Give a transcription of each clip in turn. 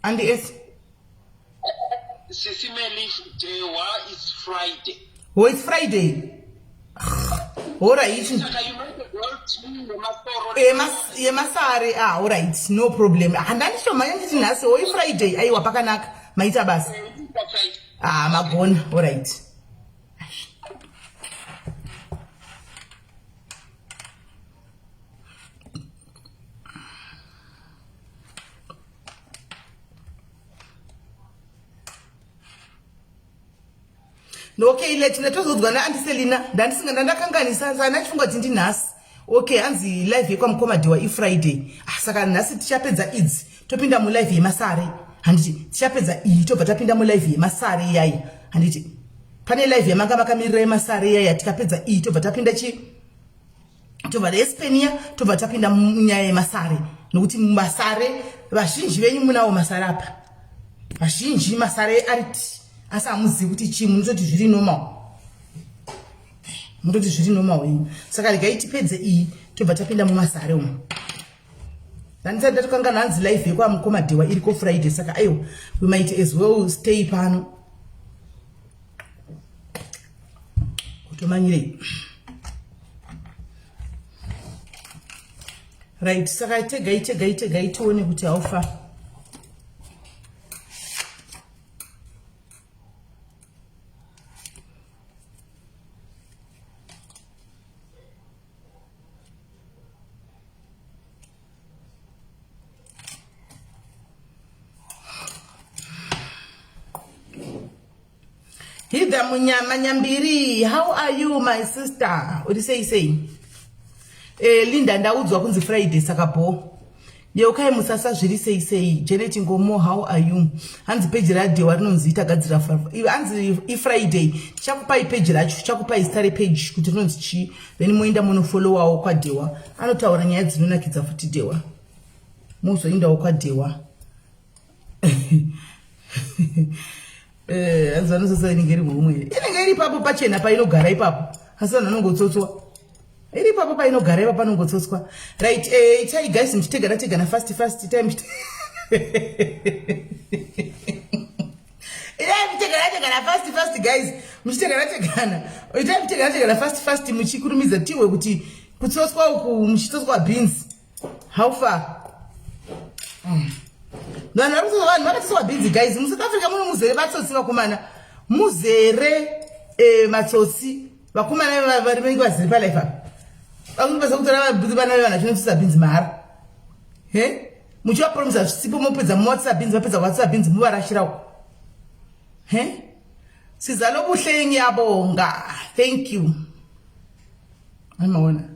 Andi S. Sisi Meli, Dewa is Friday. Oh, it's Friday. Alright. Yemasare ah alright no problem. Handandishomhanya nditi nhasi oh ifriday aiwa pakanaka maita basa. Ah magona alright. Okay, let ndatozodzwa naandiselina ndandisinga ndandakanganisa saka ndachifunga kuti ndinhasi. Okay, hanzi live yekwamukoma Dhewa ifriday. Ah, saka nhasi tichapedza idzi topinda mulive yemasare handiti tichapedza iyi tobva tapinda mulive yemasare iyayi handiti pane live yamanga makamirira yemasare iyaya tikapedza iyi tobva tapinda chi tobva taespenia tobva tapinda munyaya yemasare nokuti masare vazhinji venyu munawo masare apa vazhinji masare ari ti asi hamuzivi kuti chii munototi zviri normal munototi zviri normal henyu saka regai tipedze iyi tobva tapinda mumasare umu ndandisati ndatokanganwa hanzi live yekwamukoma dhewa iriko friday saka aiwa we might as well stay pano kutomanyirei right saka tegai tegai tegai tione kuti how far Hida Munyama Nyambiri, how are you my sister? Uri sei sei? Eh, Linda ndaudzwa kunzi Friday saka bho. Yeukai musasa zviri sei sei. Janet Ngomo, how are you? Hanzi page raDewa rinonzi tagadzira hanzi iFriday. Tichakupai page racho, tichakupai zita repage kuti rinonzi chii. Then moenda munofollowawo kwaDewa. Anotaura nyaya dzinonakidza futi Dewa. Mozoendawo kwaDewa. Eh, hanzi vanosasa inenge iri muhomwe here inenge iri ipapo pachena painogara ipapo asi vanhu vanongotsotswa iri ipapo painogara ipapo panongotsotswa right eh, itai guys muchitegana tegana fast fast itai muchite itai muchitegana tegana fast fast guys muchitegana tegana itai muchitegana tegana fast fast muchikurumidza tihwe kuti kutsotswa uku muchitsotswa beans How far? Mm. Vanhu vari kutsotsa vanhu vakatsotswa bhinzi guys. MuSouth Africa muno muzere vatsotsi vakomana. Muzere eh, matsotsi vakomana vari vanenge vazere palife apa. Vakunobasa kutora vana vevanhu vachinotsotsa bhinzi mahara. He? Muchivapromisa zvisipo mopedza movatsotsa bhinzi vapedza kuvatsotsa bhinzi movarashirawo. He? Sizalobuhle ngiyabonga. Thank you. Amaona.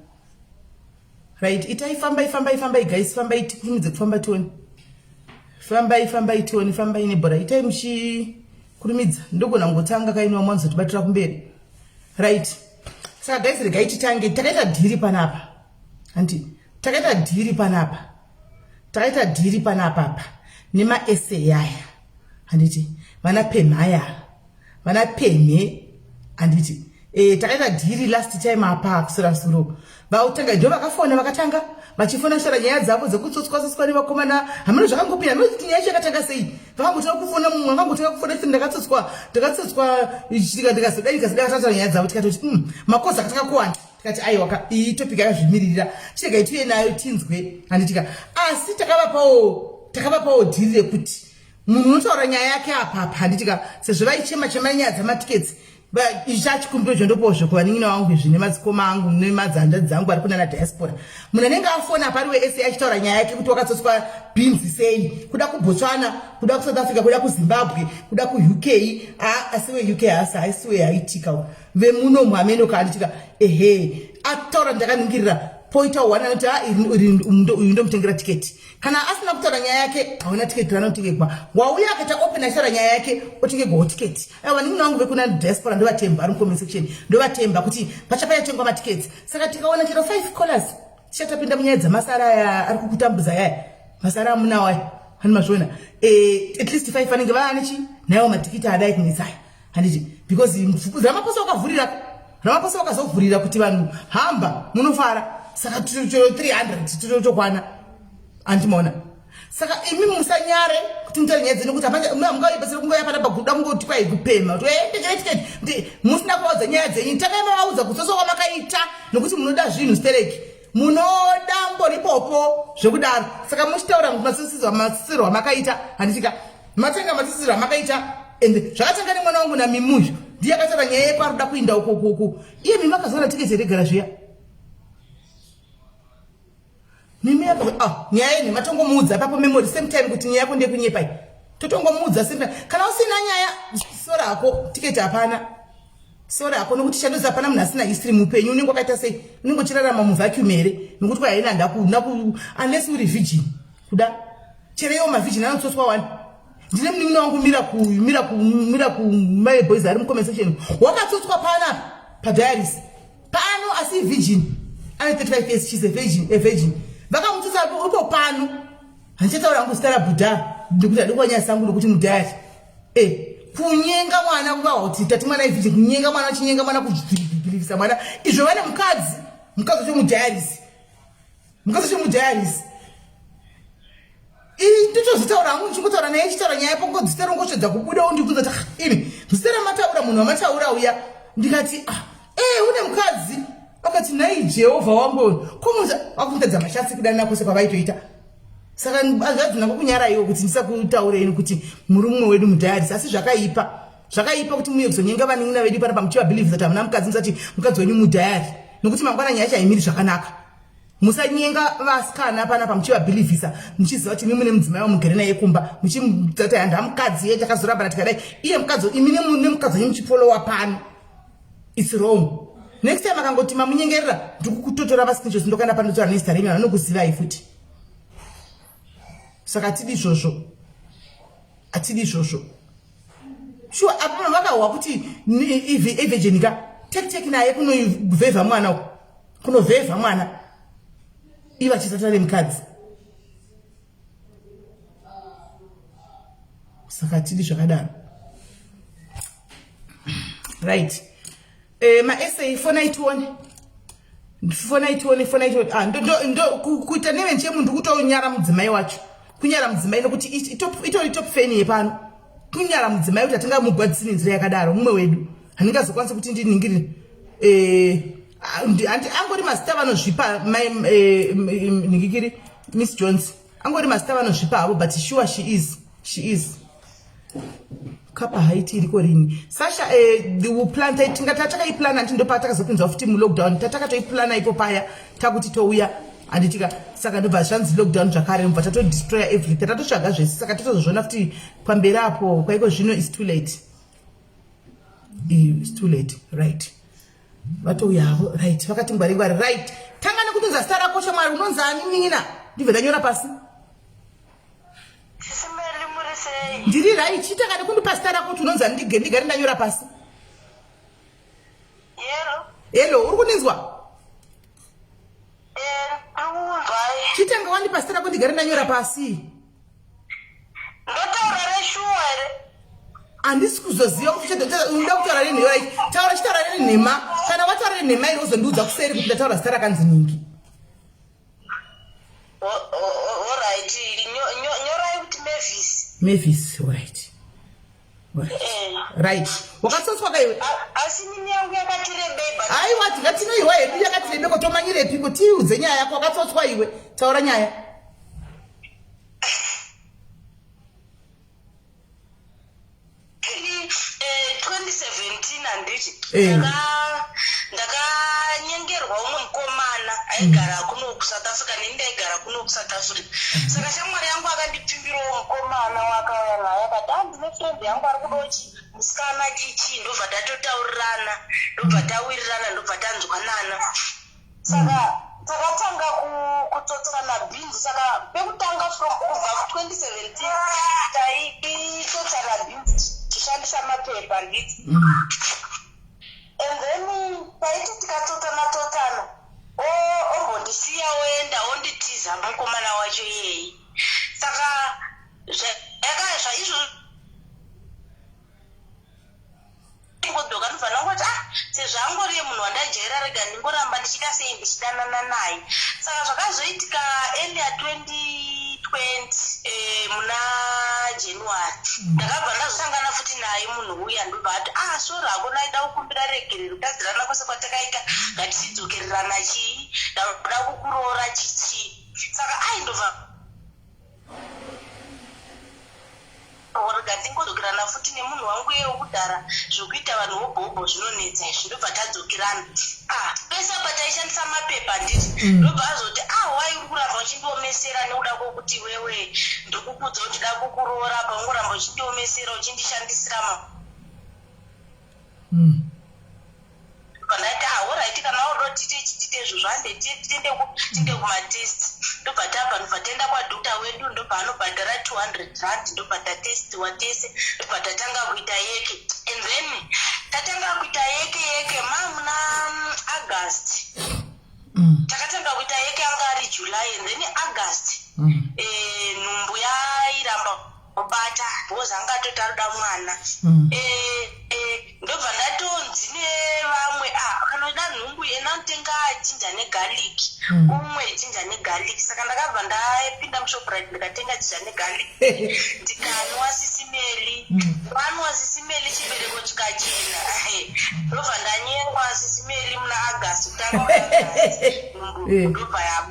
Right, itai fambai fambai fambai guys, fambai tikurumidze kufamba tione. Fambai fambai tione, fambai nebhora. Itai muchikurumidza. Ndogona kungotanga kaini vamwe vanozotibatira kumberi. Right. Saka guys regai titange. Takaita dhiri panapa. Hanti takaita dhiri panapa. Takaita dhiri panapa apa. Nema essay aya. Handiti vana pemhaya. Vana pemhe. Handiti e, takaita dhiri last time apa kusura suro vautanga ndo vakafona vakatanga vachifona shara nyaya dzavo dzekutsotswa tsotswa nevakomana hameno zvakangopinda hameno kuti nyaya yacho yakatanga sei vakangotanga kufona mumwe akangotanga kufona kuti ndakatsotswa ndakatsotswa ndikazodai ndikazodai vakataura nyaya dzavo tikatoti mm, makozi akatanga kuwanda tikati aiwa ka iyi topic yakazvimiririra chiregai tiuye nayo tinzwe handitika asi takavapawo takavapawo dhiri rekuti munhu unotaura nyaya yake apapa handitika sezvo vaichema chema nyaya dzamatiketsi ichachikumbiro chondopawo zvekuvanin'ina vangu izvi nemadzikoma angu nemadzanzvadzi dzangu vari kunana diaspora munhu anenge afona pari wese achitaura nyaya yake kuti wakatsotswa bhinzi sei kuda kubotswana kuda kusouth africa kuda kuzimbabwe kuda kuuk asi weuk haasi haisi wehaitika vemunomu hameno kaanditika ehe ataura ndakaningirira poita one anoti a uyu ndomutengera tiketi kana asina kutaura nyaya yake hauna tiketi ranotengerwa wauya akaita open achitaura nyaya yake otengerwawo tiketi aiwa vanin'ina vangu vekuna diaspora ndovatemba vari mucomment section ndovatemba kuti pachapayatengwa matiketi saka tikaona chero five callers tichatapinda munyaya dzamasara aya ari kukutambudza yaya masara amunawo aya hani mazviona eh, at least five anenge vaane chi naiwo matikiti adai kunetsaya handiti because ramaposa wakavhurira ramaposa wakazovhurira kuti vanhu hamba munofara saka chero 300 totokwana handimaona. Saka imi musanyare kuti mutaure nyaya dzenyu kuti hamungaibatsira kungouya pana paguda kungoti kwai kupemha kuti eh, musina kuvaudza nyaya dzenyu. Tangai mavaudza kutsotsa kwamakaita nokuti munoda zvinhu stereki munoda mboripopo zvekudaro. Saka muchitaura matsitsirwo amakaita handitika matenga matsitsirwo amakaita and zvakatanga nemwana wangu namimuyu ndiye akataura nyaya yekwaruda kuinda ukokuku iye mimi akazoona tiketi regara zviya Mimi yako ah, nyaya yenhema tongomuudza ipapo memory same time kuti nyaya yako ndekunyepa iyi. Totongomuudza same time. Kana usina nyaya sora hako ticket hapana. Sora hako nokuti chandoziva hapana munhu asina history muupenyu unenge wakaita sei? Unenge uchirarama muvacuum here? Nokuti kwa haina ndaku ndaku unless uri virgin. Kuda chero iwo mavirgin anotsotswa wani. Ndine munin'ina wangu mira ku mira ku mira ku my boys ari mu comment section. Wakatsotswa pana pa diaries. Pano asi virgin ane 35 years she's a virgin, a virgin. Vakamutsutsa ipo pano handichataura hangu zita rabhudha ndikuti handikuwa nyaya sangu nokuti mudhayati e eh, kunyenga mwana kuvawa kuti tati mwana ivirgin kunyenga mwana achinyenga mwana kubhilivisa mwana izvo vane mukadzi mukadzi wacho mudhayarisi mukadzi wacho mudhayarisi ndotozotaura hangu ndichingotaura naye chitaura nyaya yako zita rongotsvedza kubuda undibvunza kuti ah, imi zita ramataura munhu wamataura uya ndikati ah, ee eh, une mukadzi akati nhai jehovha wangu komunza wakumutadza mashatsi kudanana kwose kwavaitoita saka zvadzinako kunyara iwo kuti ndisakutaureni kuti murume wedu mudhayaris asi zvakaipa zvakaipa kuti muye kuzonyenga vanin'ina vedu panapa muchivabhilivhisa kuti hamuna mukadzi musati mukadzi wenyu mudhayari nokuti mangwana nyaya yacho haimiri zvakanaka Musanyenga vasikana panapa muchivabhilivhisa muchiziva kuti imi mune mudzimai wamugere naye kumba muchimutati handa mukadzi ye takazorambana tikadai iye mukadzi imi nemukadzi wenyu muchifolowa pano its wrong next time akangoti mamunyengerera ndikukutotora mascreenshots ndokanda panotora nezita renyu vanokuzivai futi saka atidi izvozvo atidi izvozvo sure apa vakahwa kuti ivirgin ka tek tek naye kunovhevha mwana uko kunovhevha mwana ivo achisatana nemukadzi saka tidi zvakadaro right eh, maessay fonai tione fonai tione fonai tione ah, kuita nevenje munhu kutonyara mudzimai wacho kunyara mudzimai nokuti itori top feni yepano kunyara mudzimai kuti hatingamugwadzisi nenzira yakadaro mumwe wedu handingazokwanisi kuti ndiningirire eh, angori mazita vanozvipa eh, ningikiri miss jones angori mazita vanozvipa havo but sure she is she is kapa haiti iriko rini sasha eh, the plan tinga tatakaiplan anti ndopa takazopinzwa futi mulockdown tatakatoiplana ipo paya takuti touya handitika saka ndobva zvanzi lockdown zvakare ndobva tatodestroya everything tatotsvaga zvese saka totozozviona futi pamberi apo kwaiko zvino is too late is too late right vatouya havo right vakati ngwari ngwari right tanga nekutunza zita rako shamwari unonzi ani munin'ina ndibve ndanyora pasi ndiri right chitanga nekundipa zita rako kuti unonzi ani ndigare ndanyora pasi hello uri kundinzwa eh, chitanga wandipa zita rako ndigare ndanyora pasi ndotaura reshuwa here handisi kuzoziva kuti unoda kutaura renhema right taura chitaura renhema kana wataura renhema iri wozondiudza kuseri kuti ndataura zita rakanzi ningi orit nyorai kuti mavis mavis orit eh. right wakatsotswa ka iwe asi nini yangu yakatirebeba aiwa tingatinoiwa hedu yakatirebeko tomanyirepiko tiudze nyaya yako wakatsotswa iwe taura nyaya Ini eh, 2017 handiti eh. Ndakanyengerwa umwe mukomana aigara mm. kuno kuSouth Africa neni ndaigara kuno kuSouth Africa mm. Saka shamwari yangu akandipfimbirawo mukomana waakauya naye akati ah ndine friend yangu ari kudochi musikana chichi ndobva tatotaurirana ndobva tawirirana ndobva tanzwanana saka takatanga kutsotsana bhinzi saka pekutanga from kubva ku2017 taitsotsana bhinzi tichishandisa mapepa handiti mm. And then taiti tikatsotsana tsotsana ombondisiya oenda onditiza mukomana wacho iyeye saka zvaizvo Ndingodzoka ndobva ndangoti ah sezvo angoriye munhu wandajaira rega ndingoramba ndichiita sei ndichidanana naye. Saka zvakazoitika earlier 2022 2020, muna January, ndakabva ndazosangana futi naye munhu uya. Ndobva ati, "Ah, sorry hako, naida kukumbira regerero, kutadzirana kwese kwatakaita, ngatichidzokererana chii, ndakuda kukuroora chichii." Saka aindobva rega tingodzokerana futi nemunhu wangu iye wekudhara. Zvokuita vanhu vobhobho zvinonetsa izvi. Ndobva tadzokerana. Ah, pese apa taishandisa mapepa, handiti? Ndobva azoti, "Ah, wai uri kuramba uchindiomesera nekuda kwokuti wewe ndikukudza kuti da kukuroora, apa ungoramba uchindiomesera, uchindishandisira ma." Ndati, "Alright, kana wakuda tite tite izvozvo, hande tiende kumatest." Ndobva tabva, ndobva taenda kwadoctor wedu, ndobva anobhadhara R200, ndobva tatestiwa tese, ndobva tatanga kuita yeke. And then tatanga kuita yeke yeke mamuna August. Takatanga kuita yeke anga ari July, and then August, nhumbu yairamba kubata because anga atoti arikuda mwana. Ndobva ndatonzi nevamwe, "Ah, kana uchida nhumbu, enda unotenga ginger negarlic, umwe ginger negarlic." Saka ndakabva ndapinda muShoprite, ndikatenga ginger negarlic, ndikanwa, Sisi Melly. Vanwa, Sisi Melly, chibereko chikachena. Ndobva ndanyengwa, Sisi Melly, muna August, kutanga nhumbu. Ndobva ya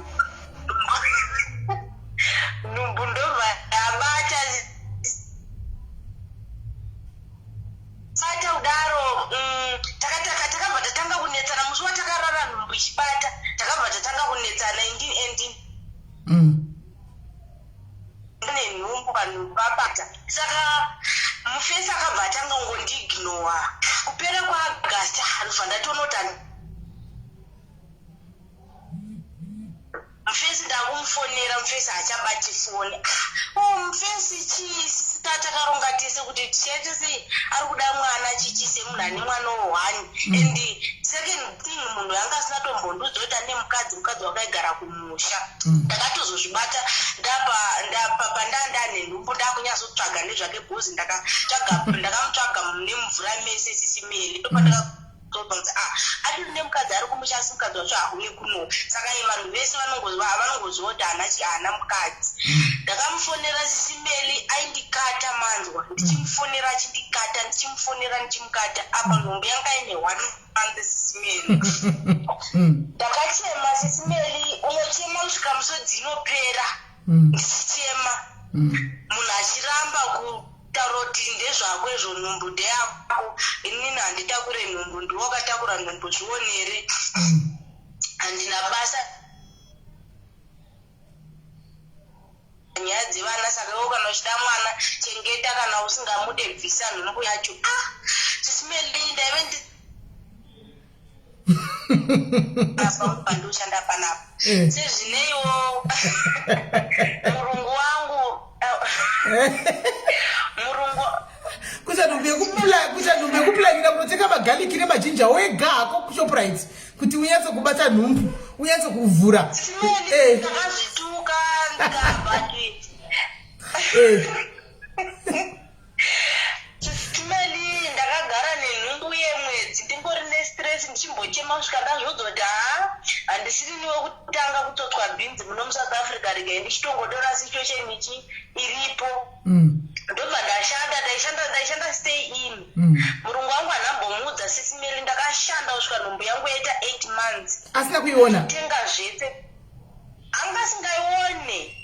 nhumbu ndobva yabata bata kudaro. Takabva tatanga kunetsana musi watakarara nhumbu ichibata. Takabva tatanga kunetsana and nenhumbu, vanhu vabata. Saka mufesi akabva atanga kungondiignora. Kupera kwaAugust, ndobva ndatoona kuti mufesi, ndakumufonera, mufesi haachabati foni. Oh, mufesi chii? Takaronga tese kuti tichaite sei, ari kuda mwana chichi semunhu ane mwana one. And second thing, munhu anga asina tombondiudza kuti ane mukadzi, mukadzi wakaigara kumusha. Ndakatozozvibata ndapa ndapa pandaa ndane nhumbu, ndakunyatsotsvaga nezvake bhozi. Ndakamutsvaga nemumvura mese, Sisi Melly. Ndopandaka tobva, ah, atori nemukadzi ari kumusha, asi mukadzi wacho hauye kuno. Saka vanhu vese vanongoziva kuti haana chi, haana mukadzi. Ndakamufonera, Sisi Melly, aindikata manzwa. Ndichimufonera achindikata, ndichimufonera ndichimukata. Apa nhumbu yanga ine one month, Sisi Melly. Ndakachema, Sisi Melly, unochema kusvika musodzi inopera. Ndichichema, munhu achiramba kutaura kuti ndezvako izvo, nhumbu ndeyako, inini handitakure nhumbu, ndiwe wakatakura nhumbu, zvionere, handina basa nyaya dzevana. Saka iwo kana uchida mwana, chengeta, kana usingamude, bvisa nhumbu yacho. Ah, Sisi Melly, ndaive pandoshanda panapa. Sezvineiwo murungu wangu, murungu Kuita nhumbu yekuplanira kunotenga magarlic nemaginger wega hako kuShoprite kuti unyatse kubata nhumbu, unyatse kuvhura. Ndakazvituka ndikabati Sisi Melly, ndakagara nenhumbu yemwedzi ndingori nestress, ndichimbochema kusvika ndazvodzwa kuti haa, handisiri wekutanga kutsotswa bhinzi muno muSouth Africa, regai ndichitongotora situation ichi iripo. Ndobva ndashanda, ndaishanda, ndaishanda stay in. Murungu wangu hanambomuudza, Sisi Melly. Ndakashanda kusvika nhumbu yangu yaita 8 months. Asina kuiona? Tenga zvese, anga asingaione.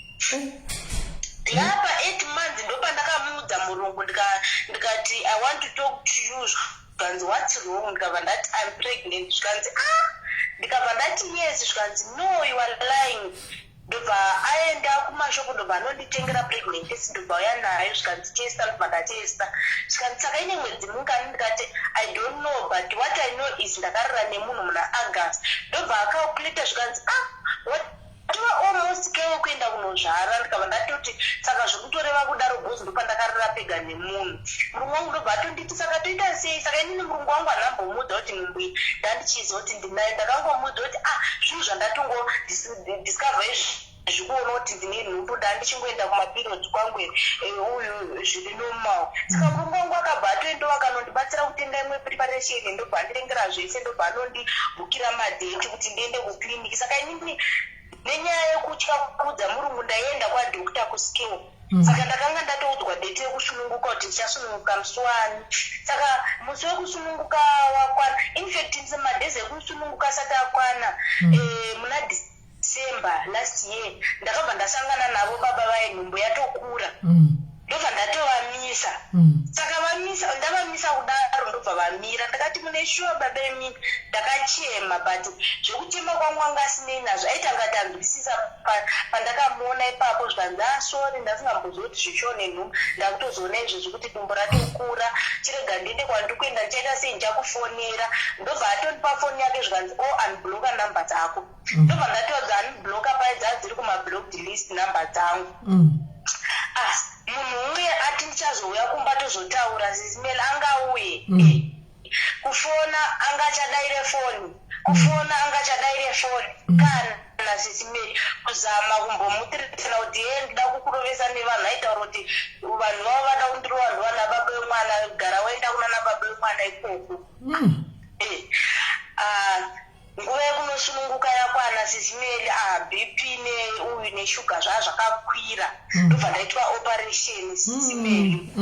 Yapa 8 months, ndopandakamuudza murungu, ndikati, "I want to talk to you." Zvikanzi, "What's wrong?" Ndikabva ndati, "I'm pregnant." Zvikanzi, "Ah." Ndikabva ndati, "Yes." Zvikanzi, "No, you are lying." Ndobva aenda kumashopu, ndobva anonditengera pregnant test, ndobva auya nayo. Zvikanzi, "Testa." Ndobva ndatesta. Zvikanzi, "Saka ine mwedzi mungani?" Ndikati, "I don't know, but what I know is ndakarara nemunhu muna August." Ndobva acalculata. Zvikanzi, "Ah, what, tova almost kewe kuenda kunozvara." Ndikabva ndatoti, "Saka zvekutoreva kudaro bhozi ndopandakarara pega nemunhu." Murungu wangu ndobva atonditi, "Saka toita sei?" Saka inini murungu wangu hanambomuudza kuti nhumbu iyi ndandichiziva kuti ndinayo. Ndakangomuudza kuti, "Ah, zvinhu zvandatongo discover izvi, zvikuona kuti ndine nhumbu, ndandichingoenda kumaperiods kwangu, uyu zviri normal." Saka murungu wangu akabva atoendawo akanondibatsira kutenga imwe preparation, ndobva anditengera zvese, ndobva anondibhukira madate kuti ndiende kuclinic. Saka inini Nenyaya yekutya kuudza murungu ndaienda kwadoctor kuskill. Saka ndakanga ndatoudzwa date yekusununguka kuti ndichasununguka musi wani. Saka musi wekusununguka wakwana, infact madays ekusununguka asati akwana, muna December last year ndakabva ndasangana navo baba vaye nhumbu yatokura. Ndobva ndatovamisa. Saka vamisa, ndavamisa kudaro ndobva vamira. Ndakati mune shuwa baba imi, ndakachema but zvekuchema kwangu anga asinei nazvo. Aiti angati anzwisisa pandakamuona ipapo zvikanzi ah sorry ndasingambozivi kuti zvishuwa nenhumbu. Ndakutozoona izvezvi kuti dumbu ratokura. Chirega ndiende kwandiri kuenda ndichaita sei ndichakufonera. Ndobva atondipa foni yake zvikanzi oh unblocka number dzako. Ndobva ndatoudza unblocka paye dzaa dziri kumablocked list number dzangu. Ah, munhu uye ati ndichazouya kumba tozotaura sisi Mel angauye. Kufona anga achadaire foni. Kufona anga achadaire foni. Kana sisi Mel kuzama kumbomutiritsana kuti hee ndida kukurovesa nevanhu aitaura kuti vanhu vavo vada kundirova ndovana baba vemwana gara waenda kunana baba vemwana ikoko. Ah, Nguva yekunosununguka yakwana sisi Melly ah BP neuyu neshuga zvaa zvakakwira ndobva ndaitwa operation sisi Melly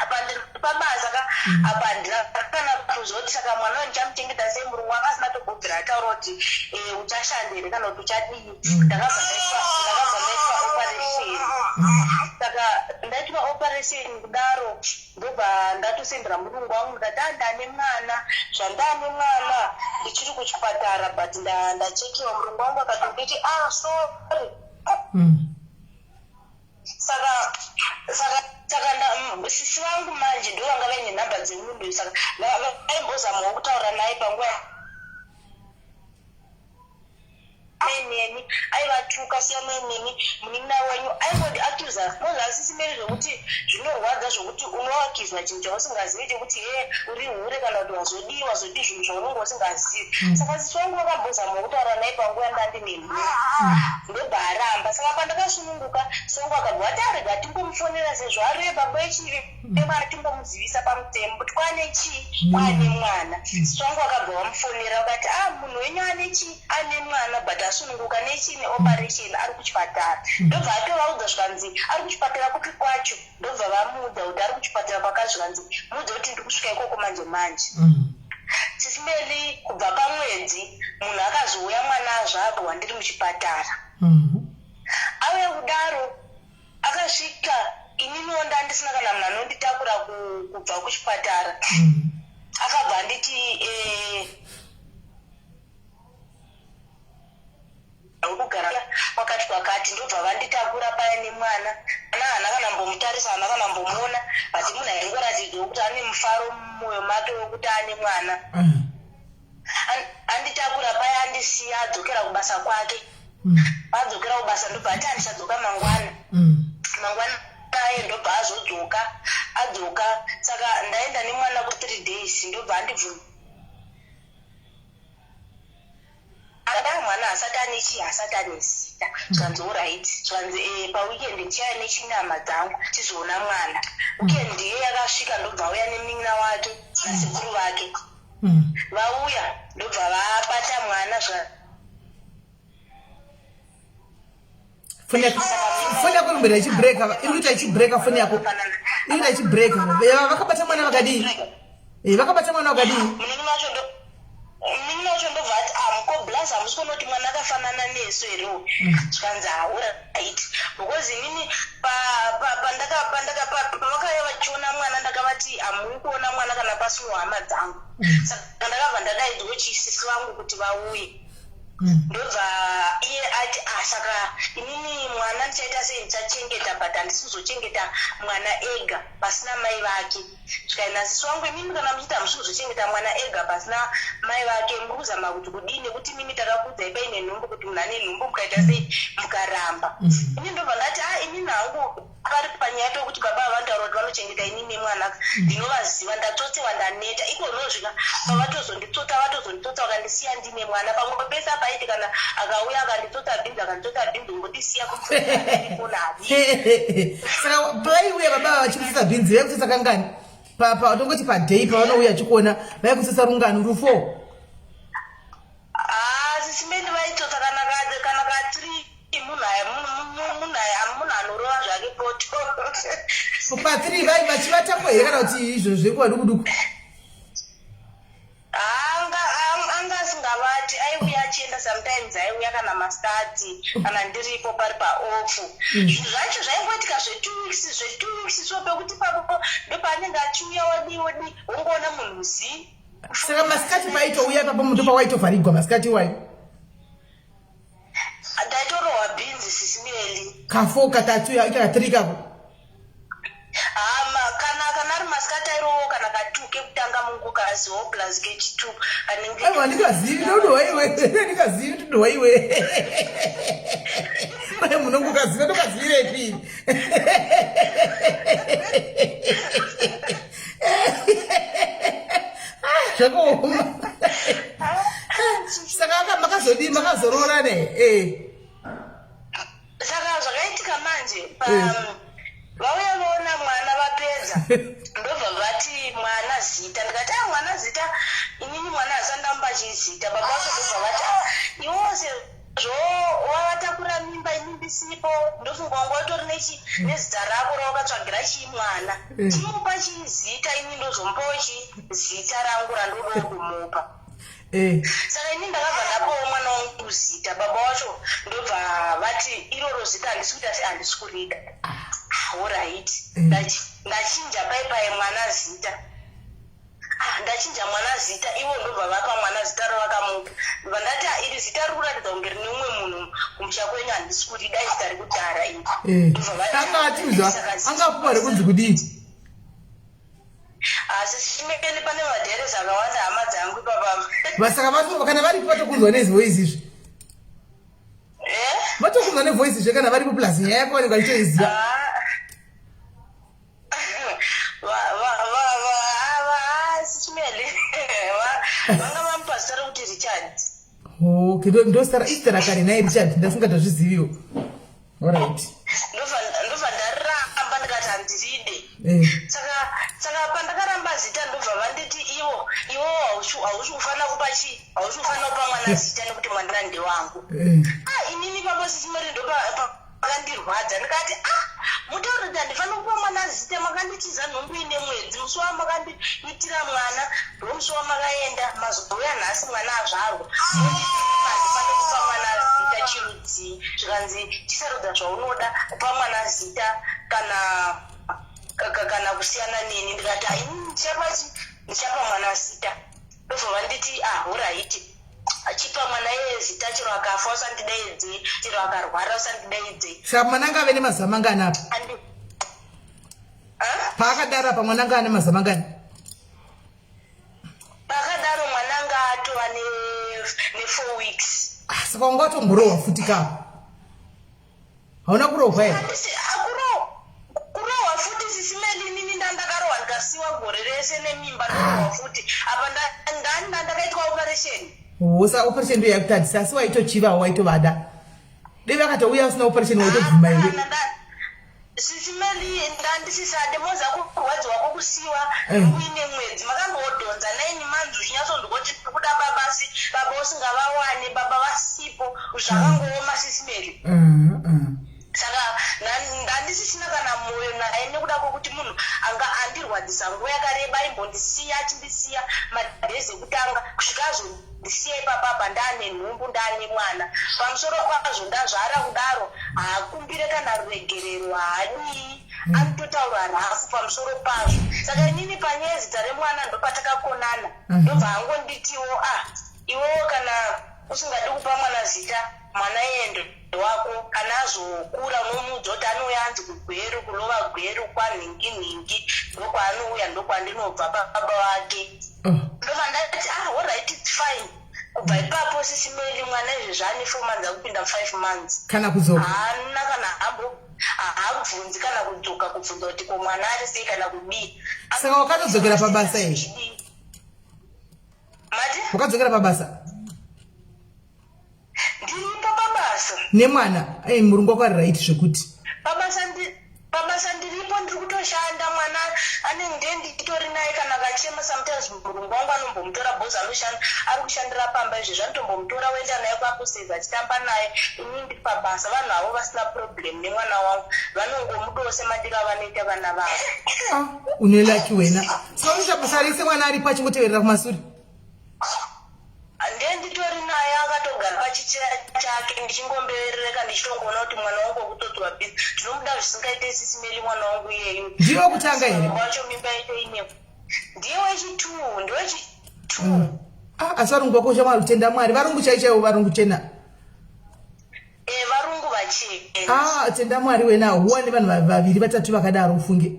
apa ndiri pabasa ka apa handina kana kuziva kuti saka mwana uyu ndichamuchengeta sei murungu anga asina tombobvira ataura kuti eh, uchashanda here kana kuti uchadii ndakabva ndaitwa ndakabva ndaitwa operation saka ndaitwa operation kudaro Ndobva ndatosendera murungu wangu ndikati ah ndane mwana zvandane mwana ndichiri kuchipatara but ndachekiwa murungu wangu akatonditi ah sorry saka saka saka sisi vangu manje ndovanga vaine nhamba dzemunhu uyu saka vaimbozamawo kutaura naye panguva Neni aivatuka siyanai neni munin'ina wenyu aingoti accuser moziva sisi Mary zvekuti zvinorwadza zvekuti unoaccuswa chinhu chausingazivi chekuti hee uri hure kana kuti wazodii wazodii zvinhu zvaunenge usingazivi saka sisi wangu vakambozamawo kutaura naye panguva yandandine nhumbu ndobva aramba saka pandakasununguka sisi wangu akabva vati arega timbomufonera sezvo ariye baba vechivi mwana timbomuzivisa pamutemo kuti kwane chii kwane mwana sisi wangu vakabva vamufonera vakati ah munhu wenyu ane chii ane mwana but asununguka nechii neoperation ari kuchipatara ndobva atovaudza zvikanzi ari kuchipatara kupi kwacho ndobva vamuudza kuti ari kuchipatara kwaka zvikanzi muudze kuti ndiri kusvika ikoko manje manje sisi Meli kubva pamwedzi munhu akazouya mwana azvarwa ndiri muchipatara auya kudaro Akasvika ininiwo ndandisina kana munhu anonditakura kubva kuchipatara. Akabva anditi eh, kugara kwakati kwakati ndobva vanditakura paya nemwana ana haana kana mbomutarisa haana kana mbomuona but munhu aingoratidzwa kuti ane mufaro mumwoyo make wekuti ane mwana Anditakura paya andisiya adzokera kubasa kwake. Adzokera kubasa ndobva ati andichadzoka mangwana. Mangwana aye ndobva azodzoka adzoka saka ndaenda nemwana ku 3 days ndobva andibvunza akadaro mwana asati ane chii asati ane zita zvikanzi orit zvikanzi eh, paweekend ndichaya nechinyama dzangu tizoona mwana weekend iye yakasvika ndobva auya nemunin'ina wake nasekuru vake Vauya ndobva vabata mwana zva foni yako iri ichibreka iri kuita ichibreka foni yako iri kuita ichibreka vakabata mwana vakadii eh, vakabata mwana vakadii munin'ina wacho ndobva ati ah muko blaz hamusi kuona kuti mwana akafanana nesu here uyu zvikanzi hauraiti Because inini pavakauya vachiona mwana ndakavati hamuyi kuona mwana kana pasino hama dzangu. Saka ndakabva ndadaidzwa chisisi vangu kuti vauye. Ndobva iye ati ah saka inini mwana ndichaita sei ndichachengeta but handisi kuzochengeta mwana ega pasina mai vake. Zvikanzi nasisi wangu imimi kana muchiti hamusi kuzochengeta mwana ega pasina mai vake muri kuzama kuti kudii nekuti imimi takakuudzai paine nhumbu kuti munhu ane nhumbu mukaita sei mukaramba. Ini ndobva ndati ah inini hangu pari panyaya pekuti baba ava vanotaura kuti vanochengeta inini nemwana ndinovaziva ndatsotsewa ndaneta iko unozvika pavatozonditsotsa vatozonditsotsa vakandisiya ndine mwana pamwe pese apa aiti kana akauya akanditsotsa bhinzi akanditsotsa bhinzi ungondisiya kuona Saka pavaiuya baba ava vachikutsotsa bhinzi vaikutsotsa kangani? Pa tongoti paday pavanouya vachikuona vaikutsotsa rungani rufo? Ah, sisi Meli vaitsotsa kana ka kana ka 3. Pa3 vai vachivatapo here kana kuti izvo zvekuva duku duku? Anga asingavati, aiuya achienda. Sometimes aiuya kana masikati, kana ndiripo pari paoff. Zvinhu zvacho zvaingoitika zve2 weeks, zve2 weeks. So pekuti papo ndopaanenge achiuya, wadii wadii, wongoona munhu zii. Saka masikati paitouya ipapo, muto pawaitovharigwa masikati iwayo? Ndaitorohwa bhinzi, Sisi Melly. Ka4, katatu, ka3 kako? Hama kana ari masikati airowo kana ka2 kekutanga, mungukaziwo, plus kechi2 anenge. Aiwa, ndikazivi ndodowa iwe, ndikazivi ndodowa iwe. Munongokaziva, ndokazivirepi? Zvakaoma. Saka makazodii? Makazoroora ne? Saka zvakaitika manje, vauya vaona mwana, vapedza, ndobva vati mwana zita. Ndikati, "A, mwana zita, inini mwana hasandamupa chizita." Baba vacho ndobva vati, "Ah, iwewo sezvo wavatakura mimba ini ndisipo, ndofunga wanga utori nechi nezita rako rawakatsvagira chii mwana. Chimupa chizita, ini ndozomupawo chizita rangu randodawo kumupa." Saka ini ndakabva ndapawo mwana wangu zita. Baba wacho ndobva vati, "Iroro zita handisi kuita se, handisi kurida." Alright. Ndachinja pai mwana zita. Ah, ndachinja mwana zita, ivo ndobva vapa mwana zita ravakamupa. Ndobva ndati, "Ah, iri zita riri kuratidza kunge rine umwe munhu kumusha kwenyu, handisi kurida, izita rekudhara iri." Ndobva vati, Anga atiuzwa "Saka zita- angapuwa rekunzi kudii? Asi Sisi Melly, pane madheresi akawanda, hama dzangu ipapapa. Saka kana varipo vatokunzwa nevoice izvi? Eh? Vatokunzwa nevoice izvi kana varipo, plus nyaya yako vanenge vachitoiziva. Ah. Va- va- va- va- va- Sisi Melly, vanga vamupa zita rekuti Richard. Okay, ndosara izita rakare naye Richard, ndafunga tazviziviwo. Alright. Ndobva ndaramba, ndikati handiride. Saka pandakaramba zita, ndobva vanditi ivo, "Iwo hausi kufanira kupa chi hausi kufanira kupa mwana zita nekuti mwana ndewangu." Ah, inini papo, Sisi Melly, ndopakandirwadza. Ndikati, "Ah, mutauri kuti handifaniri kupa mwana zita, makanditiza nhumbu ine mwedzi. Musi wamakandiitira mwana ndomusi wamakaenda. Mazouya nhasi mwana azvarwa, handifaniri kupa mwana zita chirudzii?" Zvikanzi, "Chisarudza zvaunoda, kupa mwana zita kana kusiyana neni." Ndikati, "Haini, ndichapa mwana zita." Ndobva vanditi, "Ah, alright, achipa mwana iyeye zita, chero akafa usandidaidze, chero akarwara usandidaidze." Saka mwana anga ave nemazuva mangani apa? Ah? Paakadaro apa, mwana anga ane mazuva mangani? Pakadaro mwana anga atova ne4 weeks. Ah, saka wanga watomborohwa futi kapo? Hauna kurohwa here? Handisi kurohwa futi, Sisi Melly. Inini ndandakarohwa ndikasiwa gore rese nemimba, ndorohwa futi apa? Ndakaitwa operation. Saka operation ndo yakutadzisa, asi waitochivawo, waitovada. Dei vakatouya usina operation, waitobvuma here? Kana Sisi Melly, ndandisisade. Moza kurwadziwa kwokusiwa uine mwedzi, makangodhonza 9 months uchinyatsonzwa kuti kuda baba, asi baba usingavawane, baba vasipo. Zvakangooma, Sisi Melly. Saka ndandisisina kana mwoyo naye nekuda kwekuti munhu anga andirwadzisa nguva yakareba. Aimbondisiya, achindisiya madhezi ekutanga, kusvika azondisiya ipapapa ndaane nhumbu, ndaane mwana. Pamusoro pazvo, ndazvara kudaro, haakumbire kana ruregerero, haadii, anototaura rafu pamusoro pazvo. Saka inini panyaya yezita remwana ndopatakakonana. Ndobva angonditiwo, "Ah, iwewo kana usingadi kupa mwana zita, mwana iyendo wako. Kana azokura unomuudza kuti anouya anzi kuGweru, kunova Gweru kwanhingi nhingi, ndokwaanouya, ndokwandinobva, baba vake." Ndobva ndati, "Ah, alright, it's fine." Kubva ipapo, Sisi Melly, mwana izvezvi ane 4 months, akupinda 5 months. Kana kudzoka? Haana kana hambo, haabvunzi kana kudzoka kubvunza kuti ko mwana ari sei kana kudii. Saka wakatodzokera pabasa here? Mati? Wakadzokera pabasa? Ndiripo pabasa. Nemwana? Ai, murungu wako ari right zvekuti. Pabasa ndiripo, ndiri kutoshanda. Mwana anenge nditori naye kana. Akachema sometimes murungu wangu anombomutora bhozi anoshanda ari kushandira pamba izvezvi anotombomutora oenda naye kwakuseza achitamba naye ini ndiri pabasa. Vanhu avo vasina problem nemwana wangu vanongomudawo semadiro avanoita vana vavo. Ah, une lucky wena. Saka unoita basa rese mwana aripo achingoteverera kumasure. Ndiye nditori naye akatogara pachicheya chake ndichingombeverereka ndichitongoona kuti mwana wangu wekutodzwa busy. Ndinomuda zvisingaite sisi Meli mwana wangu iyeyu. Ndiye wekutanga here? Wacho mimba yacho ine. Ndiye wechitwo, ndiye wechitwo. Ah, asi varungu vako shamwari kutenda Mwari. Varungu chai chaivo varungu chena. Eh, varungu vachena. Ah, tenda Mwari wena huwa nevanhu vaviri vatatu vakadaro ufunge.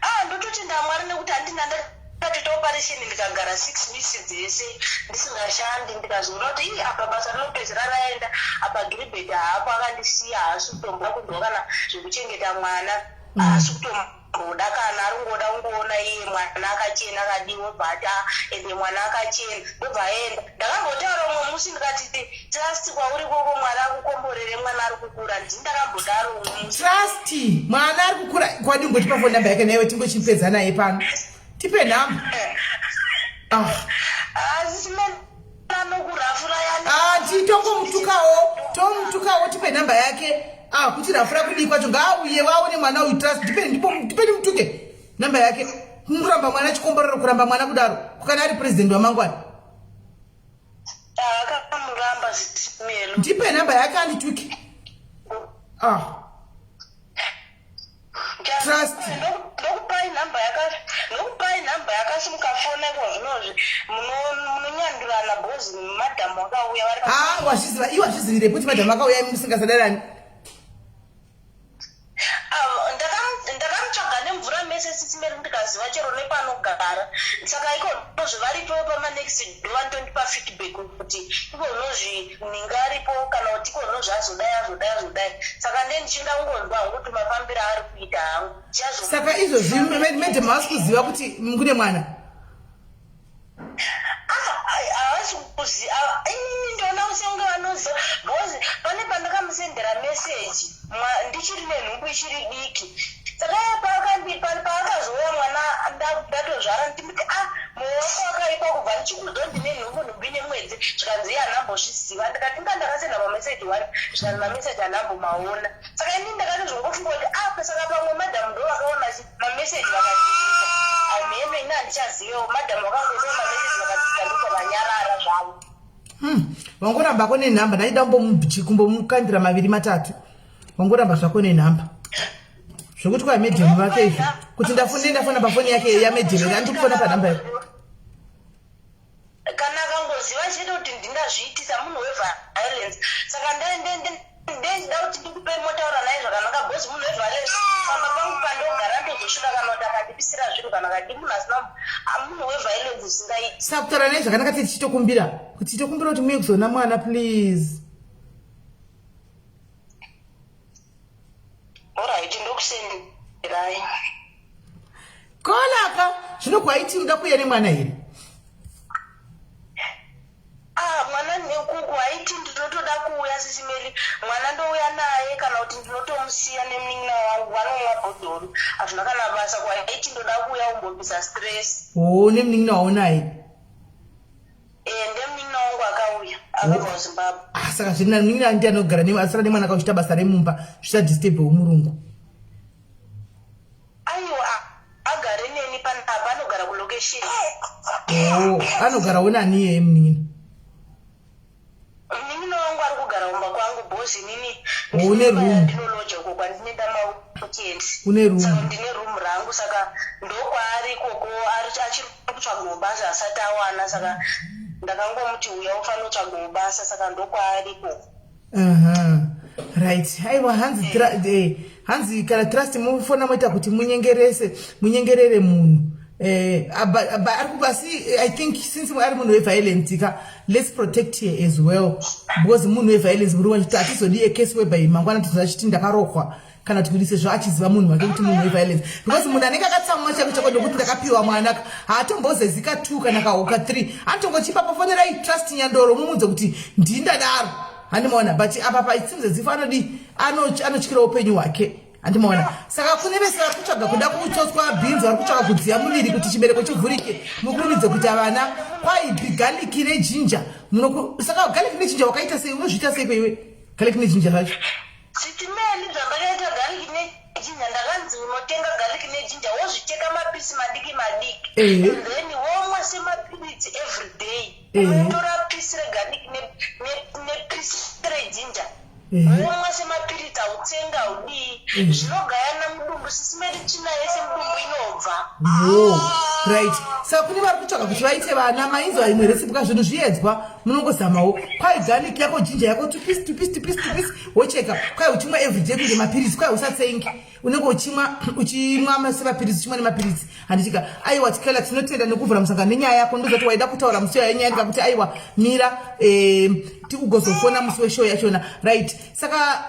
Ah, ndototenda Mwari nekuti handina ndakatoita operation ndikagara 6 weeks dzese ndisingashandi ndikazoona kuti ii apa basa rinopedzera raenda apa Gilbert haapo akandisiya haasi kutomboda kunzwa kana zvekuchengeta mwana haasi kutomboda Kuda kana ari kungoda kungoona iye mwana akachena akadiwa obva ati ah ende mwana akachena ndobva aenda. Ndakambotaura umwe musi ndikati Trust kwauri ikoko Mwari akukomborere mwana ari kukura ndini ndakambodaro umwe musi. Trust mwana ari kukura kwadi ngotipa phone number yake naiwe tingochipedza naye pano. Tipe nhamba. Ah. Asi Ah, titongomutukawo tomutukawo tipe nhamba yake ah, kuti rafura kudii kwacho ngaauye vaone mwana uyu trust tipeni mutuke nhamba yake kuramba mwana chikomborero kuramba mwana kudaro kana ari president wamangwana ndipe nhamba yake andituke ah. Trust. Ndokupai nhamba yaka ndokupai nhamba yakasimuka fona iko zvinozvi munonyandurana bozi madam wakauya vari Ah wazviziva iwe wazvizivire kuti madam vakauya imi musingasadarani. Ndakamutsvaga nemvura mese sisi Mary ndikaziva chero nepanogara saka iko zvinozvi varipo pamanext door vanotondipa feedback kuti iko zvinozvi nhingi aripo kana kuti iko zvinozvi azodai azodai azodai saka nde ndichinda kungonzwa hangu kuti mafambiro aari kuita hangu saka izvozvi madam havasi kuziva kuti kune mwana havasi kuziva inini ndoona sekunge vanoziva because pane pandakamusendera meseji ndichiri nenhumbu ichiri diki saka paakazouya mwana ndatozvara ndimuti a ah, moyo wako wakaipa kubva ndichikuudza ndine nhumbu nhumbu ine mwedzi zvikanzi iye anambozviziva ndikati inga ndakasenda mameseji one zvikanzi mameseji anambomaona saka ini ndakatozongofunga kuti a ah, saka pamwe madhamu ndo vakaona mameseji vakadzivisa amheno ini handichazivewo madhamu vakangoona mameseji vakadzivisa ndokavanyarara zvavo Wangoramba ko nenhamba ndaida kumbomukandira maviri matatu wangoramba zvako nenhamba zvekuti kwa madam vake izvi kuti ndafune ndafona pafoni yake yamadam here andiri kufona panhamba yake kana akangoziva chete kuti ndingazviitisa munhu weviolence saka ndendida kuti ndikupe motaura naye zvakanaka bcause munhu weviolence pamba pangu pandogara ndozosvika kana kuti akandipisira zvinhu kana kadi munhu asina munhu weviolence zvisingaiti saka kutaura naye zvakanaka tichitokumbira kuti titokumbira kuti muye kuzoona mwana please Alright, ndokusenderai. Kolaka, zvino kwaiti unoda kuuya nemwana here? Ah, mwana nekuku haiti ndinotoda kuuya sisi Meli. Mwana ndouya naye kana kuti ndinotomusiya nemunin'ina wangu vanomwa bhodhoro. Hazvina kana basa kwaiti ndoda kuuya umbobvisa stress. Oh, nemunin'ina waunaye. Eh, ndemunin'ina wangu akauya akabva kuZimbabwe. Ah, saka zviri nani munin'ina ndiye anogara newe asara nemwana kauchita basa remumba zvisadisturbe murungu. Aiwa, agare neni panapa anogara kulocation. Oh, anogarawo nani iyeye munin'ina? Munin'ina wangu ari kugara kumba kwangu boss inini Oh, une room. ndinoloja uko kwandinoenda maweekend. Une room. Saka ndine room rangu saka ndokwaari ikoko ari achiri kutsvagawo basa asati awana saka ndakangomuti uya ufanira kutsvagawo basa saka ndokwaari ikoko. Aha. Right. Aiwa hanzi eh, hanzi kana trust mufona moita kuti munyengerese munyengerere munhu. Eh, aba ari kubasi I think since ari munhu weviolence ka let's protect her as well because munhu weviolence muri wachiti hatizodi a case whereby mangwana tizoda chiti ndakarohwa kana kuti kudii sezvo achiziva munhu wake kuti munhu weviolence because munhu anenge akatsamwa chako chako ndokuti ndakapiwa mwana haatombozezika 2 kana kahoka 3 anotongochipa pafonerai trust nyandoro mumuudze kuti ndindadaro handimaona but apa pa it seems as if anodii anotyira upenyu hwake. Handimaona. Saka kune vese vari kutsvaga kuda kutsotswa bhinzi, vari kutsvaga kudziya muviri kuti chibereko chivhurike, mukurumidze kuita vana, kwai garlic nejinja. Saka garlic nejinja wakaita sei? Unozviita sei kweiwe garlic nejinja zvacho? Sitimeli, zvandakaita garlic nejinja, ndakanzi unotenga garlic nejinja, wozvicheka mapisi madiki madiki, and then womwa semapiritsi every day. Unotora pisi regarlic nepisi rejinja, womwa semapiritsi, hautsenga, haudii, zvinogayana mudumbu. Sisimeli, tsvina yese mudumbu inobva. Oh, right. Saka kune vari kutsvaga kuti vaite vana, mainzwa imwe recipe ka. Zvinhu zviedzwa, munongozamawo. Kwai garlic yako, ginger yako, tupisi tupisi tupisi tupisi, wocheka, kwai uchimwa everyday kunge mapiritsi. Kwai usatsengi, unenge uchimwa semapiritsi, uchimwa nemapiritsi, handitika? Aiwa, Tikela, tinotenda nekuvhura musangano nenyaya yako. Ndozati waida kutaura musi yenyaya, ndikakuti aiwa, mira, ugozofona musi weshow yachona. Right, saka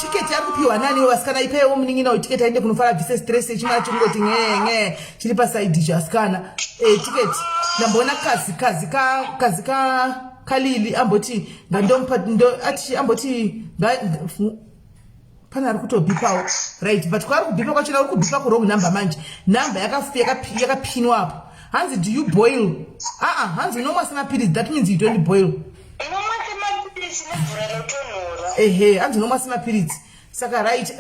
tiketi ari kupiwa nani? Vasikana, ipaiwo munin'ina uyu tiketi aende kunofara, bvise stress yechimwana chikungoti ng'e ng'e chiri pasaidi icho. Asikana, tiketi ndamboona kazi kazi ka kazi ka kalili amboti ngandomupa ati amboti pane ari kutobhipawo. Right, but kwaari kubhipa kwachona, uri kubhipa kuwrong number manje. Number yakapinwa apo. Hanzi, "Do you boil?" Aa, hanzi unomwa semapiritsi. That means you don't boil. Unomwa semapiritsi nemvura inotonhora. Ehe, hanzi unomwa semapiritsi. Saka right,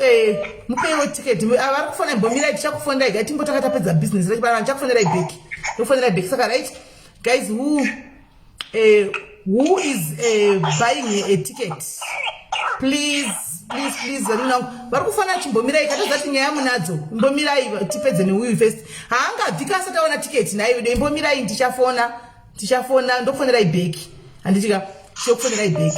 mupeiwo tiketi. Vari kufona, imbomirai, tichakufonerai gai. Timbotanga tapedza business rachibara, ndichakufonerai back, ndokufonerai back. Saka right guys, who is buying a ticket? Please, please, please. Vanunangu vari kufanira, chimbomirai, katozati nyaya munadzo. Imbomirai tipedze neuyu first. Haangabvi kasati aona tiketi naiyo. Imbomirai, ndichafona, tichafona, ndokufonerai back, handitika? Chokufonerai back.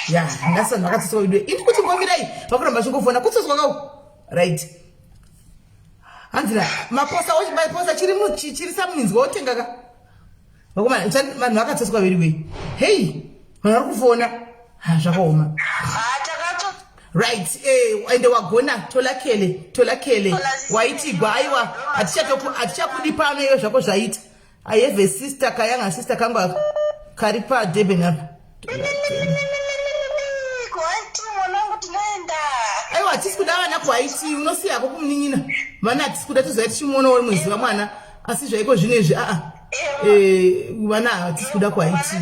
Ya, ndasana vakatsotswa idwe indi kuti mbomirai, vakuramba chingofona kutsotswa kau. Right, hanzira maposa, maposa chiri samuminzwa wotenga ka. Vakomana, vanhu vakatsotswa very way. Hei, vanhu vari kufona. Ha, zvakaoma. Right, ende wagona, tolakele, tolakele, waitigwa. Aiwa, hatichakudi pano iwe, zvako zvaita. I have a sister, kayanga sister kangu kari paDurban apa. KuHaiti, mwanangu, tinoenda. Aiwa, hatisi kuda vana kuHaiti. Unosiyako kumunin'ina vana, hatisi kuda. Toziva tichimuonawo rimwe zuva mwana, asi zvaiko zvinezvi, aa, vana hatisi kuda kuHaiti.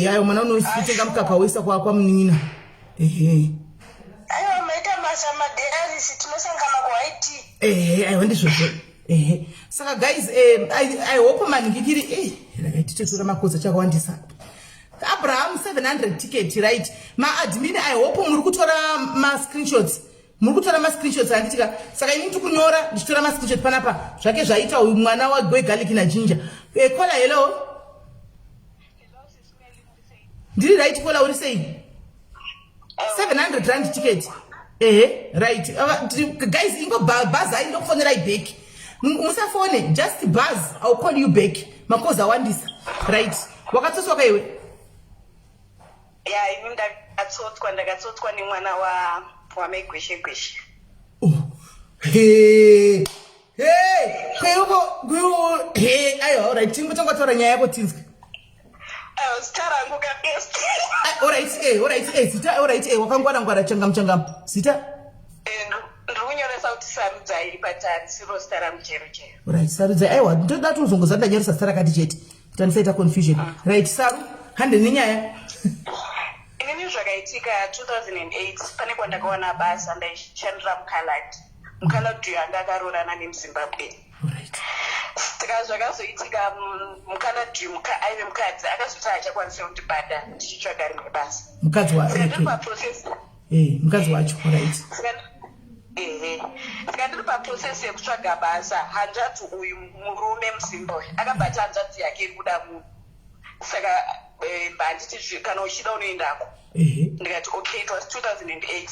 Aiwa, mwana unotenga mukaka woisa kwamunin'ina, ehe. Aiwa, maita basa madearisi, tinosangana kuHaiti. Ehe, aiwa, ndizvozvo, ehe. Saka guys, I hope manhingikiri regai titotora makozi achakawandisa. Abraham, 700 ticket. Right, maadmin, I hope muri kutora mascreenshots, muri kutora mascreenshots, handitika? Saka ini ndiri kunyora ndichitora mascreenshot panapa. Zvake zvaita uyu mwana wegarlic najinja. Caller, hello. Ndiri right, caller, uri sei? R700 ticket. Ehe, right. Guys, ingo buzz, ndokufonerai back. Musafone, just buzz, I'll call you back. Makozi awandisa. Right, wakatsotswa kaiwe? Ya, ini ndakatsotswa, ndakatsotswa nemwana wamegweshe gweshe. Oh. He he, kweuko kweuko. He, aiwa, alright, tingotanga taura nyaya yako tinzwe. Zita rangu kabest. Alright, alright, zita, alright, wakangwara ngwara, changamu changamu, zita? Ndiri kunyoresa kuti Sarudzai, but handisiro zita rangu chero chero. Right, Sarudzai. Aiwa, ndoda tozongoza ndanyoresa zita rakati chete kuti andisaita confusion. Right, Saru, hande nenyaya. Inini zvakaitika 2008, pane kwandakawana basa, ndaishandira mucalad. Mucalad uyu anga akaroorana nemuZimbabwe. Saka zvakazoitika, mucalad uyu aive mukadzi, akazoti haachakwanisi kundibhadha, ndichitsvaga rimwe basa. Mukadzi wa Saka ndiri paprocess. Mukadzi wacho, right. Ehe, saka ndiri paprocess yekutsvaga basa, hanzvadzi, uyu murume muZimbabwe akabata hanzvadzi yake iri kuda munhu. Saka handiti kana uchida unoendako. Ndikati okay, it was 2008.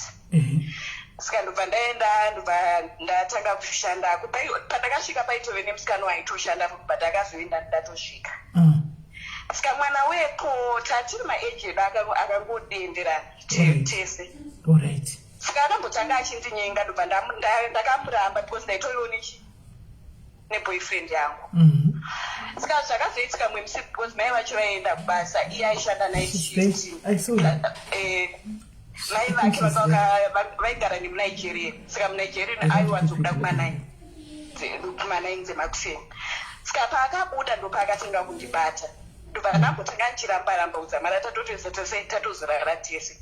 Saka ndobva ndaenda, ndobva ndatanga kushandako. Pandakasvika paitove nemusikana waitoshanda, but akazoenda ndatosvika. Saka mwana wepo tatiri maage edu akangodenderana tese. Saka akambotanga achendinyenga, ndobva ndakamuramba because ndaitoriwo nechi neboyfriend yangu. Saka zvakazoitika mumwe musi, because mai vacho vaienda kubasa, iye aishanda night shift. I saw. Mai vake vaigara nemuNigeria, saka muNigeria aiwanzobuda kuma9 dzemakuseni. Saka paakabuda, ndopaakatanga kundibata. Ndobva ndambotanga ndichiramba ramba kudzamara tatotoisa tese, tatozorara tese.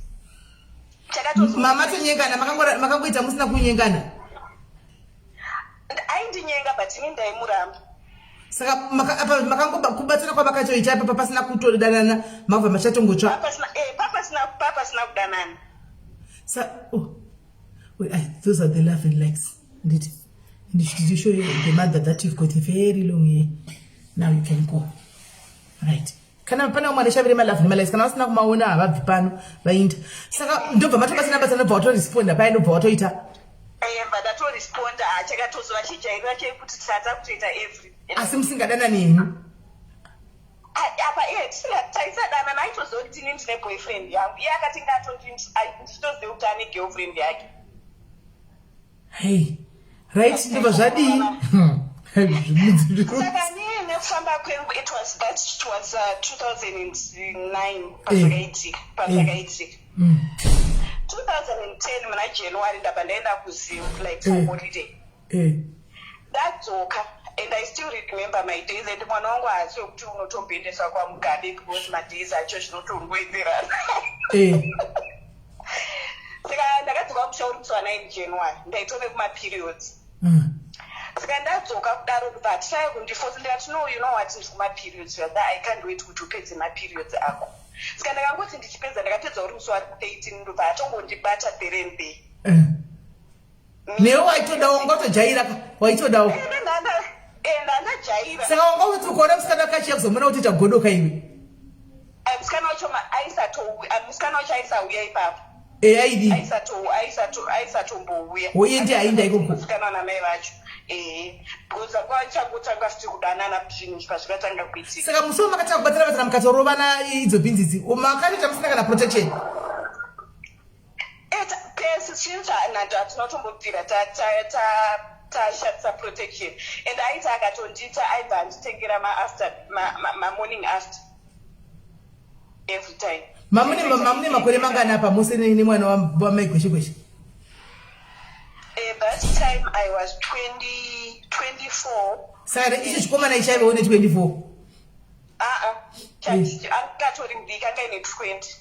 Mama tonyengana, makangoita musina kunyengana? Aindinyenga, but ini ndaimuramba. Saka apa makangokubatsira kwamakatoita ipapa pasina kutodanana, makabva machatongotsva? Papasina kudanana. Sa oh. Wait, those are the love and likes. Did you show you the mother that you've got a very long hair? Now you can go. Right. Kana pane vamwe vaneshavire malove nemalikes, kana vasina kumaona havabvi pano vainda. Saka ndobva matobatsana batsana, ndobva watoresponda paya, ndobva watoita. Bva ndatoresponda, chakatozova chijairira chekuti tata kutoita every Asi musingadanani henyu? Apa iye taisadanana. Aitoziva kuti ini ndine boyfriend yangu. Iye akati ndichitoziva kuti ane girlfriend yake. Hey, right, ndobva zvadii? Saka nii nekufamba kwengu, it was that it was 2009 pazvakaitika. 2010 muna January ndabva ndaenda kuZim, like for holiday. Ndadzoka, and I still remember my days, and mwana wangu haasi wekuti unotomboendeswa kwaMugabe, because madays acho zvinotongoenderana. Saka ndakadzoka musha uri musi wa9 January, ndaitove kumaperiods. Saka ndadzoka kudaro, ndobva hatitaya kundifosa. Ndikati, "No, you know what, ndiri kumaperiods rather, I can't wait kuti upedze maperiods ako." Saka ndakangoti ndichipedza, ndakapedza uri musi wa13, ndobva atongondibata there and there. Newe waitodawo, wanga ka, waitodawo? Ndandajaira. Saka wanga kuti ukaona musikana kachiya kuzomona kuti ita godoka iwe? Musikana wacho musikana wacho aisauya ipapo. E, aidii? Aisatombouya. Oye, ndi ainda ikoko? Musikana namai vacho, ehe, because vachangotanga futi kudanana zvinhu pazvikatanga kuitika. Saka musi wamakatanga kubatsira batsira, mukatorovana idzo bhinzidzi, makatoita musina kana protection? Pesi chinhu chanhando hatinotombobvira tashandisa protection, and aiti akatondiita, aibva anditengera maafter mamorning after every time. Mamune makore mangani apa mose nemwana wamai Gweshe Gweshe? That time I was 20, 24. Saka ichi chikomana ichaivewo ne24? Aa, angatori mudiki, anga ine 20.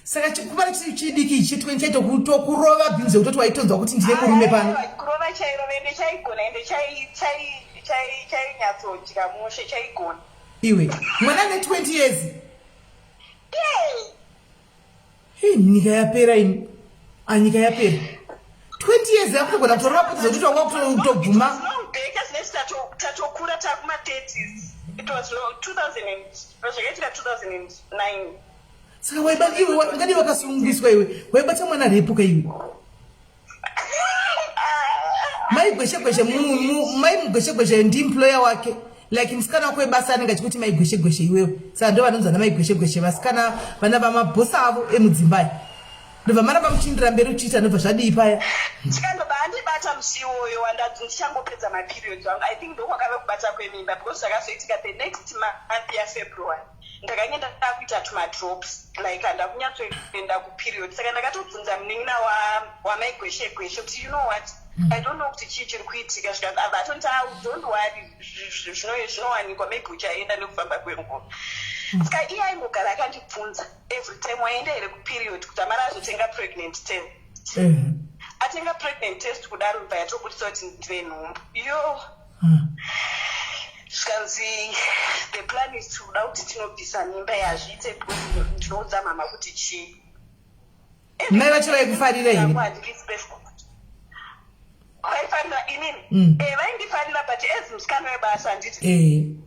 Saka chikomana chidiki ichi che20 chaitokurova bhinzi yekutoti waitonzwa kuti ndine murume pano? Kurova chairova, ende chaigona, ende chainyatsodya mushe, chaigona. Iwe, mwana ane 20 years? Hei, nyika yapera imi, anyika yapera. 20 years yakutogona kutorova kuti zokuti wanga kutobvuma. Tatokura, takuma30s. It was 2000, zvakaitika 2009. Saka waiba iwe, ungadi wakasungiswa iwe, waibata mwana repuka iwe. Mai Gweshe Gweshe, mai Mugweshe Gweshe ndiemployer wake, like musikana wako webasa anenge achikuti mai Gweshe Gweshe iwewe. Saka ndo vanonzi vana mai Gweshe Gweshe, vasikana vana vamabhosa avo emudzimbai. Ndobva maramba muchiindira mberi uchiita, ndobva zvadii paya? Chikandobva andibata musi iwoyo wandadzi ndichangopedza maperiods angu. I think ndokwakave kubata kwemimba, because zvakazoitika the next month yaFebruary, ndakange ndakuita tumadrops, like handa kunyatsoenda kuperiod. Saka ndakatobvunza munin'ina wamai Gweshe Gweshe kuti, "You know what, I don't know kuti chii chiri kuitika." Zvikanzi, abva atonditi, "Ah, don't worry, zvinowanikwa, maybe uchaenda nekufamba kwenguva." Saka iye aingogara akandibvunza every time, "Waenda here kuperiod?" Kuti amara azotenga pregnant test. Atenga pregnant test kudaro, bva yatobudisa kuti ndine nhumbu yo. Zvikanzi, "The plan is tikuda kuti tinobvisa mimba. Yazviite, because ndinoudza mama kuti chii?" Mai vacho vaikufarira here? Vaifarira inini? Vaindifarira, but as musikana webasa, handiti?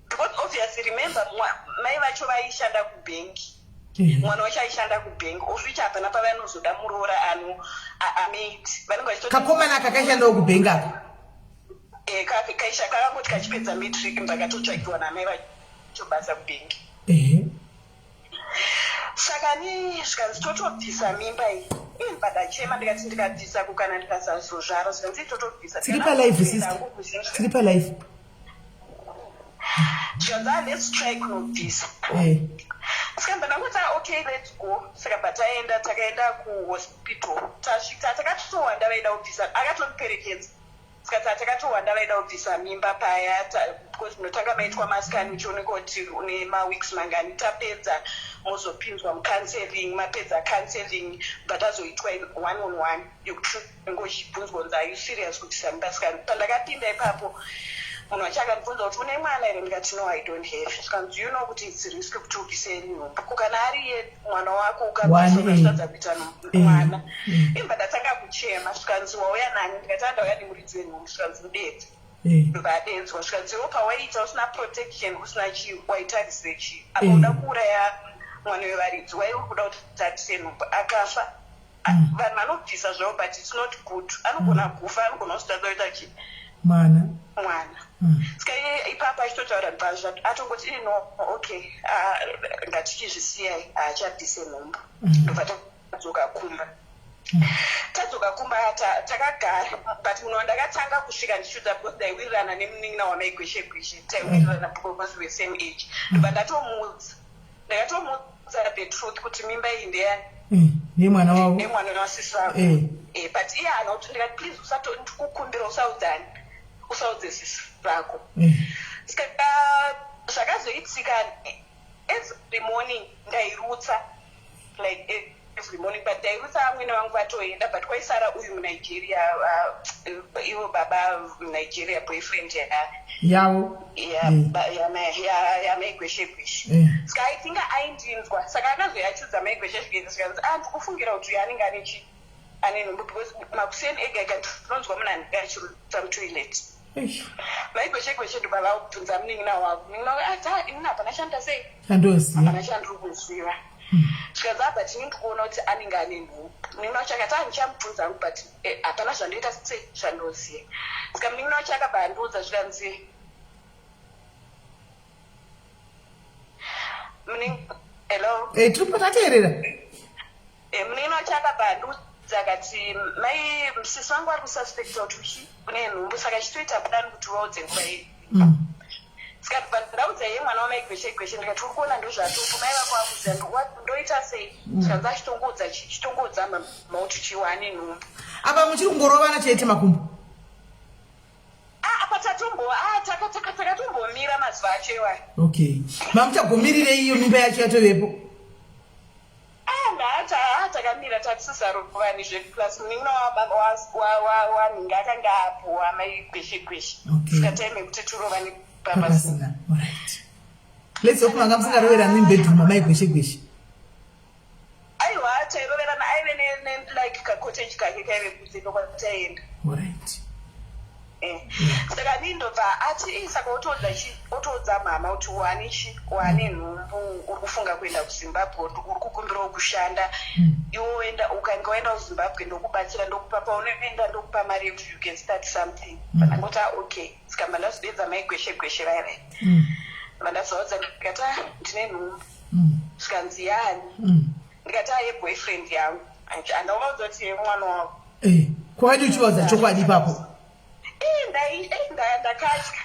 Because obviously, remember, mai vacho vaishanda kubhengi. Mwana wacho aishanda kubhengi, of which hapana pavanozoda muroora ano amaid vanenge vachitoti. Kakomana aka kaishandawo kubhengi aka? Kaisha kakangoti kachipedza matric, ndakatotsvakiwa namai vacho basa kubhengi. Saka ni zvikanzi, "Totobvisa mimba iyi." Ini padachema, ndikati, "Ndikabvisa kukana ndikasazozvara?" Zvikanzi, "Totobvisa." Tiri palive, sister, tiri palive. Zvikanzi, "Ah, let's try kunobvisa." Saka mba ndangoti, "Ah, okay, let's go." Saka bva taenda, takaenda kuhospital. Tasvika, takatowanda vaida kubvisa, akatondiperekedza. Saka takatowanda vaida kubvisa mimba paya, because munotanga maitwa mascan, uchionekwa kuti une maweeks mangani. Tapedza, mozopinzwa mucounseling. Mapedza counseling, bva tazoitwa one on one yekuti unenge uchibvunzwa kunzi, "Are you serious kubvisa mimba?" Saka pandakapinda ipapo, munhu wacho akandibvunza kuti, "Une mwana here?" Ndikati, "No, I don't have." Zvikanzi, "You know kuti it's risk kuti ubvise nhumbu? Ko kana ariye mwana wako, One, ukatadza kuita mwana?" Imba ndatanga kuchema. Zvikanzi, "Wauya nani?" Ndikati, "Andauya nemuridzi wenhumbu." Zvikanzi, "Mudedze." Ndobva zvikanzi, "Iwo pawaita usina protection, usina chii, waitarisire chii apa? Uda kuuraya mwana wevaridzi. Wai uri kuda kuti tarise nhumbu akafa." Vanhu vanobvisa zvavo, but it's not good. Anogona kufa, anogona kusitadza kuita chii? Mwana. Mwana. Saka iye ipapo achitotaura, bva atongoti, "Ino okay, ah, ngatichizvisiyai, haachabvise nhumbu." Ndobva tadzoka kumba. Tadzoka kumba, takagara, but munhu wandakatanga kusvika ndichiudza, because ndaiwirirana nemunin'ina wamaigweshe gweshe, taiwirirana because we same age, ndobva ndatomuudza, ndakatomuudza the truth kuti mimba iyi ndeyani. Nemwana wavo. Nemwana wasisi vako. But iye haana kuti. Ndikati, "Please, usato, ndikukumbira, usaudzani, usaudze sisi vako." Saka zvakazoitika, every morning ndairutsa, like every morning, but ndairutsa vamwene vangu vatoenda, but kwaisara uyu muNigeria, ivo baba muNigeria, boyfriend yavo. Yamaigweshe gweshe. Saka aitinga aindinzwa, saka akazoyachudza maigweshe gweshe, zvikanzi, "Ah, ndikufungira kuti uyu anenge ane chi, ane nhumbu," because makuseni ega ega ndinonzwa munhu anenge achirutsa mutoilet. Eish, maigweshe gweshe ndobva vabvunza munin'ina wavo. Munin'ina wavo ati, "Ah, inini hapana chandoita sei." Chandoziva. "Hapana chandiri kuziva." Zvikanzi, "Abva tini ndikuona kuti anenge ane nhumbu." Munin'ina wacho akati, "Ah, ndichamubvunza hangu, but hapana zvandoita sei, zvandoziva." Saka munin'ina wacho akabva andiudza, zvikanzi, hello? Tiri patateerera. Munin'ina wacho akabva andiudza akati, "Mai, sisi vangu vari kususpecta kuti uchi une nhumbu, saka chitoita plan kuti uvaudze nguva iyi." Saka ndibva ndaudza iye mwana wamaigweshe gweshe, ndikati, "Uri kuona, ndozvatopo, mai vako vakuziva, ndoita sei?" Zvikanzi, "Achitongoudza, chitongoudza mama kuti chiwane nhumbu." Apa muchiri kungorovana chete makumbo? Ah, apa tatombo, ah, takatombomira mazuva acho iwayo. Okay, mamuchagomirirei iyo mimba yacho yatovepo? Ah, ndata, ah, takamira, tatisisarovani zvedu, plus munin'ina wanhinga akanga apo wamaigweshe gweshe. Saka time yekuti tirovane papasina. Papasina. Alright, let's hope manga musingaroverani mubedroom amaigweshe gweshe. Aiwa, tairoverana, aive like kacottage kake kaive kunze ndokwataienda. Alright. Saka nii ndobva ati, "Ii, saka otoudza chi, otoudza mama kuti wane chi, wane nhumbu, uri kufunga kuenda kuZimbabwe, uri kukumbirawo kushanda. Iwe woenda, ukange waenda kuZimbabwe ndokubatsira, ndokupa paunoenda, ndokupa mari yekuti you can start something." Ndangoti, "Ah, okay." Saka mba ndazodedza maigweshe gweshe vairai, mba ndazovaudza, ndikati, "Ah, ndine nhumbu." Zvikanzi, "Yani?" Ndikati, "Ah, yeboyfriend yangu." Handauvaudza kuti yemwana wavo. Kwakadi uchivaudza chokwadi ipapo? Ndakatya.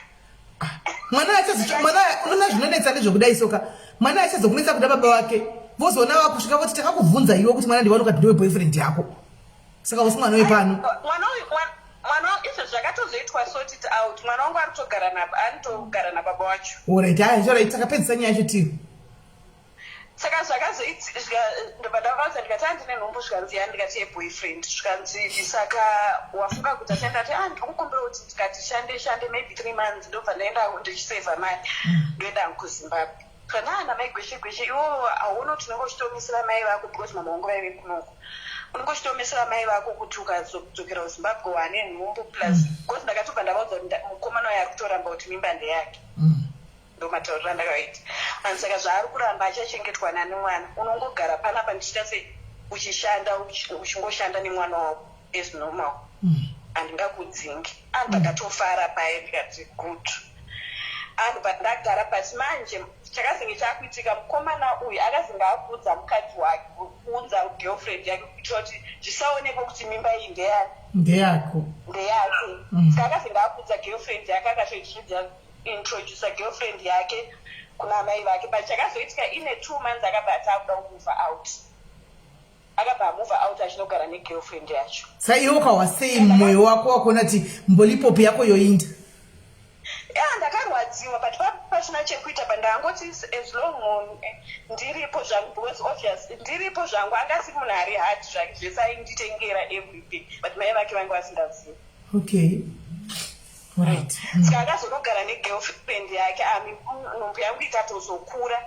Mwana achazo, mwana, unoona zvinonetsa ndezvekudai soka, mwana achazokunetsa kuda baba vake, vozoona vakusvika voti, "Takakubvunza iwe kuti mwana ndiwani, ukati ndiwe boyfriend yako, saka usi mwana wepano." Mwana uyu, mwana izvo zvakatozoitwa sorted out, mwana wangu arikutogara anotogara nababa wacho. Alright, aya, alright, takapedzisa nyaya yacho tiyo. Saka zvakazoitika, ndobva ndavaudza, ndikati, "Handine nhumbu." Zvikanzi, "Ya?" Ndikati, "Yeboyfriend." Zvikanzi, "Saka wafunga kuti ashanda?" Ati, "Ah, ndiri kukumbira kuti ndikati shande shande maybe 3 months, ndobva ndaenda ndichisevha mari, ndoenda kuZimbabwe." Kana ana mai gweshe gweshe, iwo hauoni kuti unenge uchitomisira mai vako, because mama vangu vaive kunoko, unenge uchitomisira mai vako kuti ukazodzokera kuZimbabwe wane nhumbu, plus because ndakatobva ndavaudza kuti mukomana uyo ari kutoramba kuti mimba ndeyake. Ndomatauriro andakaita. And saka zvaari kuramba, achachengetwa nani mwana? Unongogara panapa ndichiita sei, uchishanda, uchingoshanda nemwana wako as normal, handingakudzingi." Anhu ndakatofara paye, ndikati, "Good." Anhu pandagara pasi manje, chakazenge chakuitika, mukomana uyu akazenge akuudza mukadzi wake, kuudza girlfriend yake, kuitira kuti zvisaonekwe kuti mimba iyi ndeyani. Ndeyako. Ndeyake. Saka akazenge akuudza girlfriend yake, akatointrodusa girlfriend yake. Kuna amai vake. But chakazoitika, ine 2 months akabva ati akuda kumove out. Akabva amove out achinogara negirlfriend yacho. Saka iwe ukahwa sei mumwoyo wako wakuona kuti mbolipopi yako yoinda? Ya, ndakarwadziwa, but pasina chekuita. But ndangoti as long ndiripo zvangu, because obvious ndiripo zvangu, angasi munhu ari hard zvake, zvese ainditengera everything, but mai vake vange vasingazivi. Okay, right. Saka akazonogara negirlfriend yake. Ami nhumbu yangu ikatozokura.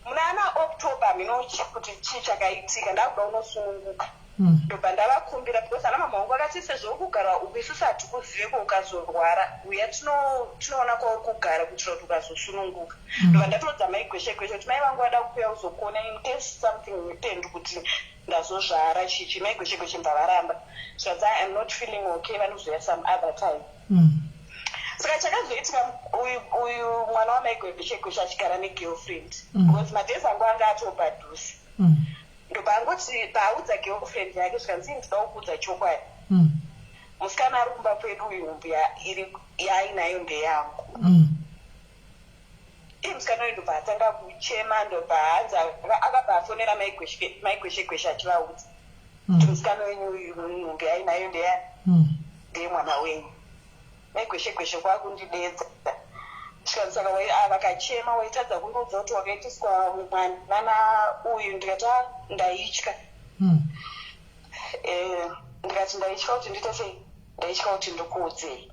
Muna ana October minochi kuti chii chakaitika, ndakuda unosununguka. Ndobva ndavakumbira, because ana mama vangu vakati, sezvo kugara uku isusu hatikuzive, ko ukazorwara uya tinoona kwauri kugara, kuitira kuti ukazosununguka. Ndobva ndatoudza mai Gweshe Gweshe kuti mai vangu vada kuuya kuzokuona in case something happened, kuti ndazozvara chichi. Mai Gweshe Gweshe mbva varamba, zvikanzi, "I am not feeling okay, vanozoya some other time." Saka chakazoitika, uyu mwana wamai Gweshe Gweshe achigara negirlfriend, because madays angu anga atopadhuze. Ndobva angoti paaudza girlfriend yake, zvikanzi, "Ndinoda kukuudza chokwadi. Musikana ari kumba kwedu uyu, nhumbu iri yaainayo ndeyangu." Iye musikana uyu ndobva atanga kuchema. Ndobva hanzi akabva afonera mai Gweshe Gweshe achivaudza kuti, "Musikana wenyu uyu, nhumbu yaainayo ndeyani? Ndeyemwana wenyu." Mai Gweshe Gweshe kwakundidedza. Saka vakachema, "Waitadza kundiudza kuti wakaitiswa mwana uyu?" Ndikati, "Ah, ndaitya." Ndikati, "Ndaitya kuti ndiite sei? Ndaitya kuti ndikuudzei."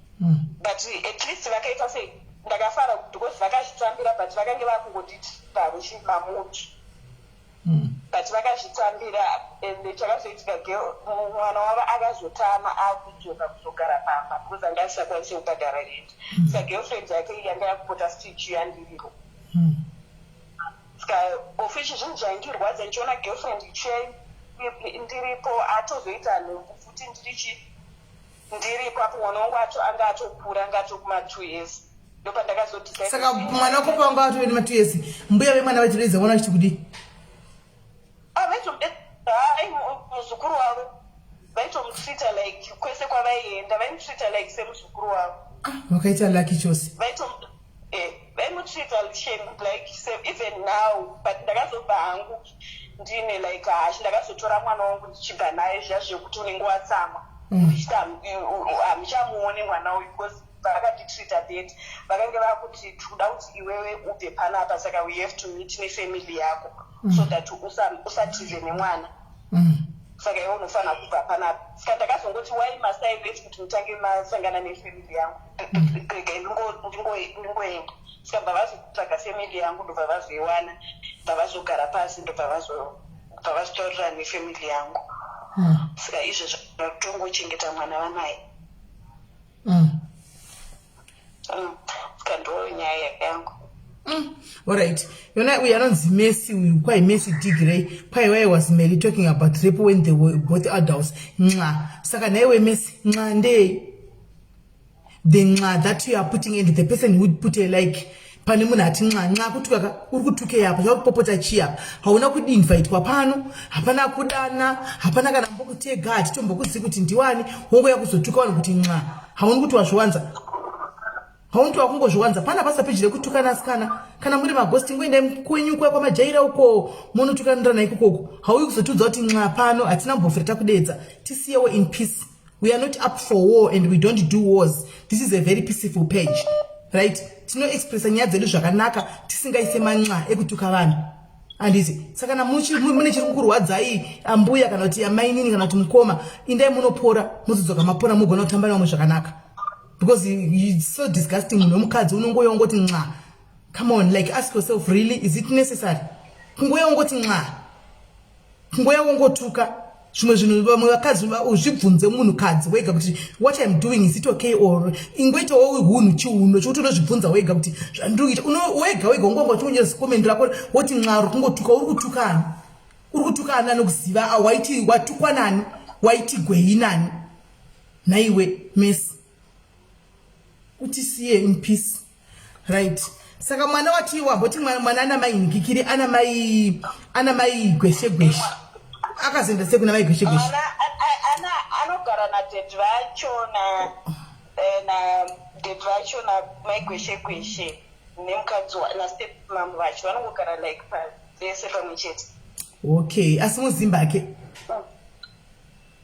But at least vakaita sei, ndakafara because vakazvitambira, but vakange vakungonditi paruchi mamuti. But vakazvitambira. And chakazoitika, mwana wavo akazotama akudzoka kuzogara pamba because anga asisakwanisi kubhadhara rent. Saka girlfriend yake yanga yakupota stichi yandiriro. Saka ofishi zvinhu zvaindirwadza ndichiona girlfriend ichiya ndiripo, atozoita nhumbu futi ndirichi ndiripo apo. Mwana wangu acho anga atokura, anga atokuma 2 years. Ndopandakazodecide. Saka mwana wako pawanga atove nema2 years, mbuya vemwana vachitoedza kuona vachiti kudii? Ah, hai, muzukuru wavo vaitomutreata like, kwese kwavaienda vaimutreata like semuzukuru wavo. Ah, vakaita lucky chose. Vaimutreata shame like even now. But ndakazobva hangu ndine like hashi. Ndakazotora mwana wangu ndichibva naye, zviya zvekuti unenge watsamwa, ndichiti hamuchamuoni mwana uyu, because vakanditreata that vakange vakuti, "Tikuda kuti iwewe ubve panapa, saka we have to meet nefamily yako so that usatize nemwana. Saka iwe unofanira kubva panapa." Saka ndakazongoti, "Why must I wait kuti mutange masangana nefamily yangu? Regai ndingoenda." Saka bva vazotsvaga family yangu, ndobva vazoiwana, bva vazogara pasi, ndobva vazotaurirana nefamily yangu. Saka izvezvo vakutongochengeta mwana vanaye. Saka ndo nyaya yangu. Alright, yona uyu anonzi Messi uyu, kwai Messi Digrey, kwai, "Why was Mary talking about rape when they were both adults?" Nxa. Saka naiwe Messi, nxa ndei? The nxa that you are putting and the person who put a like, pane munhu ati nxa nxa, kutuka ka? Uri kutukei apa? Chakupopota chii apa? Hauna kuinvitwa pano, hapana kudana, hapana kana mbokutega, hatitombokuzivi kuti ndiwani. Wongoya kuzotuka vanhu kuti nxa. Hauni kuti wazviwanza? Hauni kuti wakungozviwanza? Pana basa peji rekutukana, asikana. Kana muri magosti, ngoendai kwenyu kwa kwamajaira uko, munotukanirana ikokoko. Hauyi kuzotiudza kuti nxa pano. Hatina mbofira takudedza. Tisiyewo in peace. We are not up for war and we don't do wars. This is a very peaceful page, right? Tinoexpressa nyaya dzedu zvakanaka, tisingaise manxa ekutuka vanhu, handiti? Saka kana mune chiri kukurwadzai, ambuya kana kuti amainini kana kuti mukoma, indai munopora, muzodzoka mapora, mugona kutamba nevamwe zvakanaka, because it's so disgusting. Munhu wemukadzi unongoya ungoti nxa. Come on, like, ask yourself, really, is it necessary kungoya ungoti nxa, kungoya ungotuka zvimwe zvinhu? Vamwe vakadzi, uzvibvunze munhukadzi wega kuti, "What I'm doing, is it okay?" Or ingoitawo hunhu chiuno chokuti unozvibvunza wega kuti, "Zvandiri kuita." Wega wega ungonga uchingonyora zicomment rako woti nxa, kungotuka. Uri kutukani? Uri kutukani? Anokuziva waiti watukwa nani? Waiti gwei nani? Naiwe Messi, utisiye in peace, right? Saka mwana wati wamboti mwana ana mai Ngikiri, ana mai Gweshe Gweshe, akazoenda sei kuna mai Gweshe Gweshe? Mwana anogara nadhedhi vacho, na daddy vacho namai Gweshe Gweshe. Nemukadzi nastep mam vacho vanongogara like pavese pamwe chete. Okay, asi muzimba ake?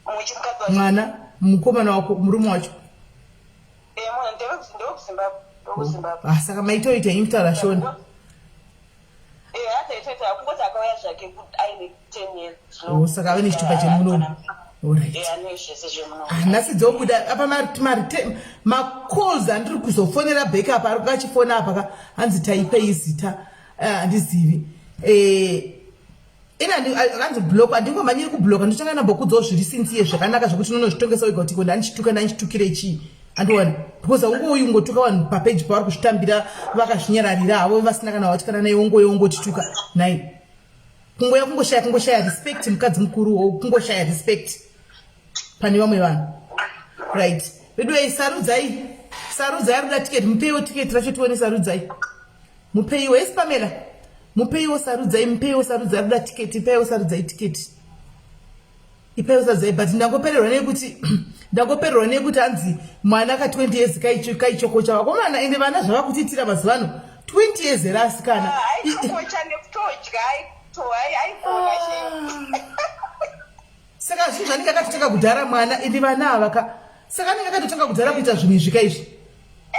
Muchimukadzi wacho. Mwana, mukomana wako, murume wacho. Eh, mwana ndewekuZimbabwe, ndewekuZimbabwe. Ah, saka maitoita imi kutaura Shona. Eh, hataitoita kungoti akauya zvake aine 10 years. Oh, saka ave nechitupa chemuno. Alright. Eh, ane zvese zvemuno. Ah, nhasi dzobuda apa macalls andiri kuzofonera back apa ari kachifona apa ka hanzi taipei zita eh, handizivi eh, ini hanzi block handingomhanyiri kubloka ndotanga ndambokudzawo zviri sinsiye zvakanaka zvekuti unonozvitongesa wega kuti ko ndandichituka ndandichitukire chii andiona because haungouyi ungotuka vanhu papeji pavari kuzvitambira vakazvinyararira havo vasina kana wati kana naye wongouya wongotituka nai kungoya kungoshaya kungoshaya respect mukadzi mukuru kungoshaya respect pane vamwe vanhu right veduwei sarudzai sarudzai ari kuda tiketi mupeiwo tiketi racho tione sarudzai mupeiwo esi pamela mupeiwo sarudzai mupeiwo sarudzai ari kuda tiketi ipaiwo sarudzai tiketi ipaiwo sarudzai but ndangopererwa nekuti ndangopererwa nekuti hanzi mwana ka 20 years kaichokocha vakomana ende vana zvavakutiitira mazuva ano 20 years here asikana ah, aichokocha nekutodya aigona ah. Saka zvinhu zvanenge akatotanga kudhara mwana ende vana ava ka saka anenge akatotanga kudhara kuita zvinhu izvi ka izvi.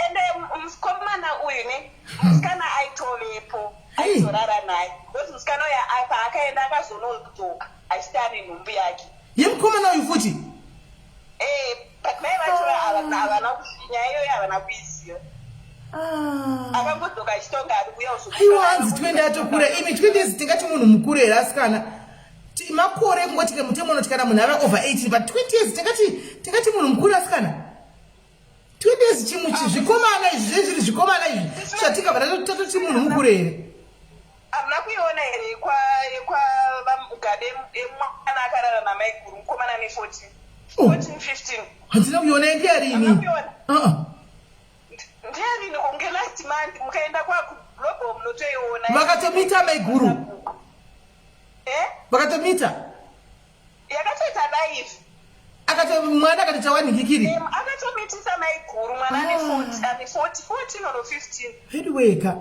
Ende mukomana uyu ne musikana aitovepo aitorara naye because musikana uyu paakaenda akazonodzoka achiti ane nhumbu yake. Yemukomana uyu futi? Eh, but mai vacho havana nyaya iyoyo havana kuiziva. Ah. Akangodzoka achitonga ari kuuya Aiwa hanzi 20 atokura imi 20 years tingati munhu mukuru here asikana? Makore ekungoti ke mutemo unoti kana munhu ava over 18 but 20 years tingati tingati munhu mukuru asikana 20 years chimuchi zvikomana izvi zve zviri zvikomana izvi zvatingabva tatoti munhu mukuru here hamuna kuiona here kwa vamugabe mwana akarara namaiguru mukomana ne 14 14 15 handina kuiona ndiyarini uh-uh. Ndiyarini kunge last month mukaenda kwakuglobal munotoiona. Vakatomita maiguru. Eh? Vakatomita. Yakatoita live. Akato mwana akatoita wanhikikiri. Akatomitisa maiguru mwana ane 40 ane 40 14 or 15. Veduwee ka.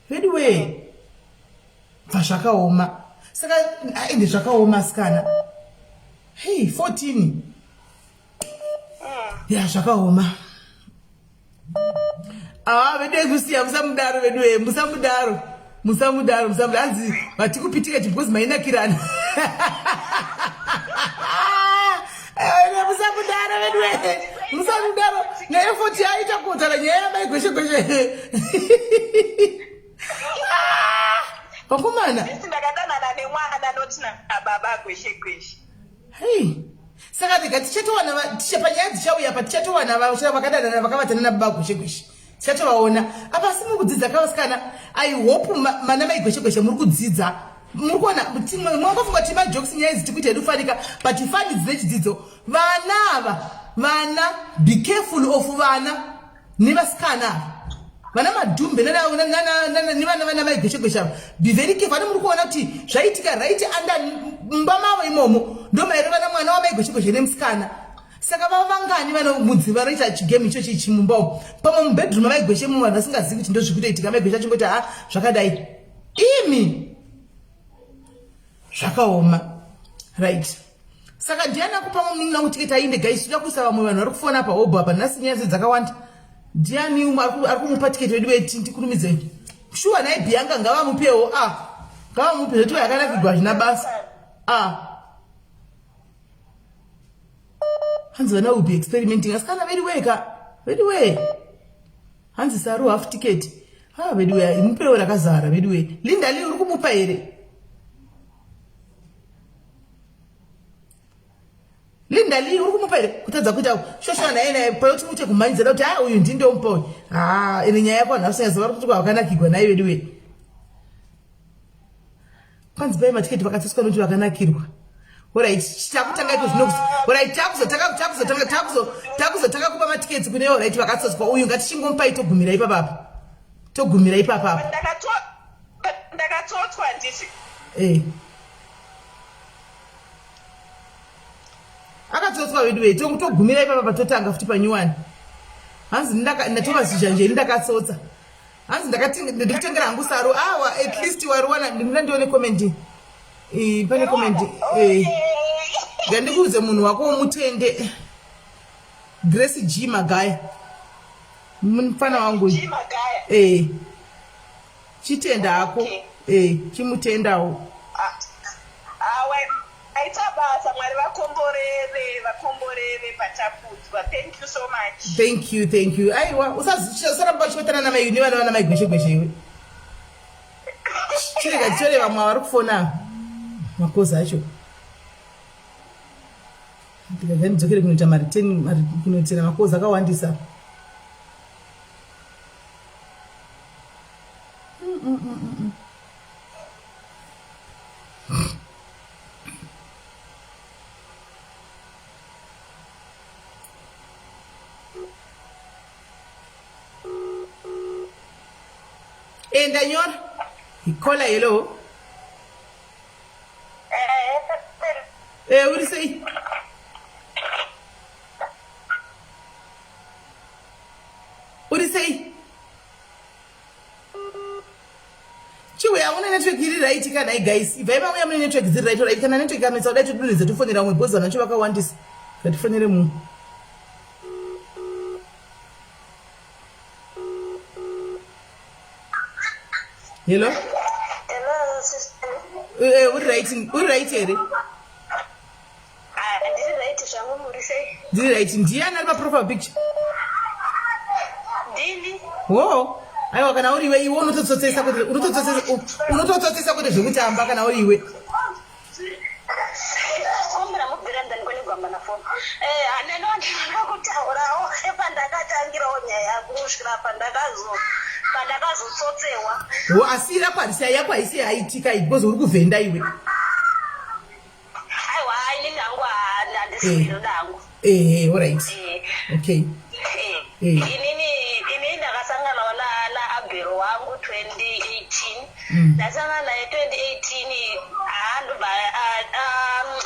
Veduwee. Bva zvakaoma. Saka ende zvakaoma asikana. Hey 14. Ya zvakaoma. Ah, vedu kusiya musamudaro vedu eh, musamudaro musamudaro musamudaro hanzi vatikupitika because mainakirana eh, musamudaro vedu eh, musamudaro nyaya futi yaita kutaura nyaya yamai gweshe gweshe ah, vakomana ndakadanana nemwana noti nababa gweshe gweshe Hey. Saka rega tichatowana panyaya dzichauya apa tichatowana vakadanana vakavatana nababa gweshe gweshe tichatovaona apa asi muri kudzidza kavasikana i hope mana mai gweshe gweshe muri kudzidza muri kuona mwangofunga kuti majokes nyaya idzi tikuita hedu fanika but fani dzine chidzidzo vana ava vana be careful of vana nevasikana ava vana madhumbe nevana vana mai gweshegweshe ava be very careful vana muri kuona kuti zvaitika right under mumba mavo imomo ndomairevana mwana wamai gweshegweshe nemusikana saka vava vangani vanomudzi vanoita chigame ichochi ichi mumba umu pamwe mubedroom amai gweshe mumwe vanhu vasingazivi kuti ndozvikutoitika mai gweshe achingoti ha zvakadai imi zvakaoma right saka ndiani akupa munin'ina wangu tiketi ainde guys toda kuisa vamwe vanhu vari kufona apa hobho apa nhasi nyaya dzakawanda ndiani umwe ari kumupa tiketi vedu veti ndikurumidze shuwa nhai bianca ngavamupewo a ah, ngavamupe zvetiwa yakanakigwa hazvina basa a ah. hanzi vana will be experimenting asi kana veduwee ka veduwee hanzi saru half ticket ha ah, veduwee mupewo rakazara veduwee linda li uri kumupa here Linda Lee uri kumupa here kutadza kuita shosha naye naye payoti muite kumhanyidzana kuti haa uyu ndinde omupa uyu haa ine nyaya yako vanhu vasingaziva vari kuti vakanakigwa naye vedu wee kwanzi pai matiketi vakatsiswa nokuti vakanakirwa orit takutanga iko zvino orit takuzotanga takuzotanga takuzotanga kupa matiketi kune orit vakatsotswa uyu ngatichingomupai togumira ipapapa togumira ipapapa ndakatsotswa handiti eh. Akatsotswa vedu wee togumira ipapa patotanga futi panyuwani. Hanzi ndatova zizhanje ini ndakatsotsa. Hanzi ndikutengera hangu saru. Awa, at least wariwana ndinoda ndione comment. Eh, pane comment. Eh. Ngandikuudze munhu wako umutende. Grace G Magaya. Mfana wangu. G Magaya. Eh. Chitenda hako. Eh, chimutendawo. Ah, awe aita basa mwari vakomborere vakomborere patapudzwa thank you so much thank you thank you aiwa usaramba uchivatana namai nevana vana mai gweshe gweshe iwe chirega chitore vamwe vari kufona makozi acho ndikabva ndidzokere kunoita mari ten kunoitira makozi akawandisa mm, mm, mm, mm. mm. Enda nyora. Caller hello. Eh, uri sei? Uri sei? Chiwe hauna network iri right kana guys. Ibvai mauya mune network dziri right right kana network kanetsa kudai todonhedza tofonera umwe because vanhu vacho vakawandisa. Ngatifonere mumwe. Hello? Hello, sister. Eh, uri right, uri right here? Ah, ndiri right zvangu muri sei? Ndiri right. Ndiani ari pa profile picture? Ndini. Wo. Aiwa kana uri iwe iwe unototsotsesa kuti unototsotsesa unototsotsesa kuti zvekutamba kana uri iwe. Kumbira mubvira ndani kune gwamba na phone. Eh, haneno ndinoda kutaurawo pandakatangirawo nyaya yangu kusvikira pandakazo pandakazotsotsewa. Wo asi yako harisi yako haisi yaitika iyi because uri kuvhenda iwe. Aiwa inini hangu handisi kuinoda hangu. Eh, all right. Okay. Inini inini ndakasanganawo na naAbhero wangu 2018. Ndasangana naye 2018 haa ndobva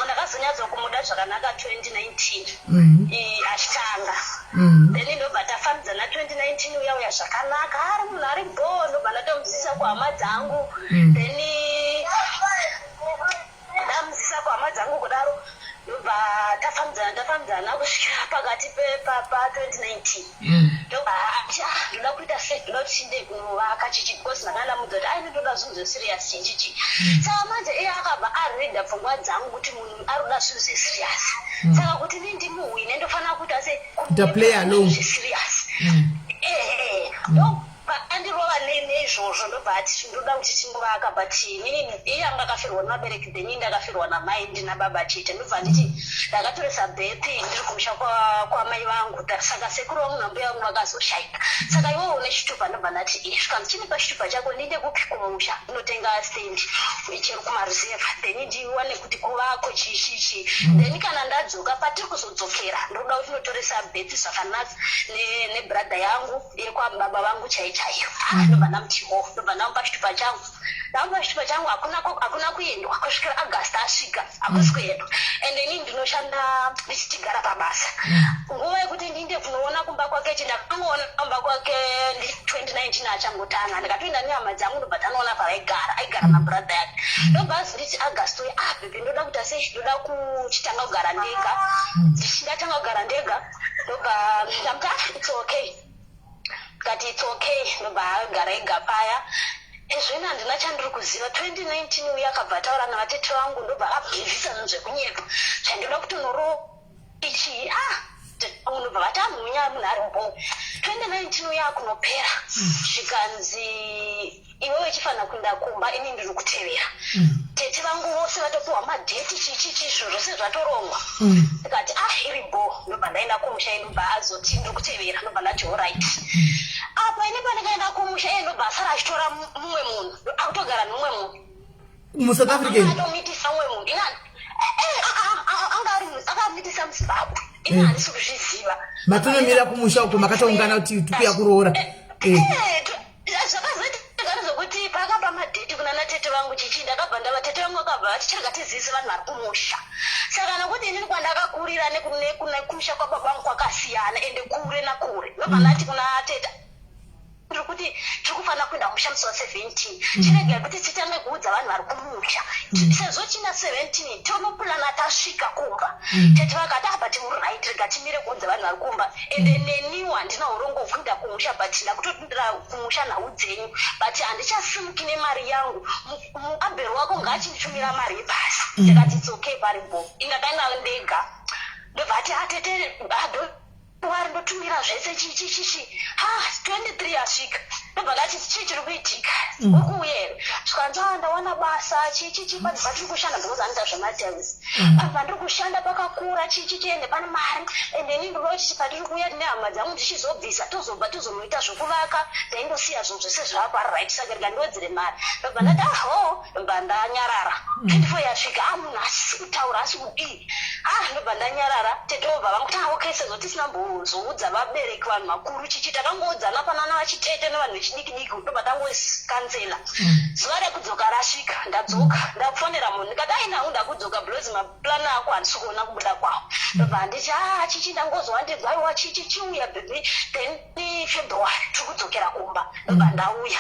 ndakazonyatso kumuda zvakanaka 2019 achitanga. Then ndobva tafambidzana 2019 uya uya zvakanaka ari munhu ari bhoo ndobva ndatomuzivisa kuhama dzangu. Then ndamuzivisa kuhama dzangu kudaro ndobva tafambidzana tafambidzana kusvikira pakati pa 2019 ndobva ati ah ndoda kuita sei ndoda kuti chindei kunovaka chichi because ndanga ndamudza kuti aine ndoda zvinhu zveserious chichichi saka manje iye akabva areada pfungwa dzangu kuti munhu ari kuda zvinhu zveserious saka kuti ini ndimuhwine ndofanira kuita sei Kuita play along. zveserious ehe Paandirova neizvozvo ndobva ati ndoda kuti tingovaka but inini iye anga akafirwa nevabereki then ini ndakafirwa namai ndina baba chete ndobva nditi ndakatoresa birth ndiri kumusha kwamai vangu saka sekuru vangu nambuya vangu vakazoshaika saka iwewe une chitupa ndobva ndati eh zvikanzi chinipa chitupa chako ndiende kupi kumusha ndinotenga stand chero kumaruzevha then ndiwane kuti kuvako chii chii chii then kana ndadzoka patiri kuzodzokera ndoda kuti ndinotoresa birth zvakanaka nebrother yangu yekwababa vangu chai chaiyo ah mm. ndobva ndamuti ho ndobva ndamupa chitupa changu ndamupa chitupa changu hakuna hakuna kuendwa kusvikira august asvika hakusi mm. kuendwa and ini ndinoshanda ndichitigara pabasa mm. nguva yekuti ndiinde kunoona kumba kwake chi ndakangoona kumba kwake 2019 achangotanga ndikatoenda nehama dzangu ndobva tanoona pavaigara aigara nabrother yake ndobva azonditi august uye ah bebe ndoda kuita sei ndoda kuchitanga kugara ndega ndichindatanga kugara ndega ndobva ndamuti ah it's okay ndikati it's okay ndobva agara ega paya ezvino handina chandiri kuziva 2019 uye akabva ataura navatete vangu ndobva abhilivhisa zvinhu zvekunyepa zvandoda kuti unoro ichii ah ndobva vati amunya ah, munhu ari bo 2019 uye akunopera zvikanzi iwewe chifanira kuenda kumba ini ndiri kutevera mm. tete vangu vose vatopiwa madheti chichichi izvo zvose zvatorongwa mm. ndikati ah iri bo ndobva ndaenda kumusha ndobva azoti ndiri kutevera ndobva ndati orit mm. apa ini pandikaenda kumusha iye ndobva asara achitora mumwe munhu akutogara nemumwe munhu musouth african atomitisa mumwe munhu ina eh, eh, ah, ah, ah, anga ari akamitisa muzimbabwe ini handisi kuzviziva matonomira kumusha uko makatoungana kuti tikuya kuroora eh. Zvakazoitika ndezvekuti paakapa madheti kuna natete vangu chichi ndakabva ndava tete vangu vakabva vati chirega tizivise vanhu vari kumusha saka nokuti inini kwandakakurira nekumusha kwababa vangu kwakasiyana ende kure nakure ndobva ndati kuna tete ndiri kuti nekuti tiri kufanira kuenda kumusha musi wa 17 chiregai kuti titange kuudza vanhu vari kumusha sezvo china 17 tonopulana tasvika kumba. Tete vakati, ah, but uri right, rega timire kuudza vanhu vari kumba. Ende neniwo handina urongo hwekuenda kumusha, but ndakutotindira kumusha nhau dzenyu, but handichasimuki nemari yangu. Muabhero wako ngaachinditumira mari yebhasi. Ndakati, it's okay, paripo indakaenda ndega. Ndobva ati, atete, wari ndotumira zvese, chichi chichi. Ha, 23 yasvika, ndobva ndati, chii chiri kuitika? Uri kuuya here? Zvikanzi, a, ndawana basa, chichichi, panzi patiri kushanda, because anoita zvematiles, panzi pandiri kushanda pakakura, chichichi, ende pane mari, ende ini ndinoda kuti patiri kuuya tine hama dzangu, ndichizobvisa, tozobva tozonoita zvokuvaka, ndaindosiya zvinhu zvese zvava right, saka rega ndiwedzere mari. Ndobva ndati, aho, ndobva ndanyarara. 24 yasvika, a, munhu asisi kutaura, asi kudii? Ah, ndobva ndanyarara. Tete vobva vanguti, ah, okay, sezvo tisina mbozoudza vabereki, vanhu vakuru, chichi, takangoudzana panana vachitete nevanhu vechidiki diki, ndobva tangokansela. Zuva rekudzoka rasvika, ndadzoka, ndakufonera munhu, ndikati, aina hangu ndakudzoka because maplan ako handisi kuona kubuda kwawo. Ndobva handiti, ah, chichi, ndangozwa ndibva, aiwa, chichi, chiuya baby, then February tiri kudzokera kumba. Ndobva ndauya.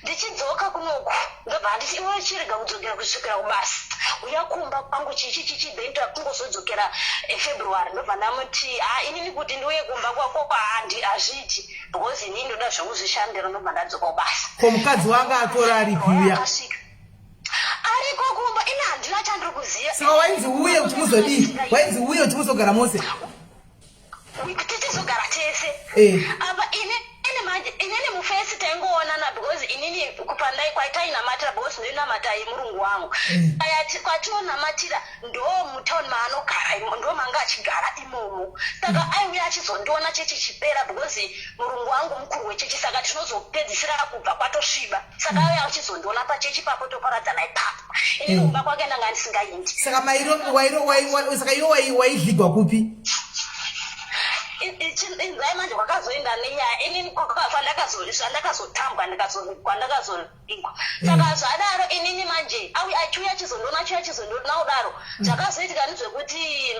Ndichidzoka kunoku, ndobva handiti, iwe chirega kudzokera kusvikira kubasa, uya kumba kwangu, chichi chichi, then takungozodzokera February. Ndobva ndamuti, ha, inini kuti ndiuye kumba kwako handi hazviiti, because inini ndoda zvekuzvishandira. Ndobva ndadzoka kubasa. Ko mukadzi wanga atora aripi uya? Akasvika ariko kumba, ini handina chandiri kuziva. Saka wainzi uye kuti muzodii? Wainzi uye kuti muzogara mose? Titizogara tese. Apa ini manje inini mufesi taingoonana, because inini kupandai kwaitainamatira, because ndoinamata yemurungu wangu. Aya kwatinonamatira ndo mutauni maanogara ndo manga achigara imomo, saka aiuya achizondiona chechi chipera, because murungu wangu mukuru wechechi, saka tinozopedzisira kubva kwatosviba, saka aiuya achizondiona pachechi papo, toparadzana ipapo. Inini kumba kwake ndanga ndisingaindi. Saka mairo wairo saka iwe waidligwa kupi? Inzai manje kwakazoenda nenyaya. Inini zvandakazotambwa, kwandakazolingwa, saka zvadaro inini manje achiuya achizondiona, achiuya achizondiona kudaro, zvakazoitika ndezvekuti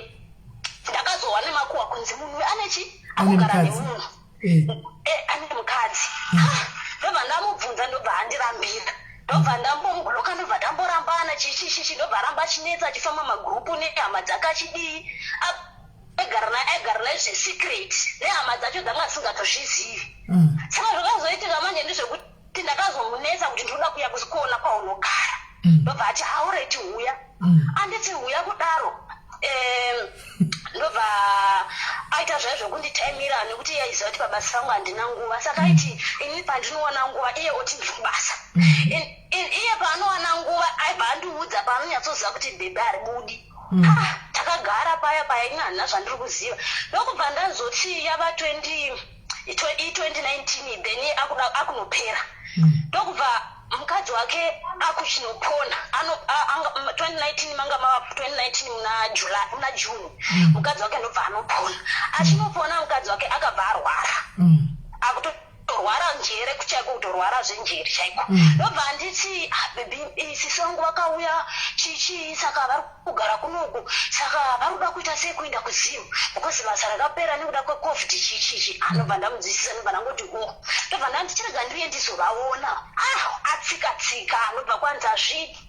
ndakazohwa nemakuhwa kunzi munhu uyu ane chi Ane akugara mukadzi. nemunhu. Ane mukadzi. Ndobva ndamubvunza, ndobva andirambira, ndobva ndambomubloka, ndobva tamborambana, chichichichi, ndobva aramba achinetsa, achifamba magurupu nehama dzake, achidii. Aigara naye, aigara naye zvesecret, nehama dzacho dzanga dzisingatozvizivi. Saka zvakazoitika manje ndezvekuti ndakazomunetsa kuti ndinoda kuuya kuona kwaunogara. Ndobva ati, haureti, huya. Anditi huya kudaro, ndobva aita zvaivo zvekunditaimira, nekuti iye aiziva kuti pabasa pangu handina nguva, saka aiti ini pandinowana nguva, iye oti ndiri kubasa. Iye paanowana nguva aibva andiudza paanonyatsoziva kuti bhebhi haribudi. Ah, takagara paya paya, ini handina zvandiri kuziva. Ndokubva ndazoti yava 20 i2019, then akuda akunopera, ndokubva mukadzi wake akuchinopona. 2019 manga mava 2019 muna July, muna June, mukadzi wake ndobva anopona. Achinopona, mukadzi wake akabva arwara, akutorwara njere chaiko, kutorwara zvenjere chaiko. Ndobva anditi, ah, baby, sisi vangu vakauya, chichi, saka vari kugara kunoku, saka vari kuda kuita sei kuenda kuZimu, because basa rakapera nekuda kweCOVID, chichichi. Ndobva ndamunzwisisa, ndobva ndangoti o, ndobva ndandi chirega ndiuye ndizovaona. Ah, atsika tsika, ndobva kwanzi hazvidi,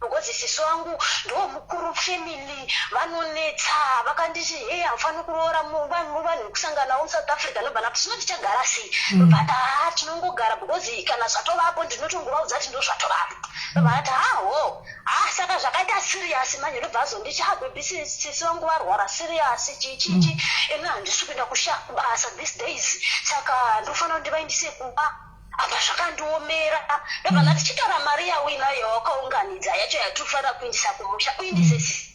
because sisi wangu ndo mukuru family, vanonetsa, vakanditi, hei, hamufaniri kuroora vanhu vekusanganawo muSouth Africa. Ndobva ndati, zvino tichagara sei? Ndobva ati, ha, tinongogara, because kana zvatovapo ndinotongovaudza kuti ndo zvatovapo. Ndobva ndati, haho. Ha, saka zvakaita serious manje. Ndobva azonditi, ha, baby, sisi vangu varwara serious, chichichi, ini handisi kuenda kubasa these days, saka ndofanira kuti ndivaindise kumba. Apa zvakandiomera. Ndobva ndati, chitora mari yauinayo yawakaunganidza yacho yatinofanira kuindisa kumusha, uindise sisi.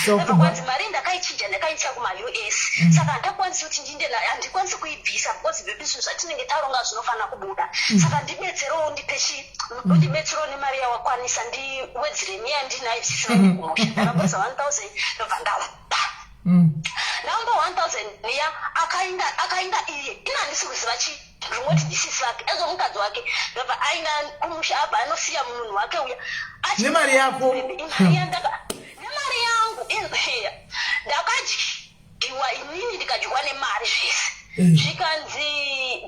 So ndobva kubva kwanzi mari ndakaichinja, ndakaisa kumaUS, saka handakwanisi kuti ndiinde nayo, handikwanisi kuibvisa, because baby, zvinhu zvatinenge taronga zvinofanira kubuda, saka ndibetserewo, undipe chi, undibetserewo nemari yawakwanisa, ndiwedzere neya ndinayo, sisi vaende kumusha. Ndakabudisa 1000, ndobva ndamupa. Ndamupa 1000 iya, akaenda, akaenda iye. Ini handisi kuziva chi, ndingoti ndisisi vake, ezo mukadzi wake. Ndobva aenda kumusha, abva anosiya munhu wake uya. Nemari yako? Imari yandaka, nemari yangu, ndakadyiwa inini, ndikadyiwa nemari zvese. Zvikanzi,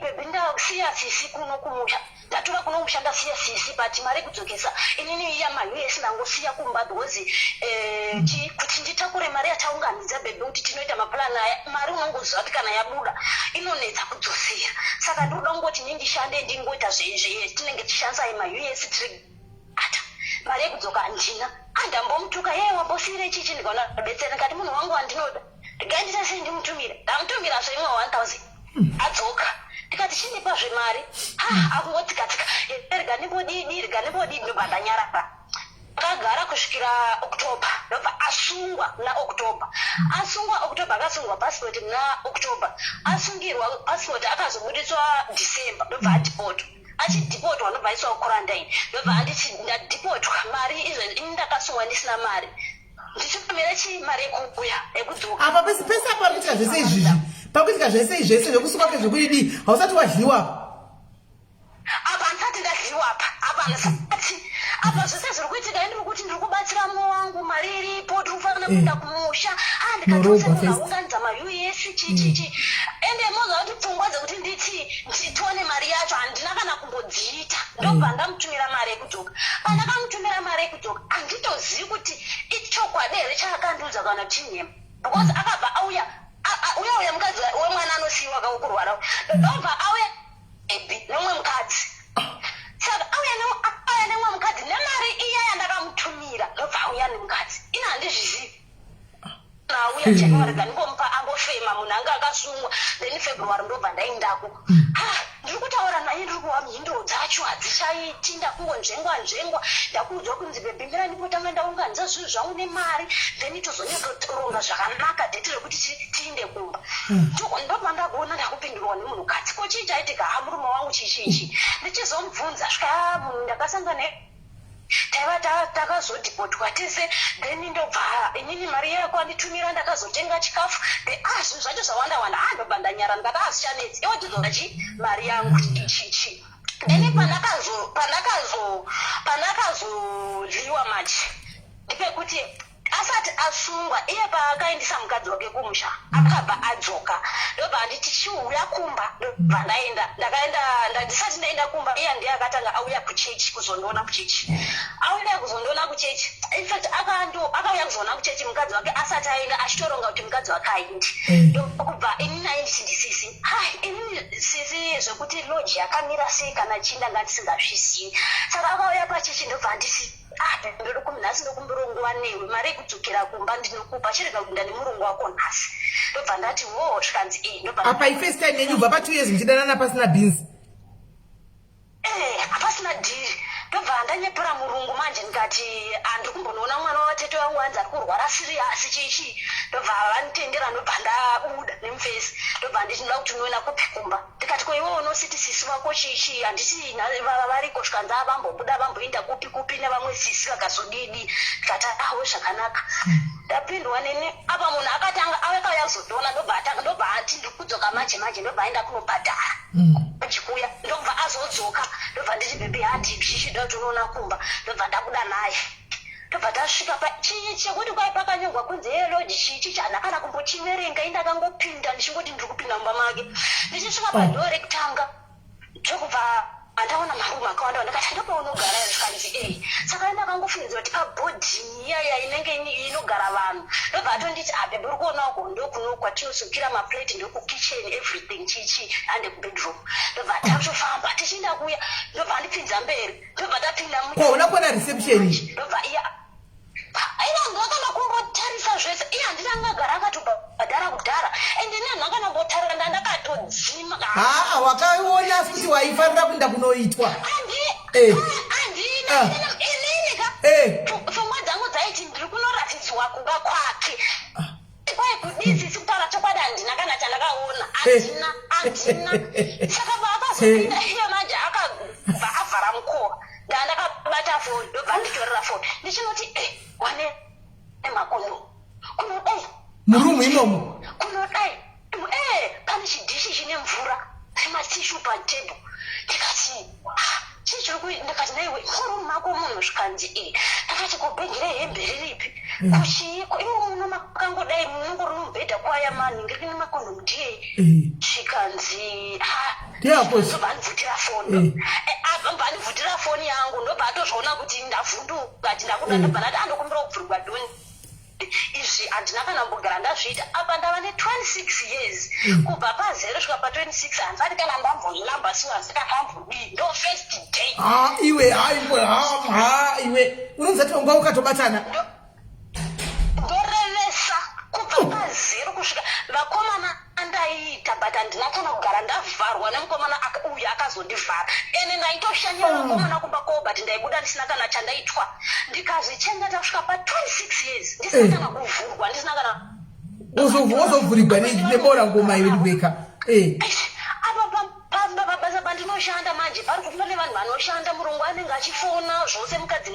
"Baby, ndasiya sisi kuno kumusha, ndatora kuno kumusha, ndasiya sisi, but mari yekudzokesa inini iya maUS ndangosiya kumba because kuti nditakure mari yataunganidza, baby, kuti tinoita maplan aya, mari unongoziva kuti kana yabuda inonetsa kudzosera. Saka ndinoda kungoti ini ndishande, ndingoita zvetinenge tichishandisa maUS tiri ata mari yekudzoka handina." Andambomutuka, "Ye, wambosiyire chichi?" Ndikaona betsera, ndikati, "Munhu wangu wandinoda, ndikaendesa sei?" Ndimutumire, ndamutumira zveimwe 1000. Adzoka, ndikati, "Chindipa zvemari." Ha, akungotsika-tsika, "Rega ndimbodidi, rega ndimbodidi." Ndobva ndanyarara, akagara kusvikira October. Ndobva asungwa muna October. Asungwa October, akasungwa passport muna October, asungirwa passport, akazobudiswa December. Ndobva adhipotwa. Achidhipotwa, ndobva aiswa kuquarantine. Ndobva anditi, "Ndadhipotwa, mari izvo ini ndakasungwa ndisina mari, ndichitumira chi mari yekuuya, yekudzoka?" Apa pese pese apa pari kuitika zvese izvizvi, pakuitika zvese izvi, zvese zvekusungwa kwezvekudidi, hausati wadyiwa. Apa handisati ndadyiwa apa, apa handisati. Apa zvese zviri kuitika, indiri kuti ndiri kubatsira mumwe wangu, mari iripo, tiri kufanira kuenda kumusha. Ah, ndikatose Norogwa munhu first. aunganidza maUS chichichi, ende moziva kuti pfungwa dzekuti nditi tione mari yacho handina kana kumbodziita. Ndobva ndamutumira mari yekudzoka. Pandakamutumira mari yekudzoka, handitozivi kuti ichokwadi here chaakandiudza kana kuti inhema, because akabva auya uya uya mukadzi wemwana anosiyiwa kaukurwara, ndobva auya ebi nemumwe mukadzi. Saka auya nemumwe mukadzi nemari iya yandakamutumira. Ndobva auya nemukadzi, ina handizvizivi. Auya January, ndimbomupa ambofema, munhu anga akasungwa. Then February ndobva ndaendako. Ah, ndiri kutaura naye, ndiri kuwa mhinduro dzacho hadzichaiti, ndakungonzvengwa nzvengwa. Ndakuudzwa kunzi, "Baby, mira ndimbotanga ndaunganidza zvinhu zvangu nemari, then tozonyatsoronga zvakanaka date rekuti tiinde kumba." Ndobva ndakuona ndakupindurwa nemunhukadzi. "Ko chii chaitika?" "Ha, murume wangu chichichi." Ndichizomubvunza, svika, "Ah, munhu ndakasangana naye, taiva takazodhipotwa tese, then ndobva inini mari yako anditumira, ndakazotenga chikafu." Then, ah, zvinhu zvacho zvawanda wanda. Ah, ndobva ndanyara, ndikati, "Azichanetsi, iwe tizora chi mari yangu chichi." Then pandakazodyiwa manje ndepekuti asati asungwa iye, paakaendesa mukadzi wake kumusha, akabva adzoka, ndobva anditi, "Chiuya kumba." Ndobva ndaenda, ndakaenda. Ndisati ndaenda kumba, iye ndiye akatanga auya kuchechi kuzondiona kuchechi. Auya kuzondiona kuchechi, infact akauya kuzoona kuchechi mukadzi wake asati aenda, achitoronga kuti mukadzi wake aindi. Ndokubva ini naye ndichiti, "Sisi, hai, inini sisi, zvekuti lodge yakamira sei kana chii ndanga ndisingazvizivi." Saka akauya pachechi, ndobva anditi, "Ah, nhasi ndokumbira nguva newe, mari yekudzokera kumba ndinokupa, chirega kuenda nemurungu wako nhasi." Ndobva ndati, "Wo." Zvikanzi, "E." Ndobva Apa ifirst time yenyu ubva pa2 years muchidanana pasina beans? Eh, hapasina deal. Ndobva ndanyepera murungu manje, ndikati, "Handiri kumbonoona mwana wavatete vangu, hanzi ari kurwara serious chichi." Ndobva vanditendera, ndobva ndabuda nemufesi. Ndobva nditi, "Ndoda kuti unoenda kupi kumba?" Ndikati, "Ko iwe unositi sisi vako chichi, handiti variko?" Zvikanzi, "Vambobuda, vamboenda kupi kupi nevamwe sisi vakazodidi." Ndikati, "Awe, zvakanaka, ndapindwa neni." Apa munhu akatanga akauya kuzondiona, ndobva atanga, ndobva ati, "Ndiri kudzoka manje manje." Ndobva aenda kunobhadhara chikuya, ndobva azodzoka. Ndobva nditi, "Baby, handi chichida kuti unoona kumba." Ndobva ndabuda naye, ndobva tasvika pa chii chekuti kwai pakanyorwa kunzi yelodge chichi chana, kana kumbochiverenga. Indakangopinda ndichingoti ndiri kupinda mumba make. Ndichisvika padoor rekutanga, ndokubva handaona marumu akawanda. Ndakati, "Ndopaunogara?" Zvikanzi, "E." Saka ndakangofungidzira kuti paboarding iyaya inenge inogara vanhu. Ndobva atonditi, "Ah, baby, uri kuona uko ndokuno kwatinosukira maplate, ndokukitchen, everything chichi, ande kubedroom." Ndobva takutofamba tichienda kuya, ndobva andipinza mberi, ndobva tapinda. Kwauna kuona reception? Ndobva iya aiwa, ndakana kumbotarisa zvese. Iye handiti angagara akatobhadhara kudhara, ende ini handina kana kumbotarira, ndandakatodzima. Haa, wakaiona futi, waifanira kuenda kunoitwa. Handina inini ka. Pfungwa dzangu dzaiti ndiri kunoratidzwa kuba kwake. Kwai kudii? Kutaura chokwadi, handina kana chandakaona, handina, handina. Saka paakazopinda iye manje, akabva avhara mukova, ndandakabata foni, ndobva anditorera foni. Ndichinoti, e, wane makondo kunodai Murumu imomo? Kunodai, e, pane chidhishi chine mvura nematissue patable. Ndikati, "Ah, chii chiri kui?" Ndikati, "Naiwe, murumu mako munhu?" Zvikanzi, "E." Ndakati, "Ko bhegi rehembe riripi? Kuchiiko imo muno makangodai munongori nomubhedha kwaya manhingiri nemakondomu ndiyei?" Zvikanzi, "Ah, Ndiyako. Ndobva andibvutira foni. Ndobva andibvutira foni yangu, ndobva atozviona kuti ndavhunduka, ati ndakuda. Ndobva ndati andokumbira kubvurwa doni. Izvi handina kana kumbogara ndazviita. Apa ndava ne26 years, kubva pazero svika pa26, handisati kana ndambozvilamba siwa, handisati ndambodii, ndo first day. Ha, iwe, ha, iwe, ha, ha, iwe, unonzati wanga ukatobatana. Ndorevesa, kubva pazero kusvika vakomana andaiita, but handina kana kugara ndavharwa nemukomana uyu akazondivhara. Ende ndaitoshanyira vakomana kumba kwavo, but ndaibuda ndisina kana chandaitwa. Ndikazvichengeta kusvika pa26 years ndisina kana kuvhurwa, ndisina kana. Wozovhurigwa nebora ngoma, iwe, ndiweka. Eish, apa pabasa pandinoshanda manje pari kufamba nevanhu vanoshanda. Murungu anenge achifona zvose, mukadzi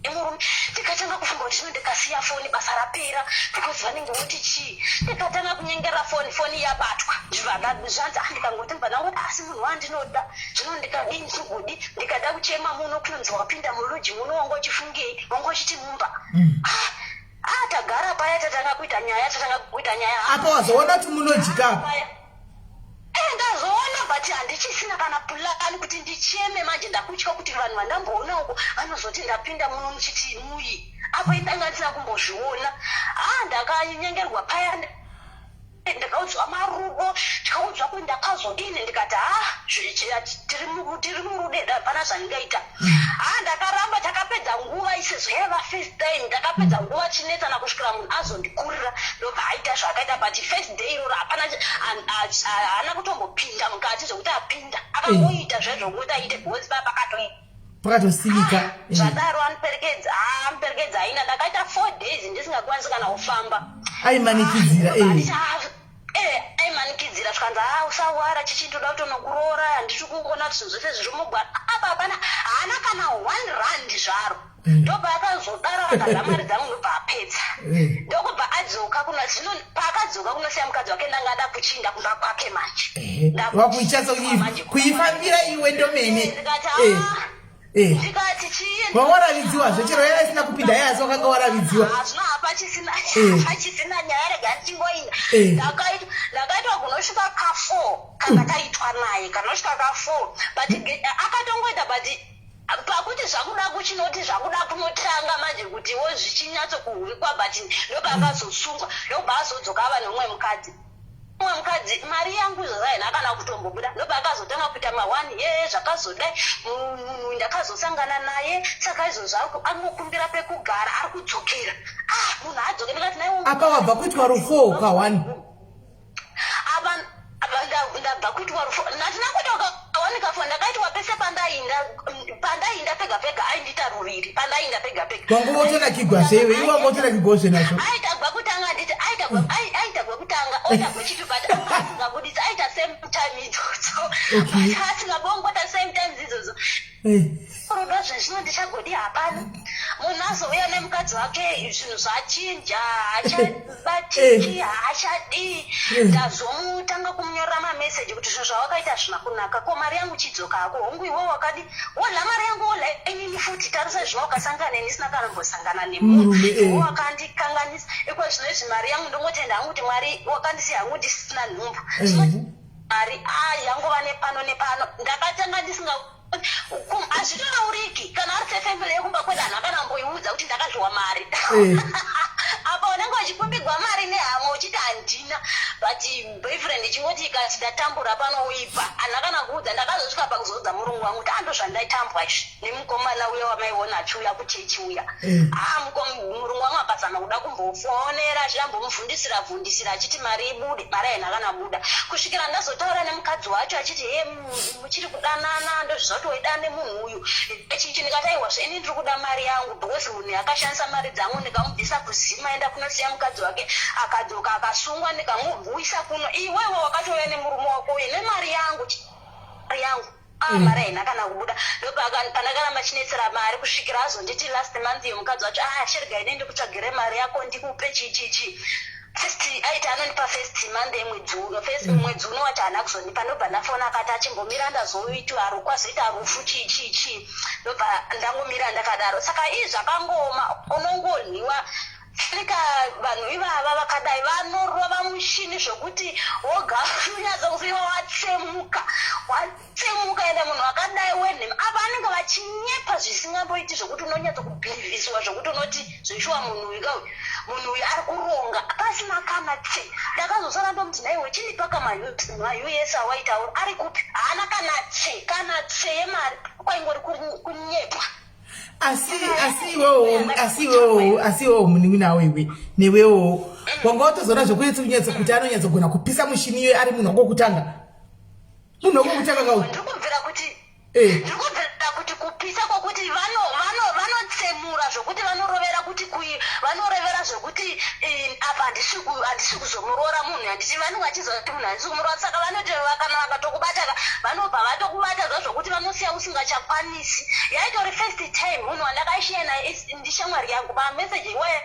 nemurume. Ndikatanga kufunga kuti zvino ndikasiya foni, basa rapera, because vanenge voti chii? Ndikatanga kunyengera foni, foni yabatwa. Zvanzi, ah, ndikangoti mbva ndangoti, asi munhu wandinoda zvino ndikadii, ndinogodi ndikada kuchema muno, kunonzi wapinda mulodge muno, wanga uchifungei, wanga uchiti mumba. Ah, ah, tagara paya, tatanga kuita nyaya, tatanga kuita nyaya. Apa wazoona kuti munojika. Paya. Ndazoona, but handichisina kana plan kuti ndicheme manje. Ndakutya kuti vanhu vandamboona uko vanozoti ndapinda muno muchiti muyi, apo indanga ndisina kumbozviona. Ha, ndakanyengerwa paya, ndakaudzwa marudo, ndikaudzwa kuti ndakazodini. Ndikati, ha, tiri murudo, hapana zvandingaita. Ha, ndakaramba. Takapedza nguva isezvo yaiva first time, ndakapedza nguva chinetsana kusvikira munhu azondikurira, ndobva aita zvaakaita. But first day iroro hapana, haana kutombopinda mukati zvekuti apinda, akangoita zvezvokuti aite because papakatoi Pakatosivika. Zvadaro aniperekedza, amuperekedza aina. Ndakaita 4 days ndisingakwanisi kana kufamba. Aimanikidzira. Aimanikidzira, zvikanzi, "Ha, usawara, chichi, ndoda kutonokuroora, handisi kuona kuti zvinhu zvese zviri mugwara apa." Hapana, haana kana 1 rand zvaro. Ndobva akazodaro, akadya mari dzangu, ndobva apedza. Ndokubva adzoka kuno. Zvino paakadzoka kunosiya mukadzi wake, ndanga ada kuchinda kumba kwake manje. Wakuichatsa kuifambira iwe ndomene. Ndikati, "Ah." Ndikati, "Chii?" Wawaravidziwazve, chero yaiva isina kupinda yai, asi wakanga waravidziwa. Hazvino hapachisina. Hapachisina nyaya, rega ndichingoinda. Ndakaitwa kunosvika ka4 kandakaitwa naye, kanosvika ka4, but akatongoita, but pakuti zvakuda kuchinoti zvakuda kunotanga manje kutiwo zvichinyatsokuhwikwa, but ndopaakazosungwa, ndobva azodzoka ava nemumwe mukadzi, mumwe mukadzi. Mari yangu zvazaina kana kutombobuda. Ndobva akazotanga kuita ma1 ye zvakazodai, munhu ndakazosangana naye, saka izvozvo angokumbira pekugara, ari kudzokera. Ah, munhu adzoke, ndikati naiwo. Apa wabva kuitwa rufo ka1. Apa ndabva kuitwa rufo, ndandina kuitwa kawanika fo, ndakaitwa pese pandainda, pandainda pega pega aindiita ruviri, pandainda pega pega. Wanga wotonakigwa zveiwe, iwe wanga wotonakigwa nazvo. Aita gwekutanga, nditi aita gwekutanga, oita gwechipiri, but anga asingabudisi, aita same time idzodzo. But asingabongota same times idzodzo. Rudo zvezvino ndichagodi, hapana munhu azouya nemukadzi wake, zvinhu zvachinja, haachabatiki, haachadii. Ndazomutanga kumunyorera mameseji kuti zvinhu zvawakaita hazvina kunaka. Ko mari yangu chidzoka hako. Hongu, iwe wakadi wodla mari yangu, wodla inini futi. Tarisa zvino, wakasangana neni isina kana mbosangana nemunhu. Murume, Iwe wakandikanganisa. Iko zvino izvi mari yangu, ndongotenda hangu kuti Mwari wakandisiya hangu ndisina nhumbu. Zvino mari yangova nepano nepano. Ndakatanga ndisinga hazvitotauriki kana ari sefamily yekumba kwedu, hanhu akana mboiudza kuti ndakadyiwa mari. Apa unenge uchikumbigwa mari nehama uchiti handina, but boyfriend ichingoti ikati ndatambura pano, uipa, hanhu akana kuudza. Ndakazosvika pakuzoudza murungu wangu kuti ando zvandaitambwa izvi nemukomana uya wamaiona achiuya kuchechi uya. Ah, murungu wangu akazama kuda kumbofonera, achida mbomuvhundisira vhundisira, achiti mari ibude. Mari haina kana buda kusvikira ndazotaura nemukadzi wacho achiti, "He, muchiri kudanana, ndozviziva kuti waidana nemunhu uyu chichi." Ndikati, "Aiwa, ini ndiri kuda mari yangu, because munhu akashandisa mari dzangu, ndikamubvisa kuzima enda kunosiya mukadzi wake, akadzoka akasungwa, ndikamubvuyisa kuno. Iwewe wakatouya nemurume wako uyu nemari yangu, mari yangu." Ah, mari haina kana kubuda. Ndopandakaramba chinetsera mari kusvikira azonditi last month iyo mukadzi wacho, "Ah, chirega ine ndikutsvagire mari yako, ndikupe chichichi." First aiti anondipa first month yemwedzi uno, first mwedzi uno wacho haana kuzondipa. Ndobva ndafona, akati achimbomira, ndazoitwa kwazoita rufu, chii chii chii. Ndobva ndangomira ndakadaro. Saka ii zvakangooma, unongonhiwa. Africa vanhu ivava vakadai vanorova mushini zvekuti woga unyatsa kusiiwa watsemuka watsemuka ende munhu akadai wenhema apa anenge vachinyepa zvisingamboiti zvekuti unonyatsa kubhilivhisiwa zvekuti unoti zveshuwa munhu uyu kauyu munhu uyu ari kuronga pasina kana tse ndakazosara ndomuti nhaiwe chindipa kamaus awaitaura ari kupi haana kana tse kana tse yemari kwaingori kunyepa asi asi iwewo asi iwewo asi iwewo munin'ina wewe newewo wanga watozoona zvekunyatso kunyatso kuti anonyatsogona kupisa mushini iyoyo ari munhu wangokutanga munhu wangokutanga kau ndiri kubvira kuti eh. ndiri kubvira kuti kupisa kwokuti vanotsemura zvokuti vanorovera kuti kui vanorevera zvekuti eh, apa handisi kuzomuroora munhu handisi vanenge vachiziva kuti munhu handisi kumuroora saka vanoti kana vakatokubataka vanobva vatokubata zvazvokuti vanosiya usingachakwanisi yaitori first time munhu wandakashiya naye ndishamwari yangu mameseji iwaya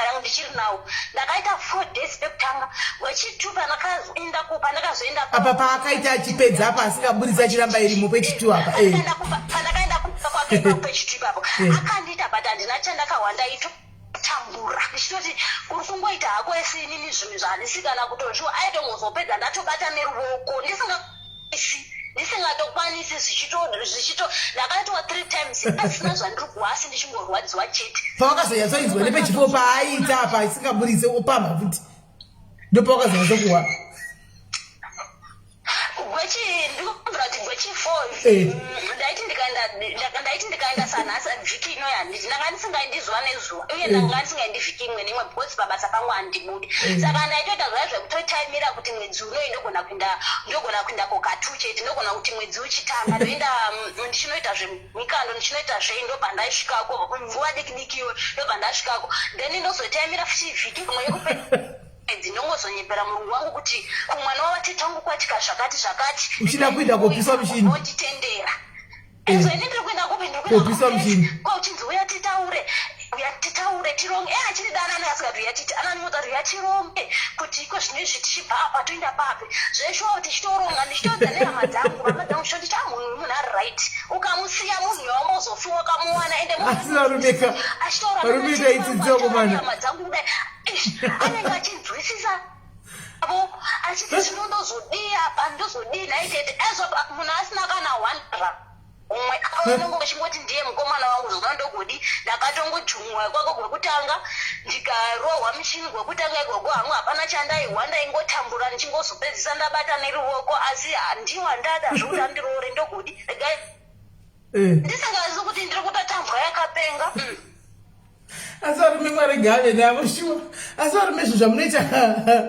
yangu ndichiri nawo ndakaita 4 days pekutanga wechitu pandakazoenda pandakazoenda apa paakaita achipedza apa asingaburitsi achiramba irimo pechitu apa eh. pandakaenda kumba kwake pechitu ipapo eh. akandiita but handina chandakahwanda ito tambura ndichitoti kuri kungoita hako ese inini zvinhu zvahandisi kana kutozviwa aitongozopedza ndatobata neruoko ndisingaisi ndisingatokwanisi zvichito zvichito ndakaitwa three times pasina zvandiri kuhasi ndichingorwadziwa chete pawakazonyatsoinzwa nepechifo paaiita apa asingaburitse opamha futi ndopawakazonyatsokuwa gwechi ndikubvira kuti gwechi four eh. ndaiti ndikaenda ndaiti ndikaenda sanhasi vhiki ino yanditi ndanga ndisingaendi zuva nezuva uye eh. ndanga ndisingaendi vhiki imwe neimwe because pabasa pangu handibudi eh. saka ndaitoita zvaya zvekutotaimira kuti mwedzi unoyi ndogona kuenda ndogona kuenda kokatu chete ndogona kuti mwedzi uchitanga ndoenda ndichinoita zvemikando ndichinoita zvei ndobva ndaisvikako nguva diki diki iyoyo ndobva ndasvikako then ndozotaimira futi vhiki imwe yekupe ndinongozonyepera murungu wangu kuti kumwana wavatete wangu kwatika zvakati zvakati uchida kuenda kopisa mushini onditendera ezo eh. ini ndiri kuenda kupi ndiri kuenda mushini kwa uchinzi uya titaure uya titaure tironge e achiri danani asingati uya titi ananiudza kuti uya tironge kuti iko zvino izvi tichibva apa toenda papi zveshuwa tichitoronga ndichitoudza nehama dzangu hama dzangu ndichitoti cha munhu uyu munhu ari right ukamusiya munhu yaumbozofi wakamuwana ende asi varumeka varumeka itsidziokomana hama dzangu kudai anenge achinzwisisa avo achiti zvino ndozodii apa ndozodii nhai tete ezvo munhu asina kana one rand umwe unenge uchingoti ndiye mukomana wangu zvona ndogodi ndakatongojumwa kwako kwekutanga ndikarohwa muchini kwekutanga ikoko hangu hapana chandaihwa ndaingotambura ndichingozopedzisa ndabata neruoko asi handiwa ndada zvekuti andiroore ndogodi eh. ndisingazi kuti ndiri kutotambwa yakapenga mm. Asi varume Mwari ngaave navo shuwa. Asi varume izvo zvamunoita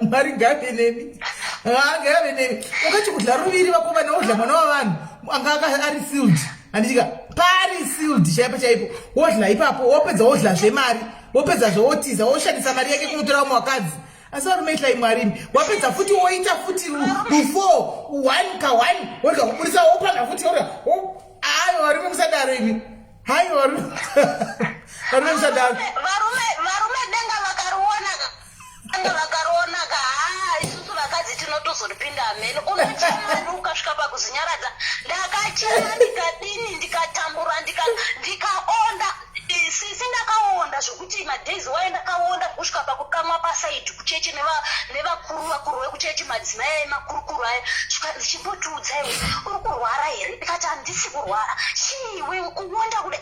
Mwari ngaave nemi. Ngaave nemi. Ukati kudla ruviri vakomana wodla mwana wavanhu anga aka ari sealed. Handitika pari sealed chaipo chaipo. Wodla ipapo wopedza wodla zvemari. Wopedza zvowotiza woshandisa mari yake kunotora vamwe vakadzi. Asi varume ityai Mwari imi. Wapedza futi woita futi rufo one ka one wodla kuburisa wopanda futi wodla. Ayo varume musadaro imi. Hai varume varume musadaro. Varume varume denga vakariona denga vakariona ka haa isusu vakadzi tinotozoripinda hameno unochema ukasvika pakuzinyaradza ndakachema ndikadini ndikatambura ndikaonda sisi ndakaonda zvekuti madays waye ndakaonda kusvika pakukamwa pasaidi kuchechi nevakuru vakuru vekuchechi madzimai aye makurukuru aya svika ndichimbotiudza iwe uri kurwara here ndikati handisi kurwara chiiwe kuonda kudai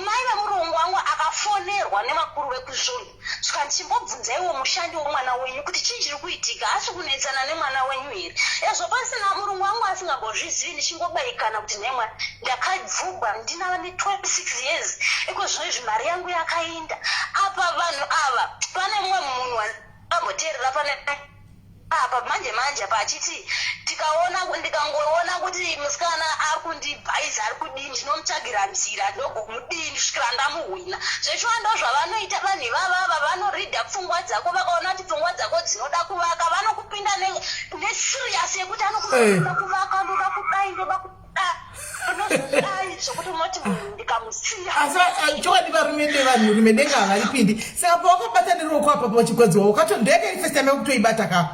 mai vemurungu wangu akafonerwa nevakuru vekuzvunhu svika ndichimbobvunza iwo mushandi womwana wenyu kuti chii chiri kuitika asi kunetsana nemwana wenyu here ezvo pasina murungu wangu asingambozvizivi ndichingobaikana kuti nhemwa ndakabvugwa ndinava ne26 years iko zvino izvi mari yangu yakainda apa vanhu ava pane mumwe munhu amboteerera pane apa manje manje apa achiti tikaona ndikangoona kuti musikana ari kundibhaiza ari kudini ndinomutsvagira nzira ndogomudini kusvikira ndamuhwina zveshuwa ndo zvavanoita vanhu ivavava vanoridha pfungwa dzako vakaona kuti pfungwa dzako dzinoda kuvaka vanokupinda neserious yekuti anokuda kuvaka ndoda kudai ndoda kudai zvokuti unoti munhu ndikamusiya asi chokwadi varume nevanhu rume denga havaripindi saka pawakabata neruoko apa pachigwadziwa wakato ndoyakairi first time yekutoibata ka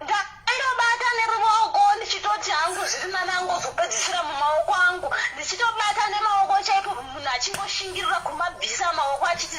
ndaindobata neruoko ndichitoti hangu zviri nani angozopedzisira mumaoko angu ndichitobata nemaoko chaipo munhu achingoshingirira kumabvisa maoko achiti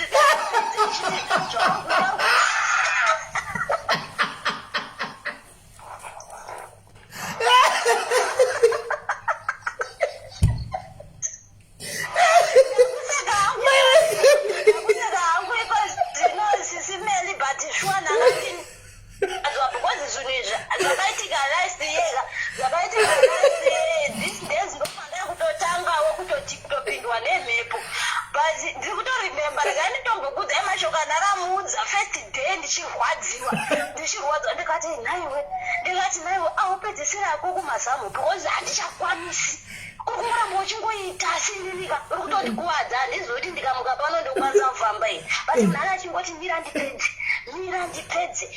Ndichirwadziwa ndichirwadziwa ndikati nhaiwe ndikati nhaiwe aupedzisira ako kumazamu because handichakwanisi uri kungoramba uchingoita asi ininika uri kutondikuvadza handizivi kuti ndikamuka pano ndokwanisa kufamba here but munhu ane achingoti mira ndipedze mira ndipedze.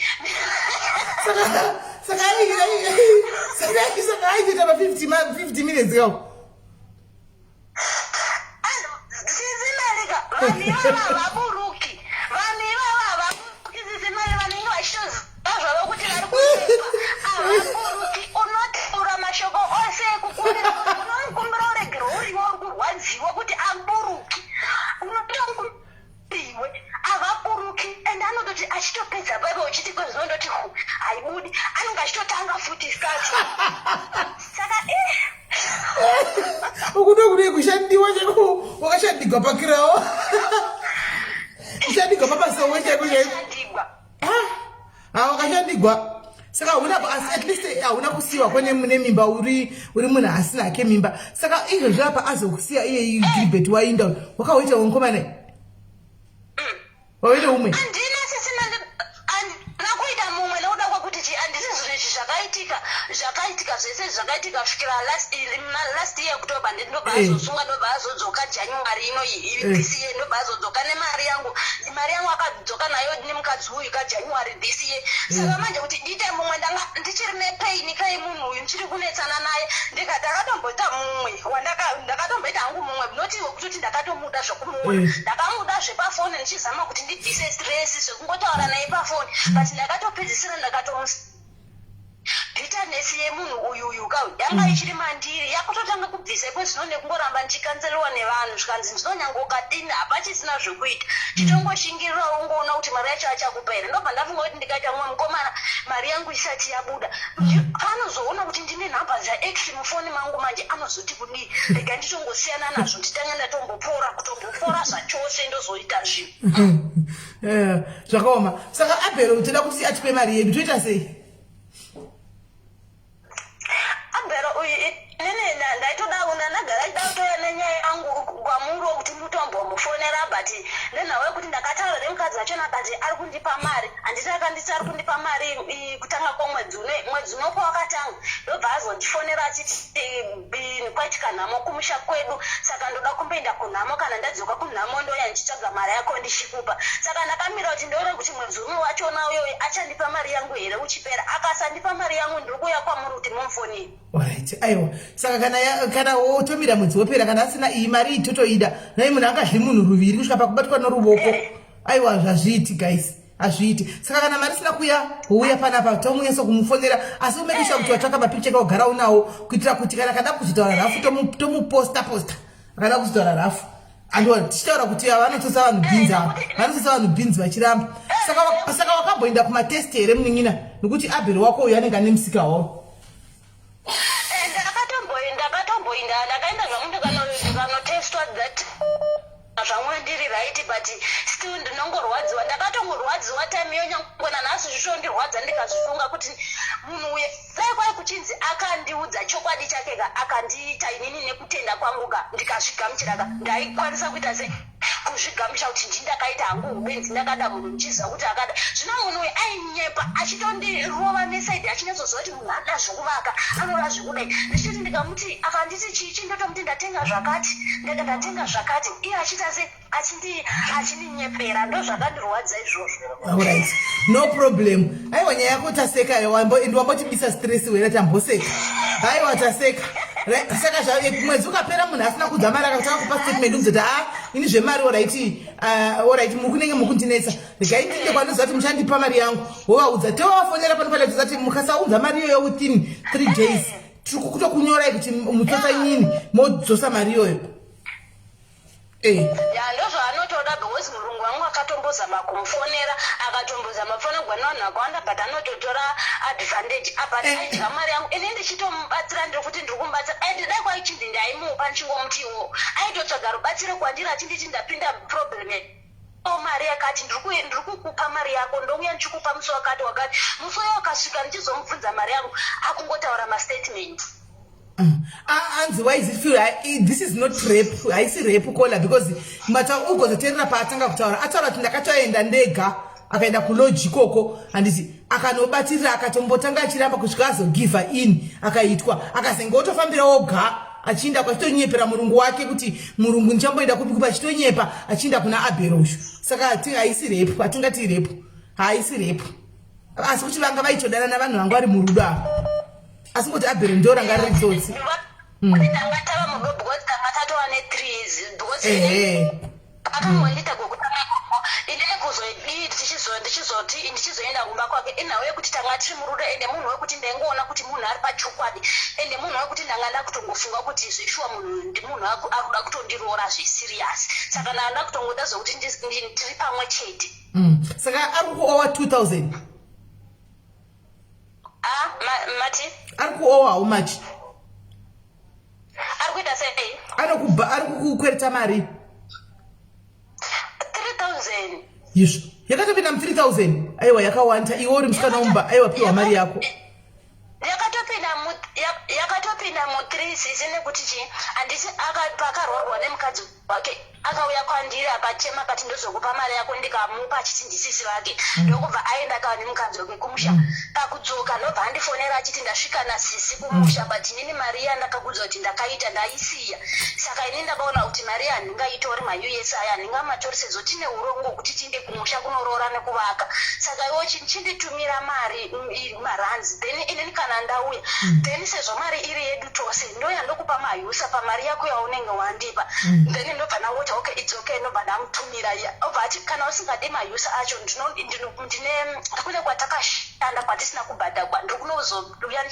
Saka aiita pa 50 minutes kawo. Sizimelika vanhu ivava havaburuki, vanhu ivava havaburuki sisimeli, vanenge vachitoziva zvavo kuti vari kurepa havaburuki. Unotaura mashoko ose ekukumbira, unomukumbira uregero uriwe uri kurwadziwa kuti aburuki, unotoiwe havaburuki and anototi achitopedza paipa uchiti kwezvinondoti hu haibudi, anenge achitotanga futi start saka eh. Ukuda kudii kushandiwa chaiko, wakashandigwa pakirawo, kushandigwa papasowe chaiko chaiko. Ha, wakashandigwa saka hauna, asi at least hauna kusiyiwa kwane nemimba, uri munhu asina hake mimba. Saka izvozvo apa azokusiya iye Gilbert wainda, wakaoita mukomana waita umwe? Handina sisina, handina kuita mumwe nekuda kwekuti chi handisi zvinhu izvi zvakaitika, zvakaitika zvese zvakaitika kusvikira last year October, ndobva azosunga, ndobva azodzoka January ino this year, ndobva azodzoka nemari yangu. Mari yangu akadzoka nayo nemukadzi uyu kaJanuary this year. Saka manje kuti ndiite mumwe ndanga ndichiri nepain kai munhu uyu, ndichiri kunetsana naye. Ndikati ndakatomboita mumwe ndakatomboita hangu mumwe, noti wekutoti ndakatomuda zvekumuona. Ndakamuda zvepafoni ndichizama kuti ndibvise stress zvekungotaura naye pafoni, but ndakatopedzisira ndakatomusi bitterness yemunhu uyu uyu ka yanga ichiri mandiri, yakutotanga kubvisa ikwezvino nekungoramba ndichikanzeliwa nevanhu, zvikanzi ndinonyange ukadini hapachisina zvekuita, chitongoshingirira ungoona kuti mari yacho achakupa here. Ndobva ndafunga kuti ndikaita mumwe mukomana mari yangu isati yabuda, anozoona kuti ndine nhamba dzaex mufoni mangu, manje anozoti kudii? Rega nditongosiyana nazvo, nditange ndatombopora, kutombopora zvachose, ndozoita zvinhu. Zvakaoma. Saka Abhero toda kuti atipe mari yedu, toita sei? Abhero uyu inini ndaitoda ndagara chida kutouya nenyaya yangu kwamuri wokuti mutombomufonera, but nenhau yekuti ndakataura nemukadzi wachona akati ari kundipa mari, handiti akanditi ari kundipa mari kutanga kwomwedzi une mwedzi uno kwawakatanga, ndobva azondifonera achiti kwaitika nhamo kumusha kwedu, saka ndoda kumboenda kunhamo, kana ndadzoka kunhamo ndouya ndichitsvaga mari yako ndichikupa. Saka ndakamira kuti ndione kuti mwedzi uno wachona uyoyo achandipa mari yangu here uchipera. Akasandipa mari yangu, ndiri kuuya kwamuri kuti mumufonere. Alright, aiwa, saka kana wotomira mwedzi wopera, kana asina iyi mari iyi totoida nai. Munhu angadli munhu ruviri kusvika pakubatwa noruvoko? Aiwa, zvazviiti guys, hazviiti. Saka kana mari isina kuya, wouya panapa tomunyatso kumufonera, asi umake sure kuti watsvaka mapicha kaugara unawo kuitira kuti kana kada kuzotaura rafu tomuposta posta, akada kuzotaura rafu andiwa tichitaura kuti ava vanotsotsa vanhu bhinzi, ava vanotsotsa vanhu bhinzi vachiramba. Saka wakamboenda kumatest here munin'ina, nekuti Abheri wako uyu anenge ane musika wavo? Ndakatomboinda, ndakaenda zvangu ndikanotestwa that zvangu ndiri right, but still ndinongorwadziwa. Ndakatongorwadziwa time iyo, nyangwe nanhasi zvichondirwadza ndikazvifunga kuti munhu uyu dai kwai kuchinzi akandiudza chokwadi chake ka, akandiita inini nekutenda kwangu ka, ndikazvigamuchira ka, ndaikwanisa kuita sei kuzvigamuchira kuti ndii ndakaita hangu ubenzi, ndakada munhu ndichiziva kuti akada. Zvino munhu uyu ainyepa achitondirova nesaidi, achinyatsoziva kuti munhu anoda zvekuvaka, anoda zvekudai. Ndichiti ndikamuti akanditi chichi, ndotomuti ndatenga zvakati, ndatenga zvakati, iye achiita se achindinyepera. Ndo zvakandirwadza izvozvo. Alright, no problem. Aiwa, nyaya yako taseka, and wambotibisa stress wena, tamboseka. Aiwa, taseka. Saka mwedzi ukapera munhu asina kudza mari, akatanga kupa statement, umuzoti a ini zvemari, alright, alright, mukunenge mukundinetsa, regai ndinde kwanoziva kuti muchandipa mari yangu. Wovaudza, tovafonera pano pane kuti mukasaunza mari iyoyo within 3 days, tiri kutokunyorai kuti mutsotsa inini, modzosa mari iyoyo. Eh. Ya, ndozvaanotoda because murungu wangu akatombozama kumufonera, akatombozama kufonegwa nevanhu vakawanda, but anototora advantage apa. Aidya mari yangu ini ndichitomubatsira, ndiri kuti ndiri kumubatsira, and dai kwaichinzi ndaimupa ndichingomutiwo aitotsvaga rubatsiro kwandiri achinditi ndapinda problem o mari yakati, ndiri kukupa mari yako, ndouya ndichikupa musi wakati wakati. Musi uyo wakasvika ndichizomubvunza mari yangu, akungotaura mastatement. Ah, anzi why is it feel this is not rape, haisi rape kola, because mata ugozoteerera paatanga kutaura, ataura kuti ndakatoenda ndega, akaenda kulodge ikoko, handiti? Akanobatirira, akatombotanga achiramba kusvika azogiva in, akaitwa, akazenge otofambira oga achiinda kwachitonyepera murungu wake kuti murungu ndichamboenda kupi kupi, achitonyepa achiinda kuna Aberoshu. Saka haisi rape, hatingati rape, haisi rape, asi kuti vanga vaitodanana, vanhu vanga vari murudo ava, asi ngoti Abhero ndo ranga riri tsotsi. Tanga tava murudo because tanga tatova ne3 years because akangondiita kwekutanga ikoko, inini kuzodii, ndichizoti ndichizoenda kumba kwake, inhau yekuti tanga tiri murudo, ende munhu wekuti ndaingoona kuti munhu ari pachokwadi, ende munhu wekuti ndanga ndakutongofunga kuti zveshuwa munhu ndimunhu akuda kutondiroora zveserious, saka ndanga ndakutongoda zvokuti tiri pamwe chete. Saka ari kuowa 2000? Ah, mati? Ari kuowa how much? Ari kuita sei? Anokuba, ari kukukwereta mari. 3000. Izvo yakatopinda mu3000? Aiwa, yakawanda. Iwe uri musikana womba, aiwa, piwa mari yako. Yakatopinda mu3, sisi, nekuti chi handiti pakarwarwa nemukadzi wake akauya kwandiri akachema, akati ndozokupa mari yako, ndikamupa achiti ndisisi vake. Ndokubva aenda akava nemukadzi wake kumusha. Pakudzoka ndobva andifonera achiti ndasvika nasisi kumusha, but inini mari iya ndakakudza kuti ndakaita ndaisiya, saka inini ndakaona kuti mari iya handingaitori, maUS aya handingamatori sezvo tine urongo hwekuti tiinde kumusha kunoroora nekuvaka, saka iwo chinditumira mari marands, then inini kana ndauya, then sezvo mari iri yedu tose, ndoya ndokupa mayusa pamari yako yaunenge wandipa. Then ndobva ndangoti okay, it's okay, ndobva ndamutumira iya. Obva ati kana usingadi mayusa acho, ndine kune kwatakashanda kwatisina kubhadhagwa, ndiri kunozouya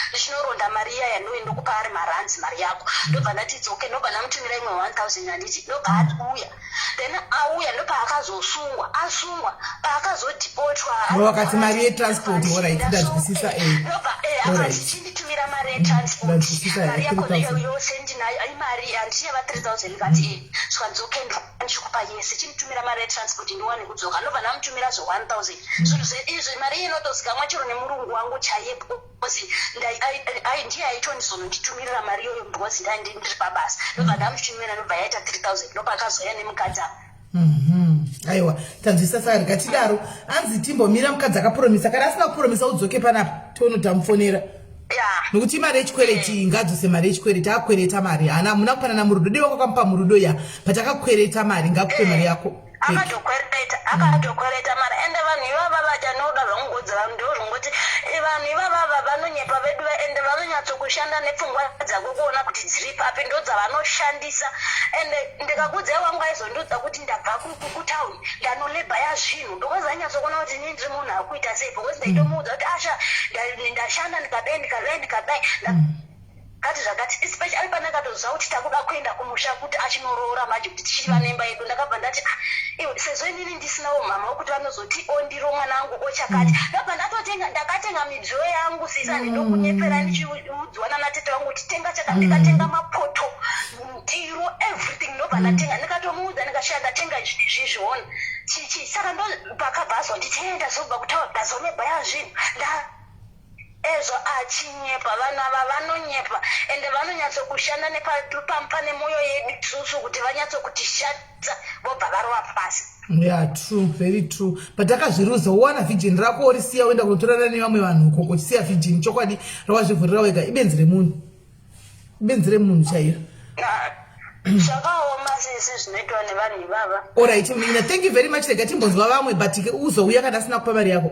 ndichinoronda mari iya yandoye ndokupa ari marands mari yako. Ndobva ndati it's okay, ndobva ndamutumira imwe 1000, handiti? Ndobva auya, then auya ndopaakazosungwa, asungwa paakazodhipotwa. Wakati mari yetransport, alright, ndazwisisa. Ndobva akati chinditumira mari yetransport. Ndazwisisa, Mari yako 3000. Yose ndinayo, imari handichava 3000, kati zvikanzi okay, ndichikupa yese, chinditumira mari yetransport ndiwane kudzoka. Ndobva ndamutumira zve 1000. Zvinhu izvi mari iyi inotozikamwa chero nemurungu wangu chaiye, because ndiye aitondizononditumirira mari iyoyo because ndiri pabasa. Ndobva ndamutumira, ndobva yaita 3000, ndobva akazouya nemukadzi apa. Aiwa, tanzwisisa. Saka rikatidaro, anzi timbomira mukadzi akapromisa, kana asina kupromisa udzoke panapa tione kuti tamufonera. Nokuti mari yechikwereti, ngadzose mari yechikwereti, akakwereta mari, hana hamuna kupanana murudo, dei wakamupa murudo ya, but akakwereta mari, ngakupe mari yako back. Akatokwereta mari, ende vanhu ivava vachanoda zvangogodza vanhu, ndo zvongoti vanhu ivavava vanonyepa vedu, ende vanonyatsokushanda nepfungwa dzako kuona kuti dziri papi, ndo dzavanoshandisa. Ende ndikakudzai wangu aizondiudza kuti ndabva kutauni ndanolebhaya zvinhu, because ainyatsokuona kuti inini ndiri munhu akuita sei, because ndaitomuudza kuti asha ndashanda ndikadai ndikadai ndikadai kati zvakati, especially pandakatoziva kuti takuda kuenda kumusha kuti achinoroora manje, kuti tichiva nemba yedu, ndakabva ndati ah, iwe, sezvo inini ndisinawo mhama wekuti vanozoti ondiro mwana wangu ochakati, ndabva ndatotenga, ndakatenga midziyo yangu, sisa, ndinokunyepera, ndichiudzwa nanatete vangu kuti tenga chakati, ndikatenga mapoto, ndiro, everything, ndobva ndatenga, ndikatomuudza, ndikasvika ndatenga izvi izvizviona chichi. Saka ndo pakabva azonditi e ndazobva kutaura, ndazonebhaya zvinhu nda ezvo achinyepa. Vanhu ava vanonyepa, ende vanonyatsokushanda pane mwoyo yedu isusu kuti vanyatsokutishatsa, vobva varova pasi. Yeah, true, very true, but akazviruza. Uwana virgin rako orisiya, uenda kunotorana nevamwe vanhu ukoko, uchisiya virgin chokwadi rawazvivhurira wega. Ibenzi remunhu, ibenzi remunhu chairo. Zvakaoma sisi, zvinoitwa nevanhu ivava. Alright mina, thank you very much. Rega timbonzwa vamwe, but uzouya kana asina kupa mari yako.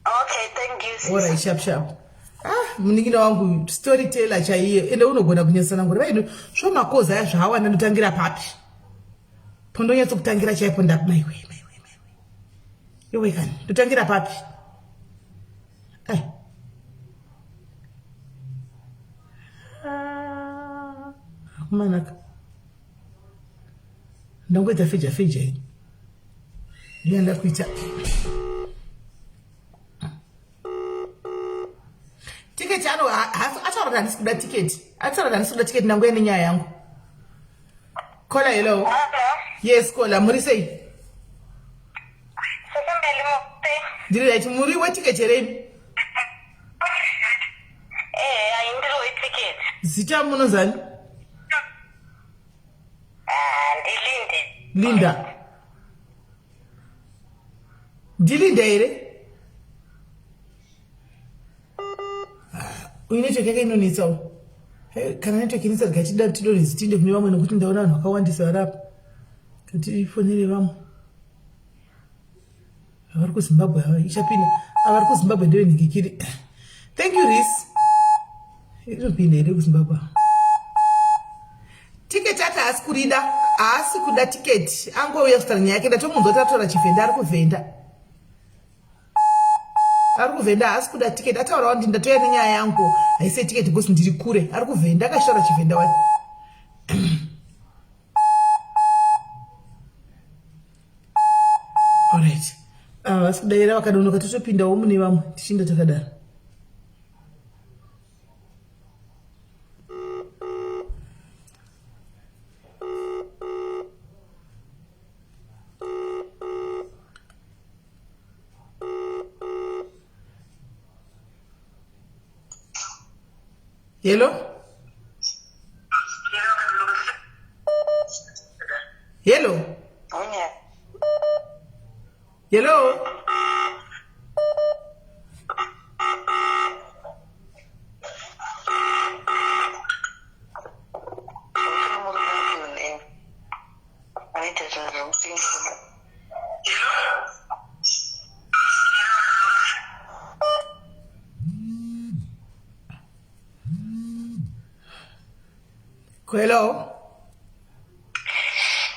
Okay, thank you, sis. Alright, sharp sharp. Ah, munin'ina wangu storyteller chaiye, ende unogona kunyatsanangura vaino zvomakoza aya zvaawanda. Ndotangira papi pondonyatsokutangira chaipo? Ndapi? Maiwe, maiwe, maiwe, iwe kani, ndotangira papi? Ai. Ah, akumanaka. Ndangoita feja feja ini. Ndiyo ndakuita. Tiketi ano ataura kuti handisi kuda tiketi. Ataura kuti handisi kuda tiketi ndanguya nenyaya yangu. Kola hello. Yes kola muri sei? Ndiri right muri wetiketi here imi? Eh, ndiri wetiketi. Zita munonzani? Ah, ndilinde. Linda. Ndilinda here? Ah, uyu network yake inonetsawo. Kana network inetsa rega tida tidonhedze tiinde kune vamwe nekuti ndaona vanhu vakawandisa vari apa. Ngatifonere vamwe. Vari kuZimbabwe ava ichapinda. Ava vari kuZimbabwe ndevenhingikiri. Thank you Reese. Inopinda here kuZimbabwe? Tiketi ati haasi kurida, haasi kuda tiketi. Angouya kutaura nyaya yake ndatomunzwa kuti ataura chivhenda ari kuvhenda. Ari kuvhenda haasi kuda tiketi. Ataura kuti ndatouya nenyaya yangu haisi yetiketi because ndiri kure. Ari kuvhenda akashora chivhenda wani. Alright. Ava vasi kudaira vakadonoka totopindawo mune vamwe tichinda takadaro. Hello? Hello? Hello? Hello.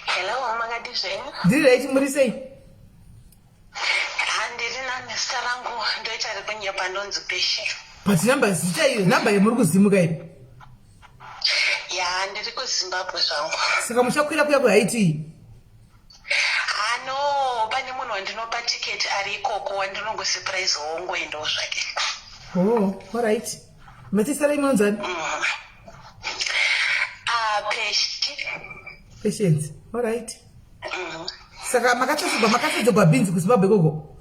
Hello, makadii zvenyu? Ndiri right, muri sei? Handiri nani, zita rangu ndoita rekunyepa ndonzi Peshe. But number zita iyo, number yemuri kuzimuka iyo. Ya, ndiri kuZimbabwe zvangu. Saka muchakwira kuya kuHaiti? Ano, pane munhu wandinopa ticket ari ikoko wandinongosurprise wongoendawo zvake. Oh, all right. Matisa munonzani? Ah, Peshe. Patience. All right. Saka makatsotsegwa makatsotsegwa bhinzi kuZimbabwe ikoko?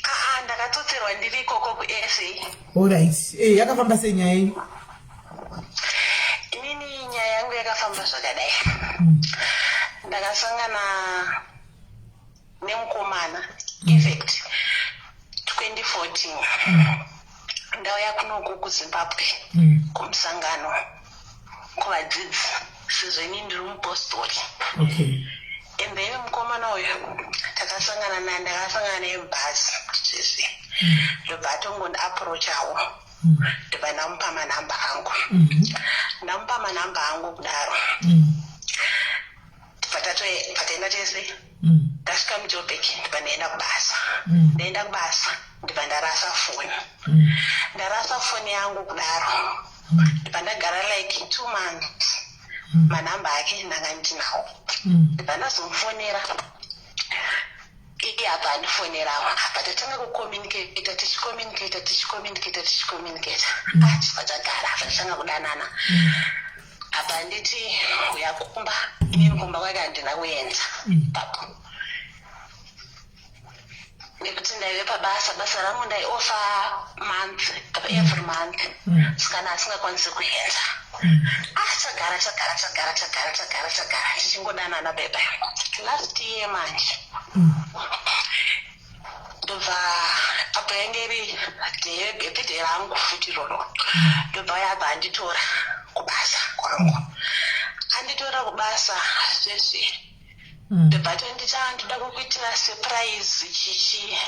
Ah, ndakatsotsерwa ndiri ikoko kuSA. All right. Eh, yakafamba sei nyaya yenyu? Inini nyaya yangu yakafamba zvakadai. Ndakasangana nemukomana in fact 2014 ndauya kunoku kuZimbabwe kumusangano kuvadzidzi sezvo ini ndiri mupostori. Okay. And then mukomana uyu takasangana naye ndakasangana naye mubhazi zvese ndobva atongondiapproachawo ndobva ndamupa manhamba angu ndamupa manhamba angu kudaro bva taenda tese ndasvika muJoburg ndobva ndaenda kubasa ndaenda kubasa ndobva ndarasa foni ndarasa foni yangu kudaro ndobva ndagara like 2 months manhamba ake ndanga ndinawo ndobva ndazomufonera iye apa andifonerawo apa tatanga kucommunicata tichicommunicata tichicommunicata tichicommunicata ah tibva tagara apa tatanga kudanana apa nditi uya kumba inini kumba kwake handina kuenda ipapo nekuti ndaive pabasa basa rangu ndaiofa month every month saka asingakwanisi kuenda ah tagara tagara tagara tagara tagara tagara tichingodanana bebe last year manje ndobva apo yange iri birthday rangu futi iroro ndobva yabva anditora kubasa kwangu anditora kubasa zvesve ndobva tonditi ndoda kukuitira surprise chichi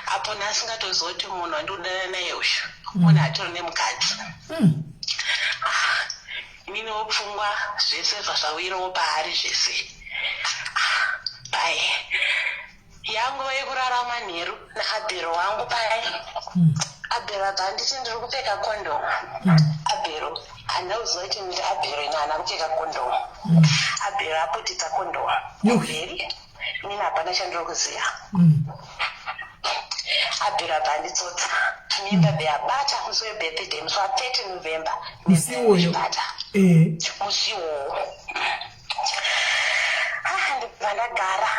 apo ndasingatoziva kuti munhu wandikudana naye uyu munhu atori nemukadzi. Ah, ininiwo pfungwa zvese zvazvawirawo paari zvese. Ah, pai yanguva yekurara manheru naabhero wangu pai abhero abva anditi ndiri kupfeka kondomu abhero handina. kuziva kuti nditi Abhero ine haana kupfeka kondomu. Abhero aputitsa kondomu kumberi, inini hapana chandiri kuziva. Abhero abva anditsotsa mimba, beyabata musi webirthday, musi wa30 November. Musi iwoyo? Bata. Musi iwowo. Ah, ndibva ndagara,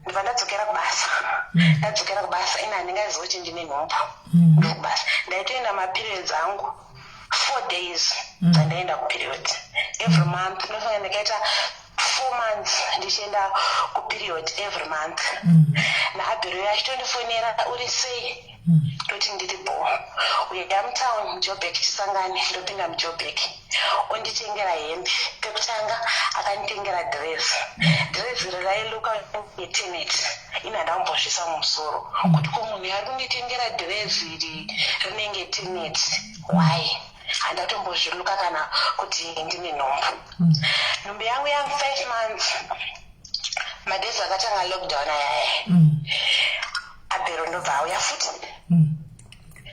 ndibva ndadzokera kubasa. Ndadzokera kubasa, ine handingazivi kuti ndine nhumbu. Ndiri kubasa, ndaitoenda maperiods angu 4 days dzandaenda kuperiod every month. Ndinofanira ndikaita 4 months ndichienda kuperiod every month. NaAbhero achitondifonera, "Uri sei?" Toti, "Ndiri bo." "Uya mutown, muJobek, tisangane." Ndopinda muJobek, onditengera hembe. Pekutanga akanditengera dress. Dress iri railuka netenet. Ini handambozvisa mumusoro kuti ko munhu ari kunditengera dress iri rinenge tenet, why? Handatombozviluka kana kuti ndine nhumbu. Nhumbu yangu yangu 5 months, madays akatanga lockdown ayaya. Abhero ndobva auya futi,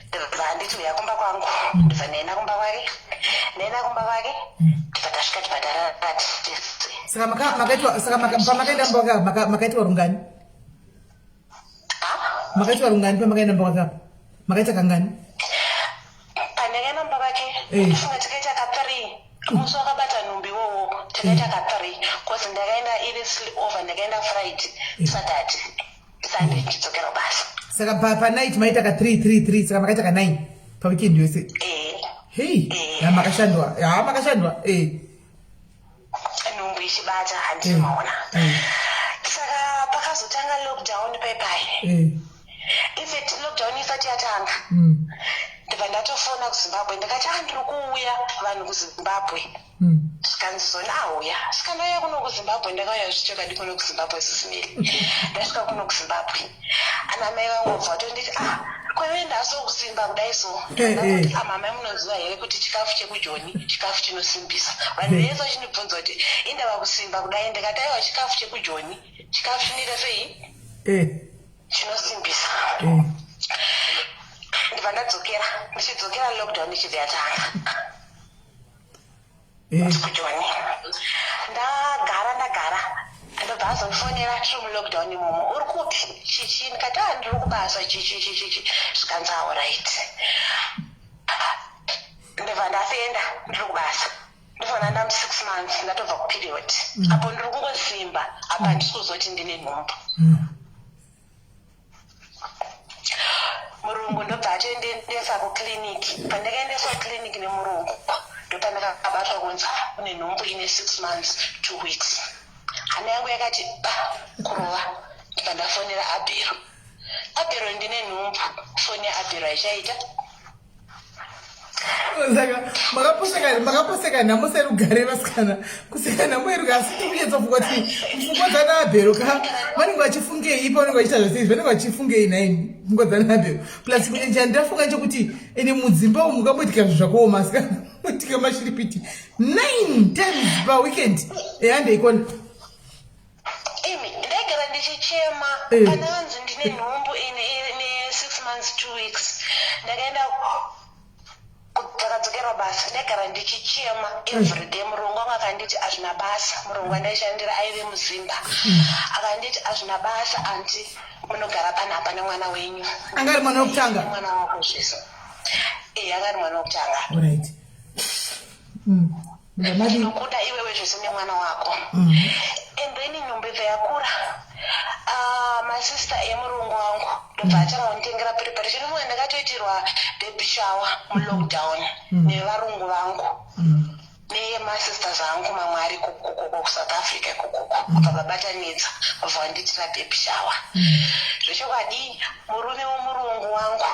ndobva anditi, "Uya kumba kwangu." Ndobva ndaenda kumba kwake. Ndaenda kumba kwake, ndobva tasvika, tibva tarara tese. Saka makaitwa, saka pamakaenda mumba kwake makaitwa rungani? Ha? Makaitwa rungani pamakaenda mumba kwake apa? Makaita kangani? Pandakaenda mumba kwake, ndifunga takaita ka3. Musi wakabata nhumbu iwowo takaita ka3, cause ndakaenda iri sleep over. Ndakaenda Friday, Saturday, Sunday, ndichidzokera kubasa. Saka panight maita ka 3 3 3, saka makaita ka 9 paweekend yose? Eh. Hei, ya makashandwa, ya makashandwa. Nhumbu ichibata, handiti? Maona. Saka pakazotanga lockdown paipai, infact lockdown isati yatanga, ndibva ndatofona kuZimbabwe, ndikati, "A, ndiri kuuya vanhu kuZimbabwe." Zvikanzi, "Zona auya." Saka ndauya kuno kuZimbabwe. Ndakauya zvichokwadi kuno kuZimbabwe, sisimiri. Ndasvika kuno kuZimbabwe, ana mai vangu vabva vatonditi, "Ah, kweve ndaso kusimba kudai so?" Ndakati, "Ah, mama, munoziva here kuti chikafu chekujoni chikafu chinosimbisa?" Vanhu vese vachindibvunza kuti indava kusimba kudai. Ndikati, "Aiwa, chikafu chekujoni chikafu chinoita sei? Chinosimbisa." Ndibva ndadzokera. Ndichidzokera, lockdown ichibva yatanga. Kujoni ndagara, ndagara, ndobva azondifonera tiri mulockdown imomo, "Uri kupi?" Chichi. Ndikati, "A, ndiri kubasa," chichi chichichi. Zvikanzi, "Alright." Ndobva ndafenda ndiri kubasa. Ndofana ndamu 6 months, ndatobva kuperiod. Apo ndiri kungosimba, apa handisi kuzoti ndine nhumbu. Murungu ndobva atoendesa kuclinic. Pandakaendeswa kuclinic nemurungu, ndopandakabatwa kunzi, "Ah, une nhumbu ine 6 months 2 weeks." Hana yangu yakati ba kurova. Ndibva ndafonera Abhero, "Abhero, ndine nhumbu." Foni yaAbhero haichaita. Saka makaposeka nhamo serugare, vasikana, kuseka nhamo yerugare. Asi tikunyatsofunga kuti pfungwa dzana Abhero ka vanenge vachifungei pavanenge vachiita zvese izvi? Vanenge vachifungei naini pfungwa dzana Abhero? Plus kunye chandafunga chekuti ene mudzimba umu mukamboitika zvinhu zvakaoma, asikana, muitika mashiripiti nine times paweekend. Ehandeikona. Imi, ndaigara ndichichema. Pandakanzi ndine nhumbu ine ne 6 months 2 weeks, ndakaenda, ndakadzokera basa, ndaigara ndichichema everyday. Murungu wangu akanditi, "Hazvina basa." Murungu wandaishandira aive muZimba, akanditi, "Hazvina basa, aunty, munogara panapa nemwana wenyu." Anga ari mwana wekutanga? Mwana wako zvese. Anga ari mwana wekutanga. Alright. Ndamadi. "Ndinokuda iwewe zvese nemwana wako." And then nhumbu ibva yakura. Ah, masista emurungu wangu ndobva atanga kunditengera preparation. Imwe ndakatoitirwa baby shower mulockdown nevarungu vangu nemasisters angu mamwe ari kukoko kuSouth Africa ikokoko. Kubva vabatanidza, vabva vandiitira baby shower. Zvechokwadi, murume womurungu wangu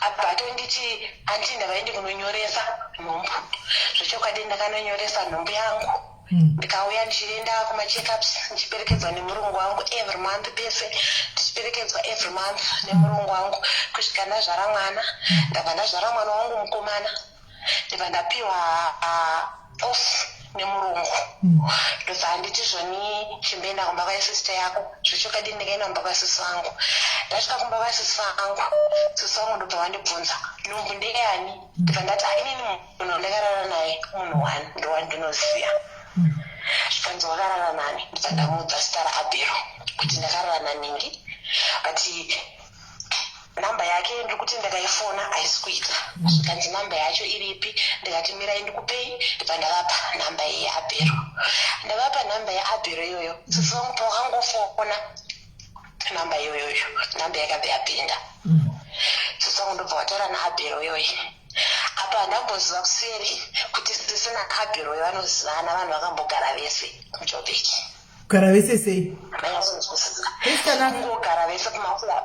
abva atonditi, "Aunty, ndavaendi kunonyoresa nhumbu." Zvechokwadi ndakanonyoresa nhumbu yangu. Ndikauya ndichienda kumacheckups, ndichiperekedzwa nemurungu wangu every month, pese ndichiperekedzwa every month nemurungu wangu kusvika ndazvara mwana. Ndabva ndazvara mwana wangu mukomana, ndibva ndapiwa off nemurungu. Ndobva anditi, "Zvoni, chimboenda kumba kwasista yako." Zvechokwadi ndikaenda kumba kwasisi vangu. Ndasvika kumba kwasisi vangu, sisi vangu ndobva vandibvunza, "Nhumbu ndeyani?" Ndibva ndati, "Ah, inini munhu wandakarara naye." Munhu one ndowandinoziva. Zvikanzi wakarara nani? Ndibva ndamuudza zita raAbhero kuti ndakarara naningi, but namba yake ndiri kuti ndakaifona haisi kuita. Zvikanzi namba yacho iripi? Ndikati mirai ndikupei. Ndibva ndavapa namba yeAbhero. Ndavapa namba yeAbhero iyoyo, sisi vangu pavakangofona namba iyoyoyo, namba yakabva yapinda. Sisi vangu ndobva vataura naAbhero iyoyi. Apa handamboziva kuseri kuti sisi naAbhero vanozivana, vanhu vakambogara vese muJobek. Kugara vese sei? Amanyazonzwisisa. Vese? Kungogara vese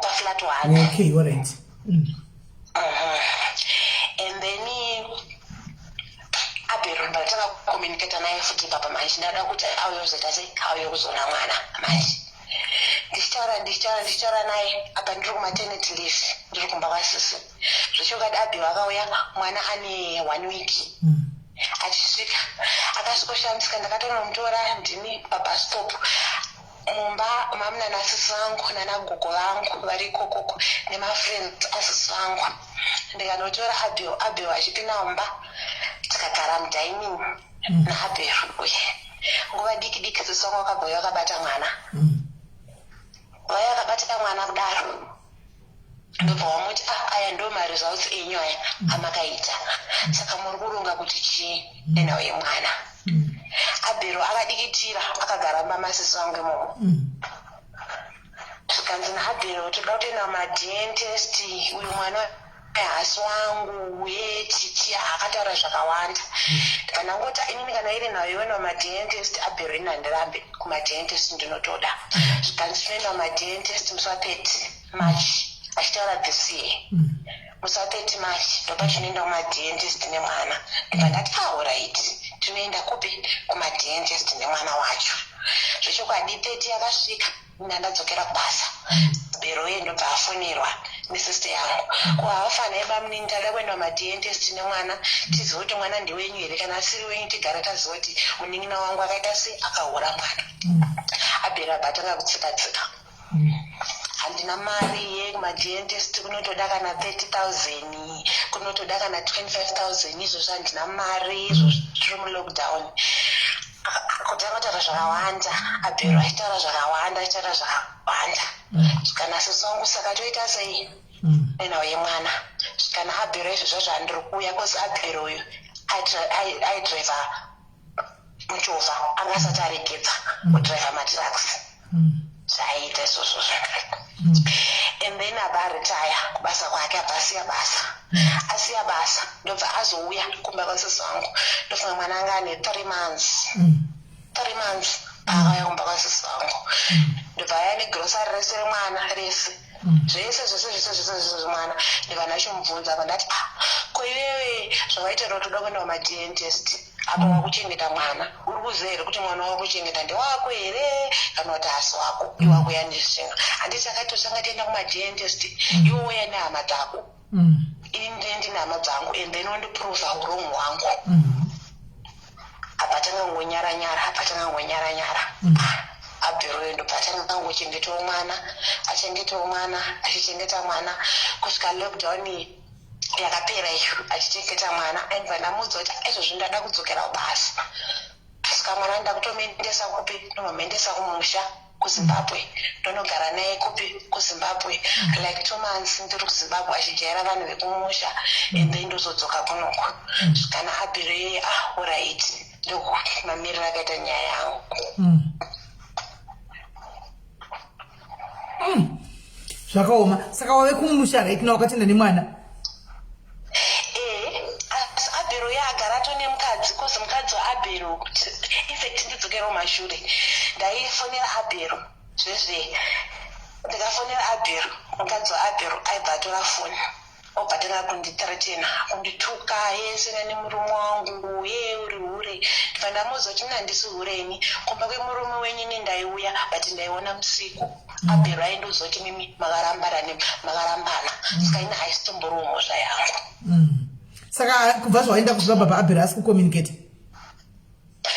paflat one. Okay, alright. And then Abhero ndatanga kucommunicata naye futi papa. Manje ndada kuti auye kuzoita sei, auye kuzoona mwana. Manje ndichitaura, ndichitaura, ndichitaura naye apa ndiri kumaternity leave, ndiri kumba kwasisi. Zvechokwadi Abhero akauya mwana ane one week. Achisvika akasvikoshamisika. Ndakatonomutora ndini pabus stop. Mumba mamuna nasisi vangu nanagogo vangu vari ikokoko nemafriends asisi vangu. Ndikanotora Abel. Abel achipinda mumba, tikagara mudining naAbel uye nguva diki diki sisi vangu vakabva vakabata mwana. Vaya vakabata mwana kudaro, ndobva wamuti, "Ah, aya ndo maresults enyu aya amakaita. Saka muri kuronga kuti chii nenhau yemwana?" Abhero akadikitira akagara mumba masisi vangu imomo. Zvikanzi naAbhero, "Toda kutoenda kumaDNA test. Uyu mwana haasi wangu." Ye chichi akataura zvakawanda. Ndikandangoti inini kana iri nhau yoenda kumaDNA test, Abhero, ini handirambe kumaDNA test, ndinotoda. Zvikanzi tinoenda kumaDNA test musi wa30 March, achitaura this year, musi wa30 March ndopa tinoenda kumaDNA test nemwana. Ndobva ndati, "Alright, tinoenda kupi kumaDNA test nemwana wacho?" Zvechokwadi 30 yakasvika, ndandadzokera kubasa. Bhero uye ndobva afonirwa nesister yangu, "Ko havafanai bamunini, tada kuenda kumaDNA test nemwana, tizive kuti mwana ndewenyu here. Kana asiri wenyu, tigare taziva kuti munin'ina wangu akaita sei, akahura mwana." Abhero abva atanga kutsika tsika, "Handina mari yekumaDNA test, kunotoda kana 30 000, kunotoda kana 25 000. Izvozvo handina mari, izvozvo tiri mulockdown." Kutanga kutaura zvakawanda, Abhero achitaura zvakawanda, achitaura zvakawanda. Kana sisi wangu, "Saka toita sei nenhau yemwana?" Kana Abhero, "Izvozvo zvandiri kuuya," cause Abhero uyu aidhiraivha muchovha, anga asati aregedza kudhiraivha matrucks zvaaiita izvozvozvo. And then abva aretire kubasa kwake, abva asiya basa. Asiya basa, ndobva azouya kumba kwasisi wangu. Ndofunga mwana anga ane 3 months, 3 months paakauya kumba kwasisi wangu. Ndobva aya negrosari rese remwana, rese, zvese zvese zvese zvese zvese zvemwana. Ndibva ndachimubvunza, apa ndati, "Ah, ko iwewe zvavaitira kuti uda kuenda kumaDNA test, apa wakuchengeta mwana, uri kuziva here kuti mwana wakuchengeta ndewako here kana kuti hasi wako? Iwe wakuya nezvinhu, handiti akatotanga tienda kumaDNA test, iwe uya nehama dzako, ini ndine ndine hama dzangu, and then wandiprova wrong hwangu." Apa tanga ngonyara nyara, apa tanga ngonyara nyara. Abhero ndobva tanga ngochengetawo mwana, achengetawo mwana, achichengeta mwana kusvika lockdown yakapera iyo, achichengeta mwana. Aibva ndamuudza kuti aizvozvi ndada kudzokera kubasa, saka mwana ndakutomuendesa kupi? Ndomamuendesa kumusha kuZimbabwe, ndonogara naye kupi? KuZimbabwe, like 2 months ndiri kuZimbabwe achijaira vanhu vekumusha, and then ndozodzoka kunoko. Kana Abhero yeye, "Ah, alright." Ndomamiriro akaita nyaya yangu. Zvakaoma. Saka wave kumusha right now, wakatenda nemwana? Ee, asi Abhero ye agara atone mukadzi, cause mukadzi waAbhero, infact ndidzokerawo mashure, ndaifonera Abhero zvezve. Ndikafonera Abhero, mukadzi waAbhero aibva atora foni, obva tanga kundithreatena, kundituka yese nemurume wangu, ye uri hure. Ndibva ndamuudza kuti mina handisi hureni. Kumba kwemurume wenyu ini ndaiuya, but ndaiona musiku. Abhero aindoziva kuti mimi makarambana, makarambana, saka ini haisitomboriwo mhosva yangu. Saka kubva zvawaenda kuZimbabwe pa, Abhero asi kucommunicate?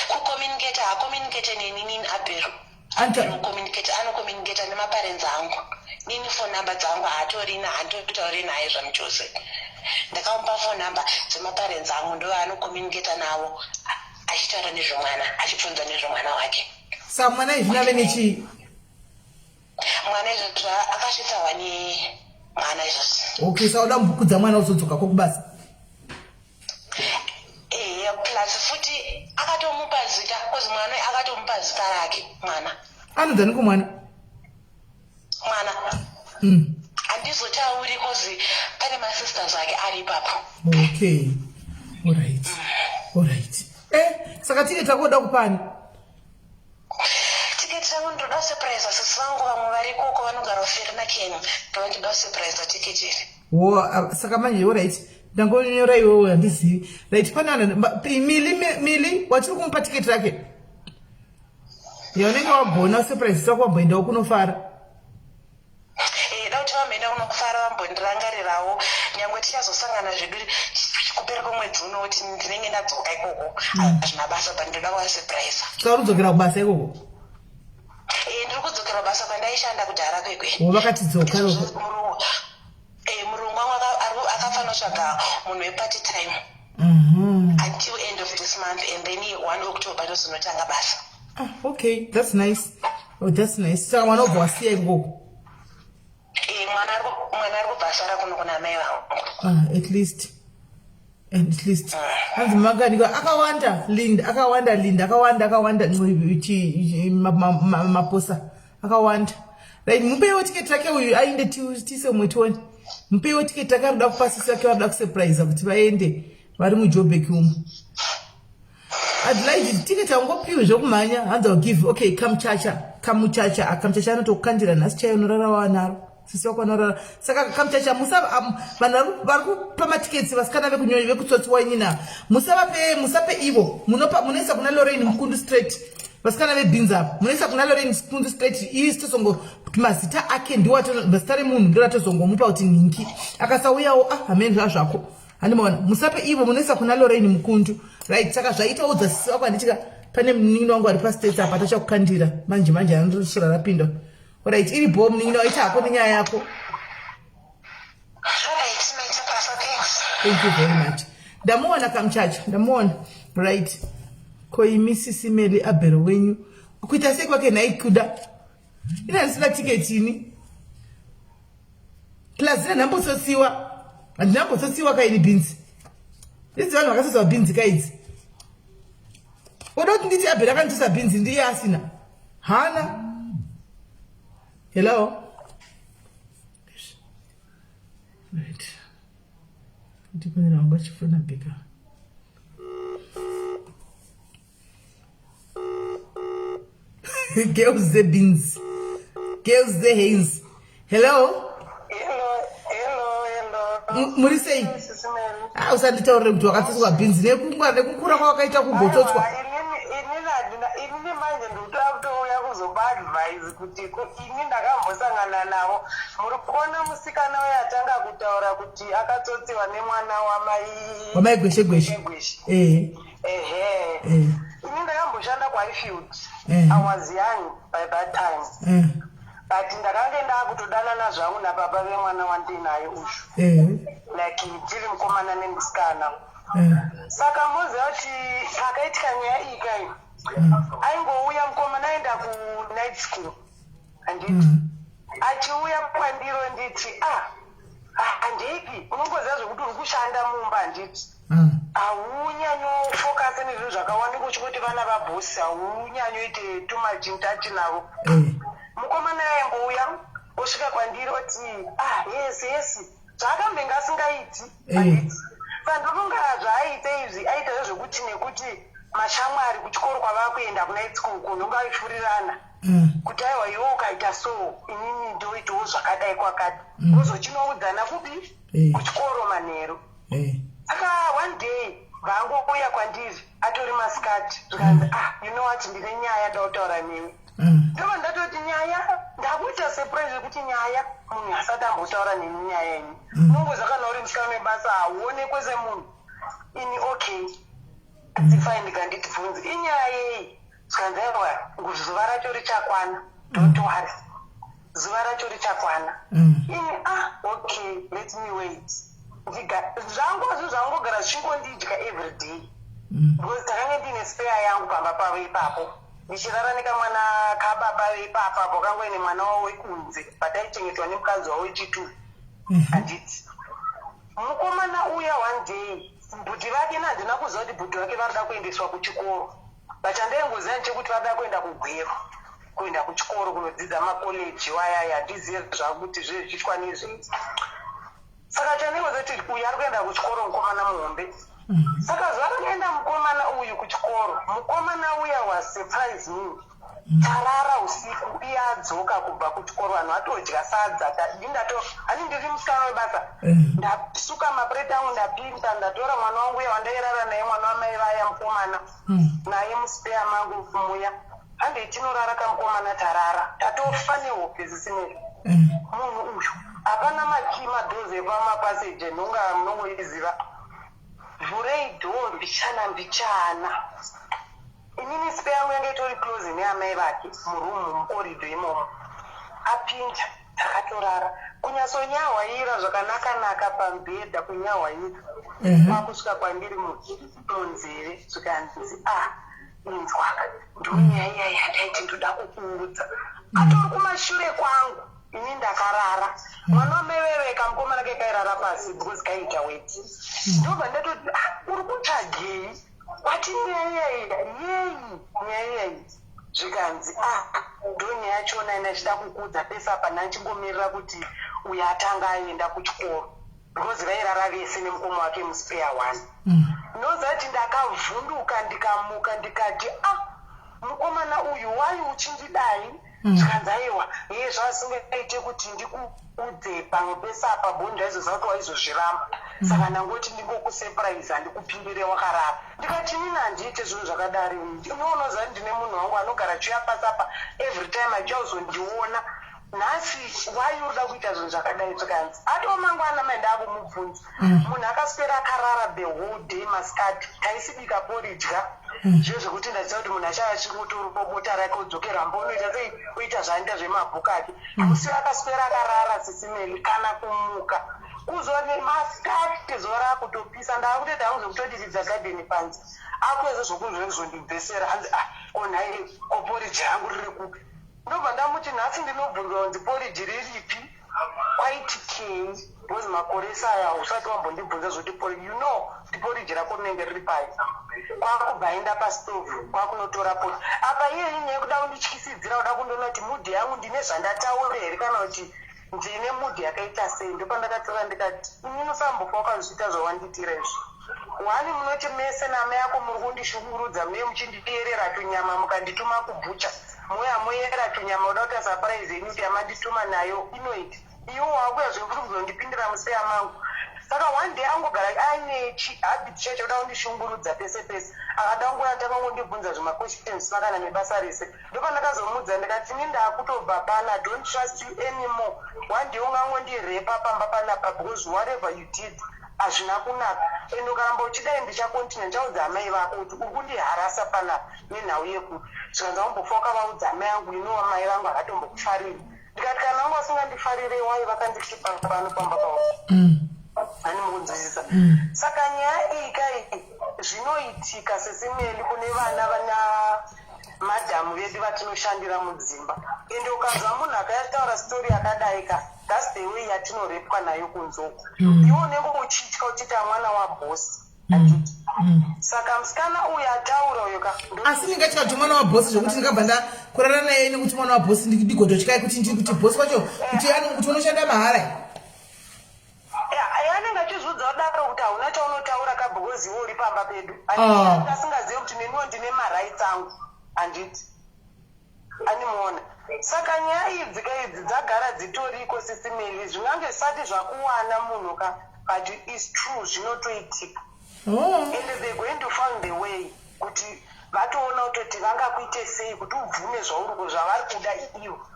Kucommunicate, haacommunicate neni nini Abhero. Communicate, anocommunicata nemaparents angu. Nini phone number dzangu haatorina, handitotauri naye zvamuchose. Ndakamupa phone number dzemaparents angu, ndo vaanocommunicata navo achitaura nezvemwana, achibvunza nezvemwana wake. Saka mwana izvino ave nechii? Mwana izvozvo akasvitsa wani mwana izvozvo. Okay, saka uda kumbokudza mwana uzodzoka kwokubasa? Ehe, plus futi akatomupa zita, cause mwana akatomupa zita rake mwana. Anonzaniko mwana? Mwana handizotauri cause pane masisters ake ari ipapo. Okay, alright. Saka tiketi rako uda kupani? Tiketi rangu ndoda kusurprise sisi vangu vamwe vari ikoko vanogara kuVereeniging, ndova ndinoda kusurprise tiketi iri. Wo saka manje, alright, ndangonyora iwewe, handizivi. Right, pane vanhu Mili, Mili wachiri kumupa tiketi rake yaunenge wagona surprise sako, wamboendawo kunofara. Da kuti vamboenda kunofara, vambondirangarirawo, nyangwe tichazosangana zvedu kupera kwemwedzi uno kuti ndinenge ndadzoka ikoko, hazvina basa, but ndoda kuvasurprise. Saka uri kudzokera kubasa ikoko? Ndiri kudzokera basa kwandaishanda kudhara kwekwe. Wo, vakatidzoka ikoko. Murungu wangu akafanira kutsvaga munhu wepart time until end of this month, and then 1 October ndozonotanga basa. Ah, okay, that's nice. Oh, that's nice. Saka mwana ubva wasiya ikoko? Mwana ari kubva asara kuno kuna mai vangu. Ah, at least hanzi makanika akawanda, Linda akawanda, Linda akawanda, akawanda. Maposa akawanda. Right, mupeiwo tiketi rake uyu ainde, tiise umwe tione. Mupeiwo tiketi rake, arikuda kupasisi vake, varikuda kusurprise kuti vaende vari muJobek umu. Adelaide, tiketi haungopiwi zvokumhanya. Hanzi I'll give. Okay, kamuchacha, kamuchacha, kamuchacha anotokukandira nhasi chaiyo, unorara wanaro, sisi vako vanorara. Saka kamuchacha, musa vanhu vari kupa matiketsi, vasikana vekunyonya vekutsotsiwa inina, musavape, musape ivo. Munopa, munoisa kuna Lorraine Mukundu straight. Vasikana vebhinzi apa, munoisa kuna Lorraine Mukundu straight. Isi tozongo kuti mazita ake ndiwo, zita remunhu ndo ratozongomupa kuti nhingi akasauyawo. Ah, hameni zvazvako, handimaona. Musape ivo, munoisa kuna Lorraine Mukundu. Right, saka zvaita, udza sisi vako, handitika pane munin'ina wangu ari paStates apa, tachakukandira manje manje, anondosvira rapinda. Alright, iri bo, munin'ina, waita hako nenyaya yako. Alright, maita basa, thanks. Thank you very much. Ndamuona kamuchacha, ndamuona. Right, ko imi sisi Meli, abhero wenyu kuita sei kwake nhai? Kuda ina ndisina tiketi ini, plus ina ndambotsosiwa, handinambotsosiwa kaini bhinzi idzi. Vanhu vakasosiwa bhinzi kaidzi, oda kuti nditi abhero akanditosa bhinzi, ndiye asina hana. Hello, right, ndikonera wangu achifona bhika. Girls the beans, girls the hains. Hello. Hello, hello, hello. Muri sei? Sisi Mary. Ah, usanditaurire kuti wakatsetswa bhinzi nekungwa nekukura kwawakaita kugotsotswa. Aiwa, inini inini manje ndikutoda kutouya kuzopa advice kuti ini ndakambosangana navo. Muri kuona musikana uyo atanga kutaura kuti akatsotsiwa nemwana wamai wamai Gweshe Gweshe? Gweshe. Ehe. Ehe. Ini ndakamboshanda kuHighfield. I was young by that time, but ndakange ndakutodanana zvangu nababa vemwana wandinaye uyu, like tiri mukomana nemusikana. Saka moziva kuti pakaitika nyaya iyi kai, aingouya mukomana aenda kunight school, handiti? Achiuya kwandiro nditi, "Ah, handeipi." Unongoziva zvekuti uri kushanda mumba, handiti? Haunyanyofocus nezvinhu zvakawanda, kuchikuti vana vabhosi haunyanyoite too much in touch navo. Mukomana aimbouya osvika kwandiri oti, "Ah, yes," zvaakambenge asingaiti, handiti? Saka ndofunga zvaaita izvi, aita zvezvekuti nekuti mashamwari kuchikoro kwavava kuenda kunight school kunonga vaifurirana kuti, "Aiwa, iwe ukaita so, inini ndoitawo zvakadai kwakati." Ozochinoudzana kupi? Kuchikoro manheru. Saka one day vaangouya kwandiri atori masikati, zvikanzi, "Ah, you know what, ndine nyaya ndautaura newe." Ndobva ndatoti, "Nyaya?" Ndakuita surprise yekuti nyaya, munhu asati ambotaura neni nyaya ini. Unongoziva kana uri musikana webasa, hauonekwe semunhu. Ini, "Okay, it's fine." Ndikanditi, "Bvunzi, inyaya yei?" Zvikanzi, "Aiwa, zuva racho richakwana, don't worry, zuva racho richakwana." Ini, "Ah, okay, let me wait." Zvangozvo zvangogara zvichingondidya everyday because takange ndiine spare yangu pamba pavo ipapo, ndichirara nekamwana kababa ipapo apo kangoine mwana wavo wekunze, pataichengetwa nemukadzi wavo wechitu, handiti? Mukomana uya, one day bhuti vake, nhandina kuziva kuti bhuti vake varida kuendeswa kuchikoro, but chandaingoziva ndechekuti varida kuenda kuGweru, kuenda kuchikoro kunodzidza makoleji wayaya. Handizive zvakuti zvezvichiitwa nezvei. Saka chandaingoziva kuti uyu ari kuenda kuchikoro, mukomana muhombe. Saka zuva rakaenda mukomana uyu kuchikoro, mukomana uya was surprise me. Tarara usiku, iye adzoka kubva kuchikoro, vanhu vatodya sadza. Ndindato hani, ndiri musikana webasa, ndasuka mapureti angu, ndapinda, ndatora mwana wangu uya wandairara naye, mwana wamai vaya, mukomana naye muspare mangu muya. Handei tinorara kamukomana. Tarara, tatofa nehope zisinei. Munhu uyu hapana makey, madoors epamapassage nhonga munongoiziva, vhurei door mbichana mbichana. Inini spare yangu yange itori close neamai vake muroom, mucorridor imomo. Apinda, takatorara, kunyatsonyahwaira zvakanaka-naka pamubhedha, kunyahwaira. Kwakusvika kwandiri munzeve, zvikanzi, "Ah, inzwaka, ndonyaya iya yandaiti ndoda kukuudza." Atori kumashure kwangu, ini ndakarara. Mwana wameveve kamukomana ke kairara pasi because kaiita weti. Ndobva ndatoti, "Ah, uri kutsvagei?" Kwati, "Nyaya iya." "Yei nyaya iyai?" Zvikanzi, "Ah, ndonyaya yachona ina chida kukuudza pese apa. Ndachingomirira kuti uyu atanga aenda kuchikoro," because vairara vese nemukoma wake muspare one. Ndinoziva kuti ndakavhunduka, ndikamuka, ndikati, "Ah, mukomana uyu, wai uchindidai?" Zvikanzi, "Aiwa, iye zvasingaite kuti ndikuudze pamwe pese apa bho, ndaizoziva kuti waizozviramba, saka ndangoti ndingokusurprise, handikupindire wakarara." Ndikati, "Inini handiite zvinhu zvakadari. Unoziva kuti ndine munhu wangu anogara achiuya pasi apa every time achiauzondiona. Nhasi wai uri kuda kuita zvinhu zvakadai?" Zvikanzi, "Atoo mangwana mai ndaakumubvunza." Munhu akaswera akarara the whole day. Masikati taisibika poridya zviyo zvekuti ndaziva kuti munhu achava achingotorobota rake odzokera mbonoita sei, oita zvaanoita zvemabhuku ake. Musi akaswera akarara, sisimeli, kana kumuka. Kuzoni masikati, zuva raakutopisa, ndaakutoita hangu zvekutodiridza gadheni panze. Akuedza zvokuzondibvesera, hanzi, "Ah, ko nhai, ko poriji rangu riri kupi?" Ndobva ndamuti, "Nhasi ndinobvunzwa kunzi poriji riripi, kwaitikei? Because makore ese aya usati wambondibvunza zvoti poriji, you know kuti poriji rako rinenge riri pai." Kwakubva aenda pastovhu, kwakunotora poriji. Apa iye inyaya yekuda kundityisidzira, kuda kundoona kuti mood yangu ndine zvandataura here kana kuti ndine mood yakaita sei. Ndopandakatora ndikati, "Inini usambofa wakazviita zvawanditira izvi. One, munoti mese namai ako muri kundishungurudza, muye muchindiyerera tunyama, mukandituma kubhucha, muya moyera tunyama, uda kuita surprise yenyu kuti yamandituma nayo inoita. Iwo wakuya zvekuti kuzondipindira muspare mangu." Saka one day angogara aine chihabit chacho kuda kundishungurudza pese pese. Akada kungoya takangondibvunza zvimaquestions zvisina kana nebasa rese. Ndopandakazomudza ndikati, "Ini ndaakutobva pana, don't trust you anymore. One day ungangondirepa pamba panapa because whatever you did hazvina kunaka, and ukaramba uchidai ndichacontinue, ndichaudza amai vako kuti uri kundiharasa panapa nenhau yekuti." Zvikanzi, "Wambofa wakavaudza amai angu, inowa mai vangu havatombokufariri." Ndikati, "Kana vanga vasingandifarire, wai vakandikipa pano pamba pavo?" Hani mukunzwisisa? Saka nyaya iyi kai, zvinoitika sesimeli kune vana vana madhamu vedu vatinoshandira mudzimba. Ende ukanzwa munhu akayataura story yakadai ka, that's the way yatinorepwa nayo kunzoko. Iwe unenge uchitya uchiti amwana wabhosi, handiti? Saka musikana uyu ataura uyo ka Asi ndingatya kuti mwana wabhosi zvokuti ndingabva ndakurara naye nekuti mwana wabhosi, ndigototyai kuti kuti bhosi wacho kuti kuti unoshanda mahara? Anenge achizviudza kudaro kuti hauna chaunotaura ka because iwe uri pamba pedu. Ah. Asingazivi kuti neniwo ndine marights angu, handiti? Animuona. Saka nyaya idzi ka, idzi dzagara dzitoriko, sisimeli. Zvingange zvisati zvakuwana munhu ka, but it's true, zvinotoitika. And they're going to find the way kuti vatoona kutoti vangakuite sei kuti ubvume zvauri zvavari kuda ivo.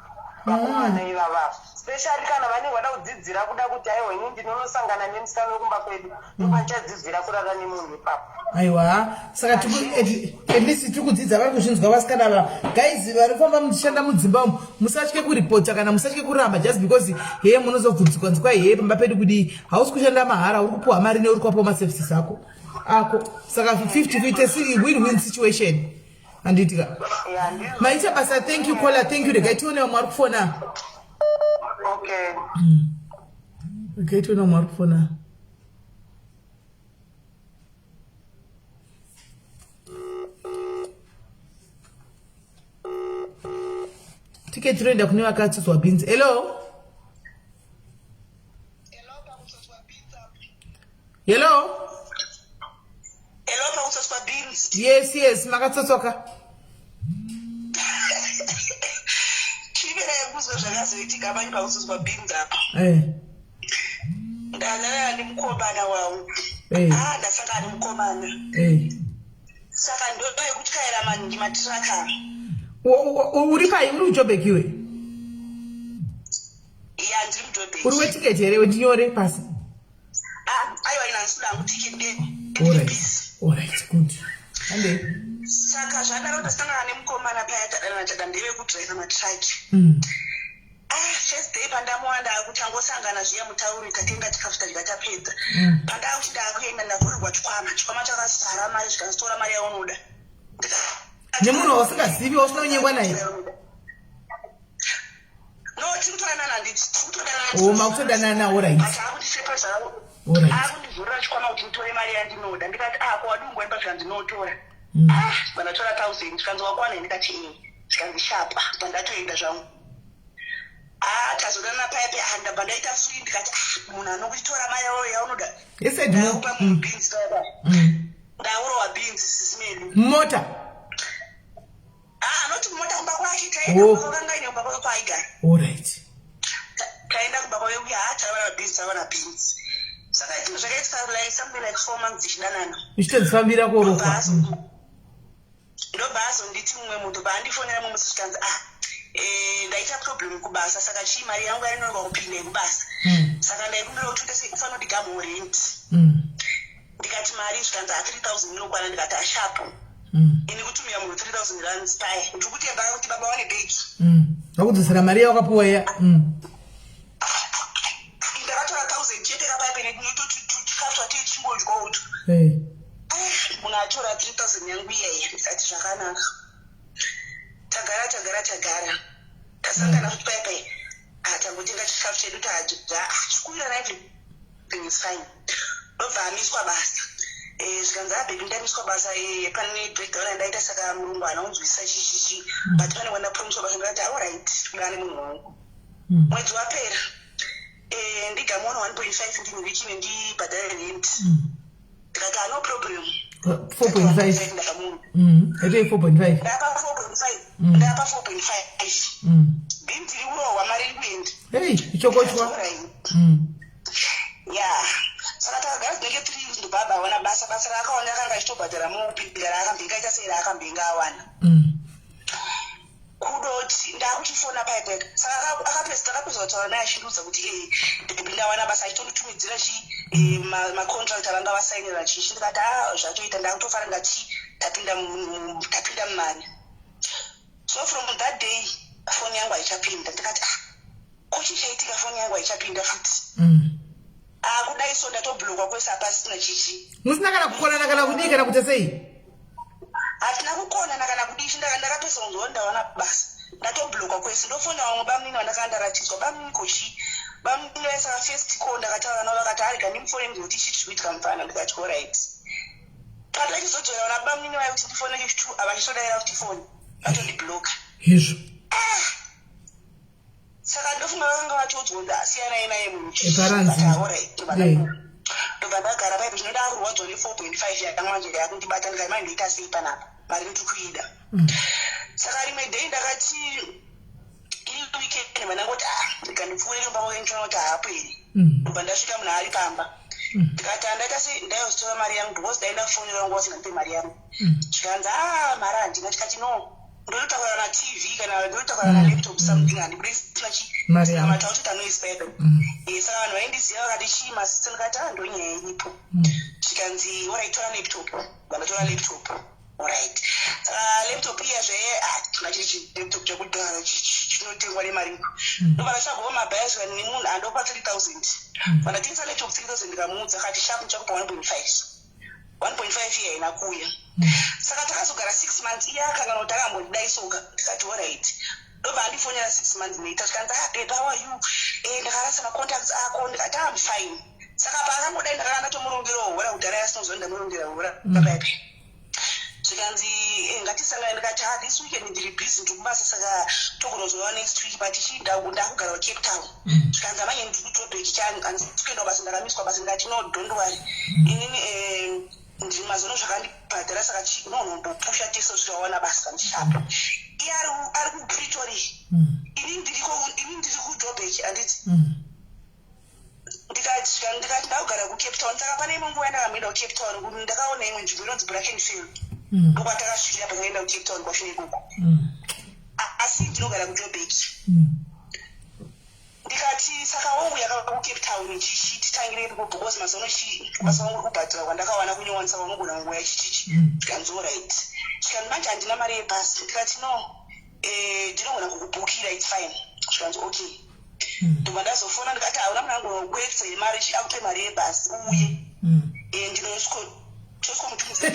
Vakomana ivava, specially kana vanenge vada kudzidzira kuda kuti aiwa ini ndinonosangana nemusikana wekumba kwedu, ndopandichadzidzira kurara nemunhu ipapo. Aiwa, saka at least tiri kudzidza, vari kuzvinzwa vasikana ava. Guys vari kufamba muchishanda mudzimba umu, musatye kuripota kana musatye kuramba just because heye munozobvunzikwa nzwa heye pamba pedu kudii. Hausi kushanda mahara, uri kupuwa mari neuri kuwapawo maservices ako ako. Saka 50 50, win win situation, handitika? Ya, ndizvo. Maita basa, thank you caller, thank you. Regai tione vamwe vari kufona. Okay. Regai tione vamwe vari kufona. Tiketi roenda kune vakatsotswa bhinzi. Hello, hello. Hello, pakutsotswa beans. Yes, makatsotswaka. Chiverai kuzwa zvakazoitika manje pakutsotswa beans apa. Ndanana nemukomana wangu. Ah, ndasangana nemukomana. Saka ndo yekutyaira maningi matiraka. Uri pai? Uri kuJobek iwe? Ya, ndiri muJobek. Uri wetiketi here? Wendinyore pasi. Ah, aiwa, ina handisi kuda hangu tiketi. Alright, good, handei. Saka zvadaro tasangana nemukomana paya, tadanana, tada ndevekudhiraivha matraki. Ah, first day pandamuona, ndaakuti angosangana zviya mutauri, tatenga chikafu, tadya, tapedza. Pandaakuti ndaakuenda, ndavhurirwa chikwama, chikwama chakazara mari, zvikanzitora mari yaunoda. Nemunhu wausingazivi, wausina kunyengwa naye? No, tiri kutodanana, handiti tiri kutodanana. Oh, makutodanana, alright. But akundishepa zvavo. Akundivhurira chikwama kuti nditore mari yandinoda. Ndikati, ah, ko wadungwa imba? Zvikandinotora. Ah, vandatora 1000, zvikanzi wakwana. Ndikati ee, zvikanzi shapa. Pandatoenda zvangu. Ah, tazodanana paya paya. Ah, ndabva ndaita free. Ndikati, ah, munhu anokuchitora mari yawo yaunoda. Yes, I do. Ndakupa munhu beans paya paya. Ndaurowa beans, sisimeli. Mota? Ah, anoti mumota, kumba kwake. Taenda kumba kwakanga ine kumba kwake kwaaigara. Taenda kumba kwake kuya, ha, tavana beans, tavana beans. Saka itinhu zvakaitika like something like 4 months tichidanana. Uchitodzifambira kuorokwa. Ndobva azonditi mumwe munhu paandifonera mumwe musi, zvikanzi, ah, ndaita problem kubasa, saka chii, mari yangu yainonoka kupinda yekubasa. Saka ndaikumbira kuti uite ufanira kundigamuwo rent. Ndikati mari? Zvikanzi, a 3000 inokwana. Ndikati ashapo. Ini kutumira munhu 3000 rands paya, ndiri kutemba kuti baba wane bhegi. Vakudzosera mari yawakapuwa iya. Ndakatora 1000 chete kapaya pene chikafu chatichingodyawo utu. Munhu atora 3000 yangu iyaya. Ndikati zvakanaka. Tagara, tagara, tagara, tasangana futi paya paya. Ah, tangotenga chikafu chedu, tadya, chikuwirirana, everything is fine. Ndobva amiswa basa. Zvikanzi, ababy, ndamiswa basa, pane breakdown yandaita, saka murungu haana kunzwisisa chichichi, but pane kwandapromiswa basa. Ndikati alright, kudana nemunhu wangu. Mwedzi wapera, ndigamuona 1.5 ndinhirichine ndibhadhare rent. Ndikati, ah, no problem. 4.5. Ndakamunhu. Etei 4.5. Ndapa 4.5. Ndapa 4.5. Bhinzi iri kurohwa, mari iri kuenda. Hei, ichokochwa. Ya, saka takagara dzinenge 3 years. Ndobva abawana basa. Basa raakawana akanga achitobhadhara mupindira raakambenge aita sei, raakambenge awana. Kudoti ndakuchifona paya, saka akapedza, takapedza kutaura naye, achindiudza kuti e ndawana basa, achitonditumidzira chi macontract avanga vasainira chichi. Ndikati, a, zvatoita, ndakutofara. Ndati tapinda mumari. So from that day foni yangu haichapinda. Ndikati, ah, ko chichaitika, foni yangu haichapinda futi. Akudai so ndatoblockwa kwese, hapasina chichi. Musina kana kukonana kana kudii kana kuita sei? Hatina kukonana kana kudii. Ndakapedza kunzwa ndawana basa, ndatoblockwa kwese. Ndofona vamwe bamunini vandakanga ndaratidzwa, bamunini kochi, bamunini vaisaka first call. Ndakataura navo, vakati, arega ndimufone ndikuti ichi chiri kuitika mufana. Ndikati alright. Pandachizodzora vana bamunini vayo kuti ndifone kechi2, havachitodaira kuti foni, vatondibloka. Izvo. Saka ndofunga vakanga vatodzwa kuti asiyanai naye munhu. Eparanzi. Ndobva ndagara paipo. Zvino ndakurwadzwa ne4.5 yamanje yakundibata. Ndikati, mai, ndoita sei panapa? Mari ndiri kuida. Saka rimwe day ndakati iri weekend, mandangoti, ah, ndikandipfuurire kumba kwake ndichiona kuti haapo here. Ndobva ndasvika, munhu ari pamba. Ndikati, handaita sei, ndaizotora mari yangu because ndaenda kufonera wangu wasingandipe mari yangu. Zvikanzi, a, mari handina. Tikati no. Ndototakura na TV kana ndototakura na laptop something, handibudisina chi Mari yangu. matautita noise paipa. Saka vanhu vaindiziva vakati, "Chii masisi?" Ndikati, "Ah, ndonyaya iripo." Zvikanzi, "Alright, tora laptop." Vandatora laptop, alright. Saka laptop iyazve, ah, chona chiri chilaptop chekudhara, chinotengwa nemari. Ndobva ndatsvagawo mabhayazwa nemunhu andopa 3000. Vandatengesa laptop 3000, ndikamuudza, akati, "Sharp, ndichakupa 1.5." 1.5 iya haina kuuya. Saka takazogara 6 months. Iye akangana kuti akambondidai soka. Ndikati, "Alright." Ndobva andifonera 6 months later, zvikanzi, "Ah, babe, how are you? Ndakarasa macontacts ako." Ndikati, "I'm fine." Saka paakangodai, ndakanga ndatomurongerawo hora kudhara, yasinozva ndamurongera hora papaipi. Zvikanzi, "Ngatisangane." Ndikati, "Ah, this weekend ndiri busy, ndiri kubasa, saka togonozova next week, but chii, ndakugara kuCape Town." Zvikanzi, "Amanye ndiri kuJoburg, handisi kuenda basa, ndakamiswa basa." Ndikati, "No, don't worry, inini ndiri mazono zvakandibhadhara, saka chii, unonombopusha tese kusvika wawana basa ndishapo." Iye ari kuPretoria, ini ndiri kuJoburg, handiti? Ndikati ndakugara kuCape Town. Saka pane imwe nguva yandakamboenda kuCape Town, kuti ndakaona imwe nzvimbo inonzi Brackenfell, ndokwatakasvikira pakaenda kuCape Town kwacho ikoko. Asi ndinogara kuJoburg. Ndikati, "Saka wouya kuCape Town chichi titangire iripo, because mazuva ano chi basa wangu uri kubhadhara kwandakawana kunyowani, saka unogona kungoya chichichi." Zvikanzi, "Alright." Zvikanzi, "Manje handina mari yebhasi." Ndikati, "No, ndinogona kukubhukira, it's fine." Zvikanzi, "Okay." Ndobva ndazofona, ndikati, "Hauna munhu angona kukweretsa here mari, akupe mari yebhasi uuye? Ndinosviko tosvikomutumidza."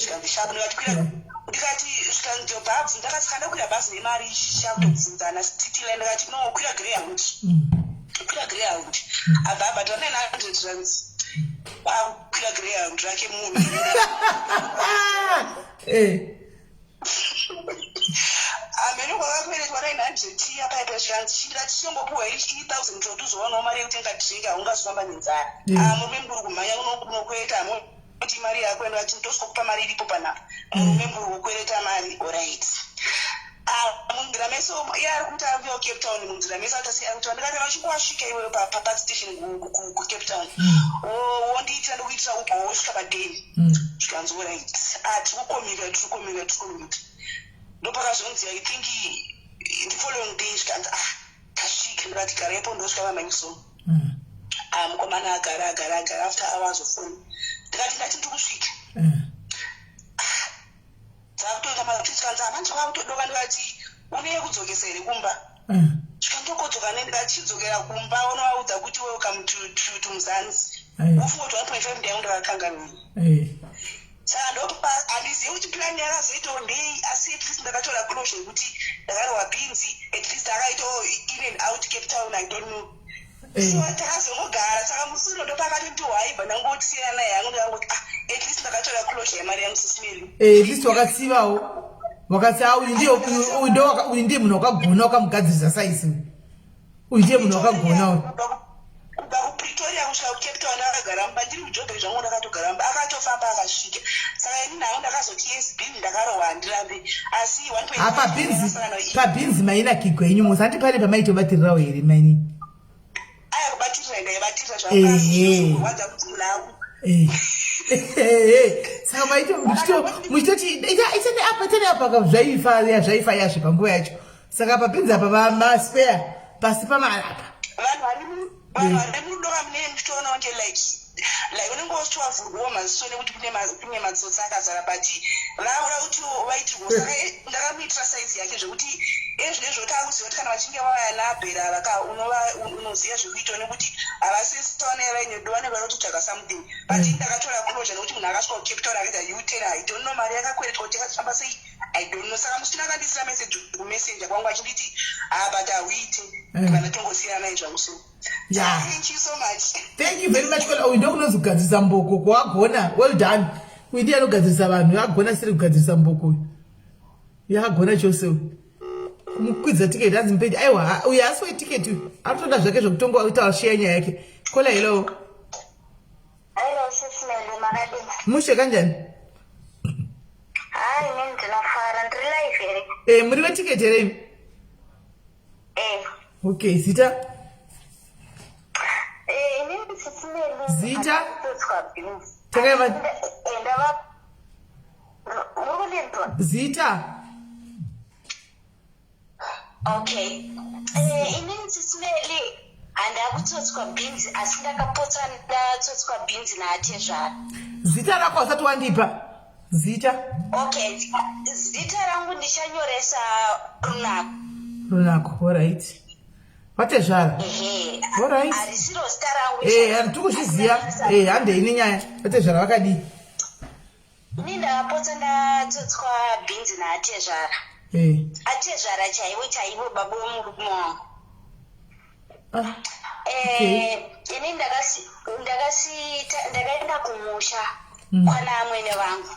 Zvikanzi, "Sharp." Ndikati, "Kwira." Ndikati, zvikanzi, "Ndobva ndakati saka ndakwira bhazi nemari chakutobvunzana city line." Ndikati, "No, kwira Greyhound, kwira Greyhound." Abva abhadhara 900 rands, akukwira Greyhound rake munhu. Amene kwakakweretwa 900 iya paipa. Zvikanzi, "Ndikati chimbopuwa iri 1000 toti uzowanawo mari yekutenga drink, haungazofamba nenzara." Ah, murume mukuru kumhanya kunokwereta kuti mari yako. Ndikati, "Ndosvikokupa mari iripo panapa." Murume mukuru kukwereta mari, alright. Ah, munzira mese umo iye ari kuti ari kuuya kuCape Town, munzira mese atasi ari kuti, ndikati, vachinge wasvika iweyo pastation kuCape Town, wondiitira, ndikuitira Uber, wosvika padeni. Zvikanzi, "Alright." Ah, tiri kukomira, tiri kukomira, tiri kukomira. Ndopakazonzi, I think the following day, zvikanzi, "Ah, tasvika." Ndikati, "Garepo, ndosvika vamhanyiso." Ah, mukomana agara, agara, agara. After hours of phone, ndikati, "Ndati ndiri kusvika." Dzakutoita mazikanzi, "Manje kwakutodoka." Ndikati, "Une kudzokesa here kumba?" Zvikandokodzoka ne. Ndikati, "Chidzokera kumba, unovaudza kuti welcome to Mzansi." Ufunga kuti 1.5 ndiyangu ndakakanganwira. Saka ndopa handizivi kuti plan yakazoitawo ndei, asi at least ndakatora closure yekuti ndakarohwa bhinzi. At least akaitawo in and out Cape Town, I don't know. So takazongogara. Saka musi uno ndopakatoti waibva, ndangosiyana naye yangu. Ndakangoti, ah, at least ndakatora closure yemari yangu, Sis Melly. At least wakatsivawo, wakati, ah, uyu ndiye, uyu ndiye munhu wakagona, wakamugadzirisa saisi, uyu ndiye munhu wakagona uyu. Kubva kuPretoria kusvika kuCape Town, ndakagara mumba, ndiri kuJoburg zvangu, ndakatogara mumba. Akatofamba akasvika. Saka ini nangu ndakazoti, yes, bhinzi ndakarohwa, handirambi, asi 1.5 Ha, pabhinzi ndakasangana. Pabhinzi mainakigwa henyu musi, handi pane pamaitobatirirawo here maini? Aya, kubatirira ndaibatirira zvakurwadza kuti munhu aku Saka maito muchitoti ita neapa, ita neapa, zvaifa zvaifa yazve panguva yacho. Saka pabhinzi apa maspare pasi pamarapa. Vanhu vari murudo kamunenge muchitoona kunge like unenge uchitovavhurwawo maziso nekuti kune matsotsi akazara, but vakuda kuti vaitirwa. Saka ndakamuitira saizi yake zvekuti ezvinezvo taakuziva kuti kana vachinge vauya nabhera vaka unoziva zvekuitawo, nekuti havasisitaone vaine vanenge vari kutotsvaga something. But ndakatora closure nekuti munhu akasvika kuCape Town akaita U-turn. I don't know mari yakakweretwa kuti yakafamba sei, I don't know. Saka musina akandisira message kumessenger kwangu achinditi, "Ah, but hauiti." Kana tongosiyana naye zvangu so. Thank you so much. Thank you very much. Kola uyu ndokunonzi kugadzirisa mboko kwagona. Well done. Uyu ndiye anogadzirisa vanhu, agona siri kugadzirisa mboko uyu, yakagona chose uyu. Kumukwidza tiketi, hanzi mupedi. Aiwa, uyu haasi wetiketi uyu, aritoda zvake zvekutonga kuita share nyaya yake. Caller, hello. Hello, Sis Melly, makadini? Mushe, kanjani? Hayi, inini ndinofara, ndiri live here? Muri wetiketi here imi? Eh. Okay, zita? Eh, inini Sis Melly. Zita? Kutotswa bhinzi. Takaiva- Ndava. Muri kundinzwa? Zita? Okay, inini Sisi Melly handakutsotswa bhinzi, asi ndakapotsa ndatsotswa bhinzi naatezvara. Zita rako usati wandipa zita. Okay, zita rangu ndichanyoresa Runako. Runako, alright. Vatezvara. Ehe. Alright. Harisiro zita rangu. Handiri kuzviziva. Handei nenyaya. Vatezvara vakadii? Ini ndakapotsa ndatsotswa bhinzi naatezvara. Atezvara chaivo chaivo, baba wemurume wangu. Ah. Ini ndakaenda kumusha kwana amwene vangu.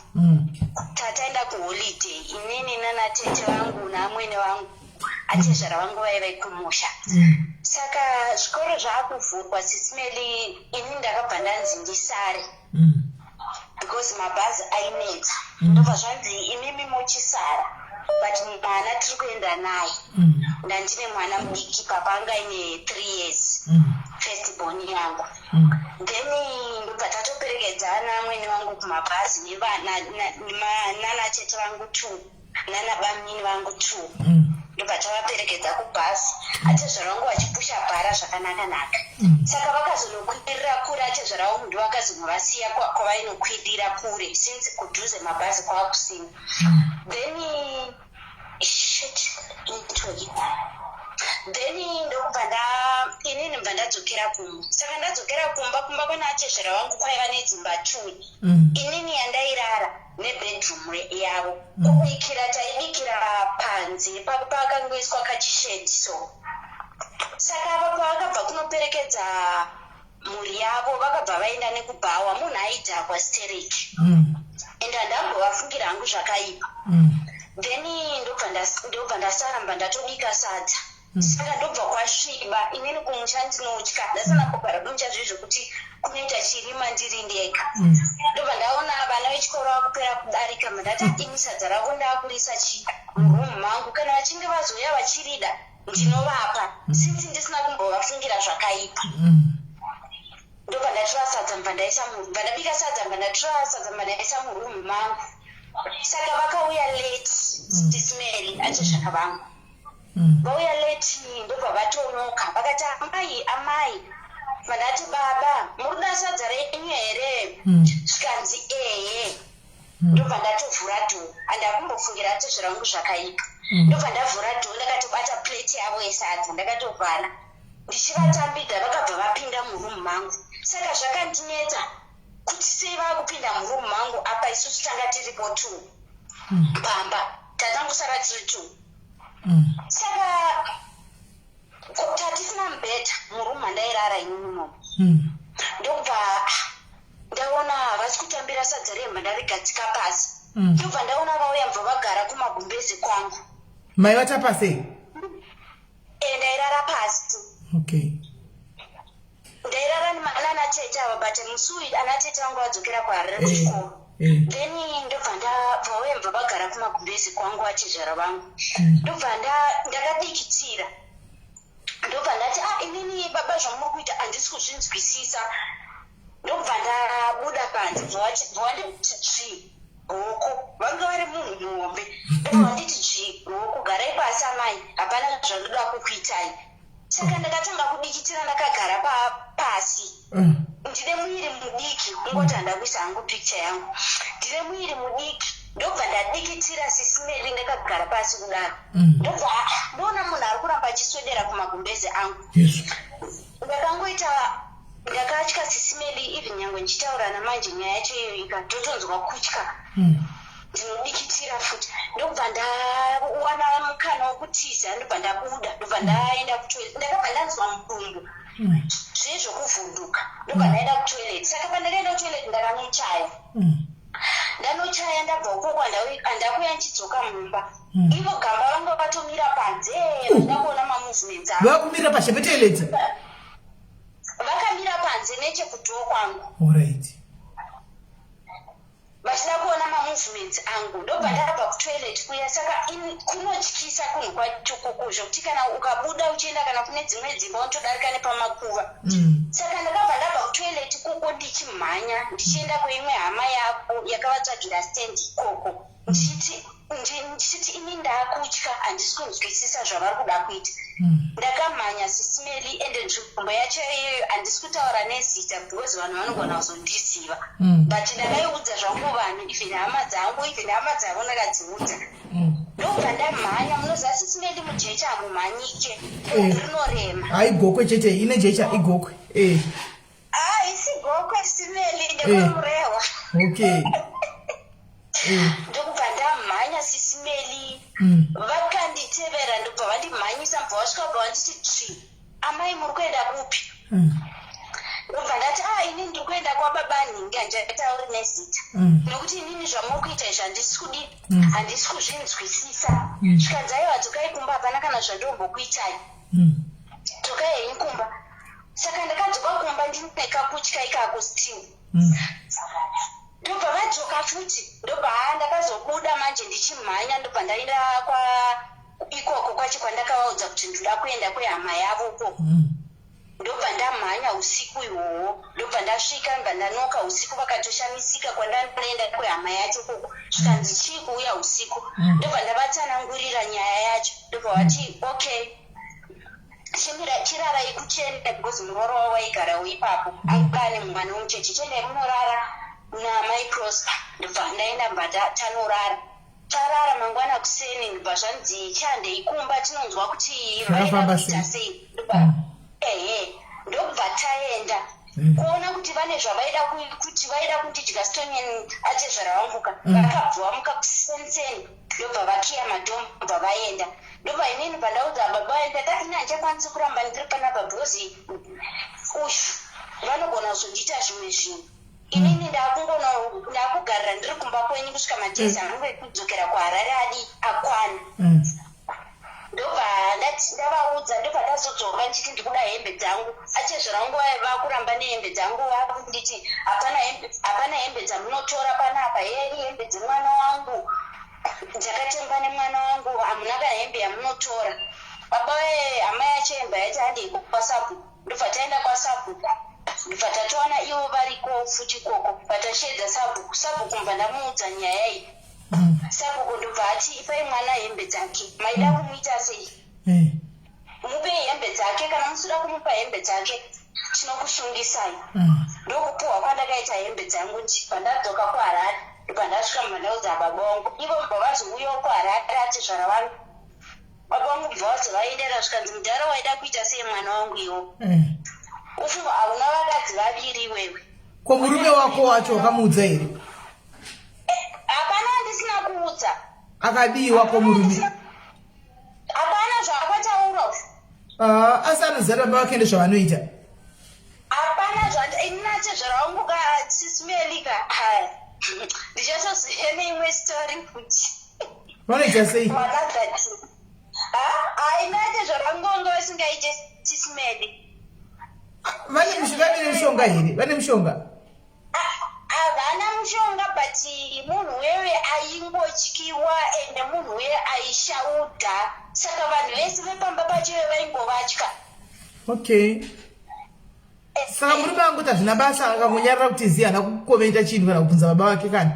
Tataenda kuholiday, inini nanatete vangu naamwene vangu. Atezvara vangu vaive kumusha. Saka zvikoro zvaakuvhurwa, Sisi Melly, ini ndakabva ndanzi ndisare because mabhazi ainetsa. Ndobva zvanzi, "Imimi muchisara, but mwana tiri kuenda naye." Ndandine mwana mudiki, papa anga aine 3 years, first born yangu. Then ndobva tatoperekedzana amwene vangu kumabhazi nanatete vangu two, nanabamini vangu two. Ndobva tavaperekedza kubhasi, atezvara vangu vachipusha bhara zvakanaka-naka. Saka vakazonokwirira kure, atezvara vangu ndo vakazonovasiya kwavainokwirira kure, since kudhuze mabhazi kwakusina. Then, shit, network. Then ndokubva nda inini bva ndadzokera kumba. Saka ndadzokera kumba, kumba kwana atezvara vangu kwaiva nedzimba two. Inini yandairara nebedroom yavo. Kubikira taibikira panze, pakangoiswa kachishedi. So saka ava pavakabva kunoperekedza mhuri yavo, vakabva vaenda nekubhawa. Munhu aidhakwa stereki, ende handambovafungira hangu zvakaipa. Then ndobva ndasaramba ndatobika sadza. Saka ndobva kwasviba. Inini kumusha ndinotya, ndasana kugara kumusha zvezvo zvekuti kunoita chirima, ndiri ndega. Ndobva ndaona vana vechikoro vakupera kudarika. Ndati, "Ini sadza ravo ndaakurisa chi murumu mangu. Kana vachinge vazouya vachirida, ndinovapa," since ndisina kumbovafungira zvakaipa. Ndobva ndatora sadza, mbva ndaisa, bva ndabika sadza, mbva ndatora sadza, mbva ndaisa murumu mangu. Saka vakauya late, Sisi Melly, atezvara vangu. Vauya late, ndobva vatonoka. Vakati, "Amai, amai." Vandati, "Baba, muri kuda sadza renyu here?" Zvikanzi, "Ehe." Ndobva ndatovhura door. Handakumbofungira atezvara vangu zvakaipa. Ndobva ndavhura door, ndakatobata plate yavo yesadza, ndakatovhara ndichivatambidza. Vakabva vapinda murumu mangu. Saka zvakandinetsa kuti sei vaakupinda murumu mangu apa isusu tanga tiripo two pamba, tatangosara tiri two. Saka tatisina mubhedha murumu mandairara inini imomo. Ndobva ndaona havasi kutambira sadza remba, ndarigadzika pasi. Ndobva ndaona vauya, mubva vagara kumagumbezi kwangu. Maivata pasi? Ndairara pasi. Ndairara nanatete ava, but musi uyu anatete vangu vadzokera kuHarare kuchikoro. Then ndobva ndabva bva vagara kumagumbezi kwangu, atezvara vangu. Ndobva ndakadikitira, ndobva ndati, "A, inini baba, zvamuri kuita handisi kuzvinzwisisa." Ndobva ndabuda panze. Bva vanditi dzvi ruoko. Vanga vari munhu muhombe. Ndobva vanditi dzvi ruoko, "Garai pasi amai, hapana zvandoda kukuitai." Saka ndakatanga kudikitira ndakagara pasi. Ndine muviri mudiki, kungoti handakuisa hangu picture yangu, ndine muviri mudiki. Ndobva ndadikitira, Sisi Melly, ndakagara pasi kudaro. Ndobva ndoona munhu ari kuramba achiswedera kumagumbezi angu. Ndakangoita, ndakatya, Sisi Melly. Even nyange ndichitaura namanje, nyaya yacho iyoyo ikatotonzwa kutya. Ndinodikitira futi. Ndobva ndawana mukana wokutiza, ndobva ndabuda, ndobva ndaenda kutoilet. Ndakabva ndanzwa mudumbu zvezvokuvhunduka, ndobva ndaenda kutoilet. Saka pandakaenda kutoilet, ndakanochaya. Ndanochaya, ndabva ukoko, handakuya ndichidzoka mumba. Ivo gamba vanga vatomira panze, vachida kuona mamovements angu. Vakumira pashe petoilet? Vakamira panze nechekudoor kwangu, vachida kuona mamovements angu. Ndobva ndabva kutoilet kuya. Saka kunotyisa kunhu kwacho koko, zvokuti kana ukabuda uchienda kana kune dzimwe dzimba, unotodarika nepamakuva. Saka ndakabva ndabva kutoilet koko ndichimhanya, ndichienda kweimwe hama yavo yakavatsvagira stand ikoko, ndichiti ini. Ndakutya, handisi kunzwisisa zvavari kuda kuita. Ndakamhanya, Sis Melly, ende nzvimbo yacho iyoyo handisi kutaura nezita because vanhu vanogona kuzondiziva, but ndakaiudza zvangu vanhu, even hama dzangu, even hama dzavo ndakadziudza. Ndobva ndamhanya. Munoziva, Sis Melly, mujecha hamumhanyike, rinorema. Hai, Gokwe chete ine jecha, iGokwe e. Ah, isi Gokwe, Sis Melly, ndekwaMurehwa. Ndokubva ndamhanya, Sis Melly. Vakanditevera, ndobva vandimhanyisa, mubva vasvika bva vanditi tsvi, "Amai, muri kuenda kupi?" Ndobva ndati, "A, inini ndiri kuenda kwababa nhingi," handichatauri nezita, "nekuti inini zvamuri kuita izvi handisi kudi, handisi kuzvinzwisisa." Zvikanzi, "Aiwa, dzokai kumba, hapana kana zvandombokuitai, dzokai henyu kumba." Saka ndakadzoka kumba ndine kakutya ikako still. Ndobva vadzoka futi, ndobva ha, ndakazobuda manje ndichimhanya, ndobva ndaenda kwa ikoko kwacho kwandakavaudza kuti ndoda kuenda kwehama yavo ikoko. Ndobva ndamhanya usiku ihwohwo, ndobva ndasvika, ndobva ndanoka usiku. Vakatoshamisika kwandanoenda kwehama yacho ikoko, zvikanzi, "Chii kuuya usiku?" Ndobva ndavatsanangurira nyaya yacho, ndobva vati, "Okay, chimira, chirarai kuchena," because muroora wavo waigarawo ipapo, anga ane mwana wemucheche. "Chendai munorara namai Prosper." Ndobva ndaenda, mbva tanorara. Tarara, mangwana kuseni ndobva zvanzi, "Chandei kumba, tinonzwa kuti vaida Zvakafamba kuita sei?" sei. Ndobva ehe, ndobva taenda kuona kuti vane zvavaida kuti vaida kundidya stonyeni. Atezvara vanguka, vakabva vamuka kuseniseni, ndobva vakiya madoor, ndobva vaenda. Ndobva inini pandaudza baba vaenda, ndati, "Ini handichakwanisi kuramba ndiri panapa because uyu vanogona kuzondiita zvimwe zvinhu. Inini ndakugarira ndiri kumba kwenyu kusvika madays angu ekudzokera kuHarare adi akwana." Ndobva ndati ndavaudza, ndobva ndazodzoka ndichiti ndikuda hembe dzangu. Achezvara vangu vakuramba nehembe dzangu, vakunditi, "Hapana hembe, hapana hembe dzamunotora panapa. Heri hembe dzemwana wangu, dzakatengwa nemwana wangu, hamuna kana hembe yamunotora." Baba hama yacho hembe yaiti, "Handei kwasabhuku." Ndobva taenda kwasabhuku, ndobva tatoona ivo variko futi ikoko. Vatasheedza sabhuku. Sabhuku mubva ndamuudza nyaya iyi. Sabhuku ndobva ati, "Ipai mwana hembe dzake. Maida kumuita sei? Mupei hembe dzake. Kana musida kumupa hembe dzake, tinokusungisai." Ndokupuhwa kwandakaita hembe dzangu. Ndichibva ndadzoka kuHarare, ndobva ndasvika, mubva ndaudza baba vangu. Ivo mubva vazouyawo kuHarare, atezvara vangu. Baba vangu mubva vazovaendera, zvikanzi, "Mudhara, waida kuita sei mwana wangu iwo? Ufunga hauna vakadzi vaviri iwewe." Ko murume wako wacho wakamuudza here? Hapana, handisina kuudza. Akadii wako murume? Hapana zvaakataura. Ah, asi anoziva baba vake ndezvavanoita? Hapana zvati. Ini natezvara vangu ka, Sis Melly ka, ndichatoziva neimwe story futi. Vanoita sei? Makagati ainatezvara vangu vanga vasingaite, Sis Melly. Vane mishonga here? Vane mishonga? Havana mushonga, but munhu wewe aingotyiwa, ende munhu uye aishaudha, saka vanhu vese vepamba pacho vaingovatya. Okay, saka murume wangu kuti hazvina basa, akangonyarara kuti ziya, haana kucommenta chinhu kana kubvunza baba vake kana?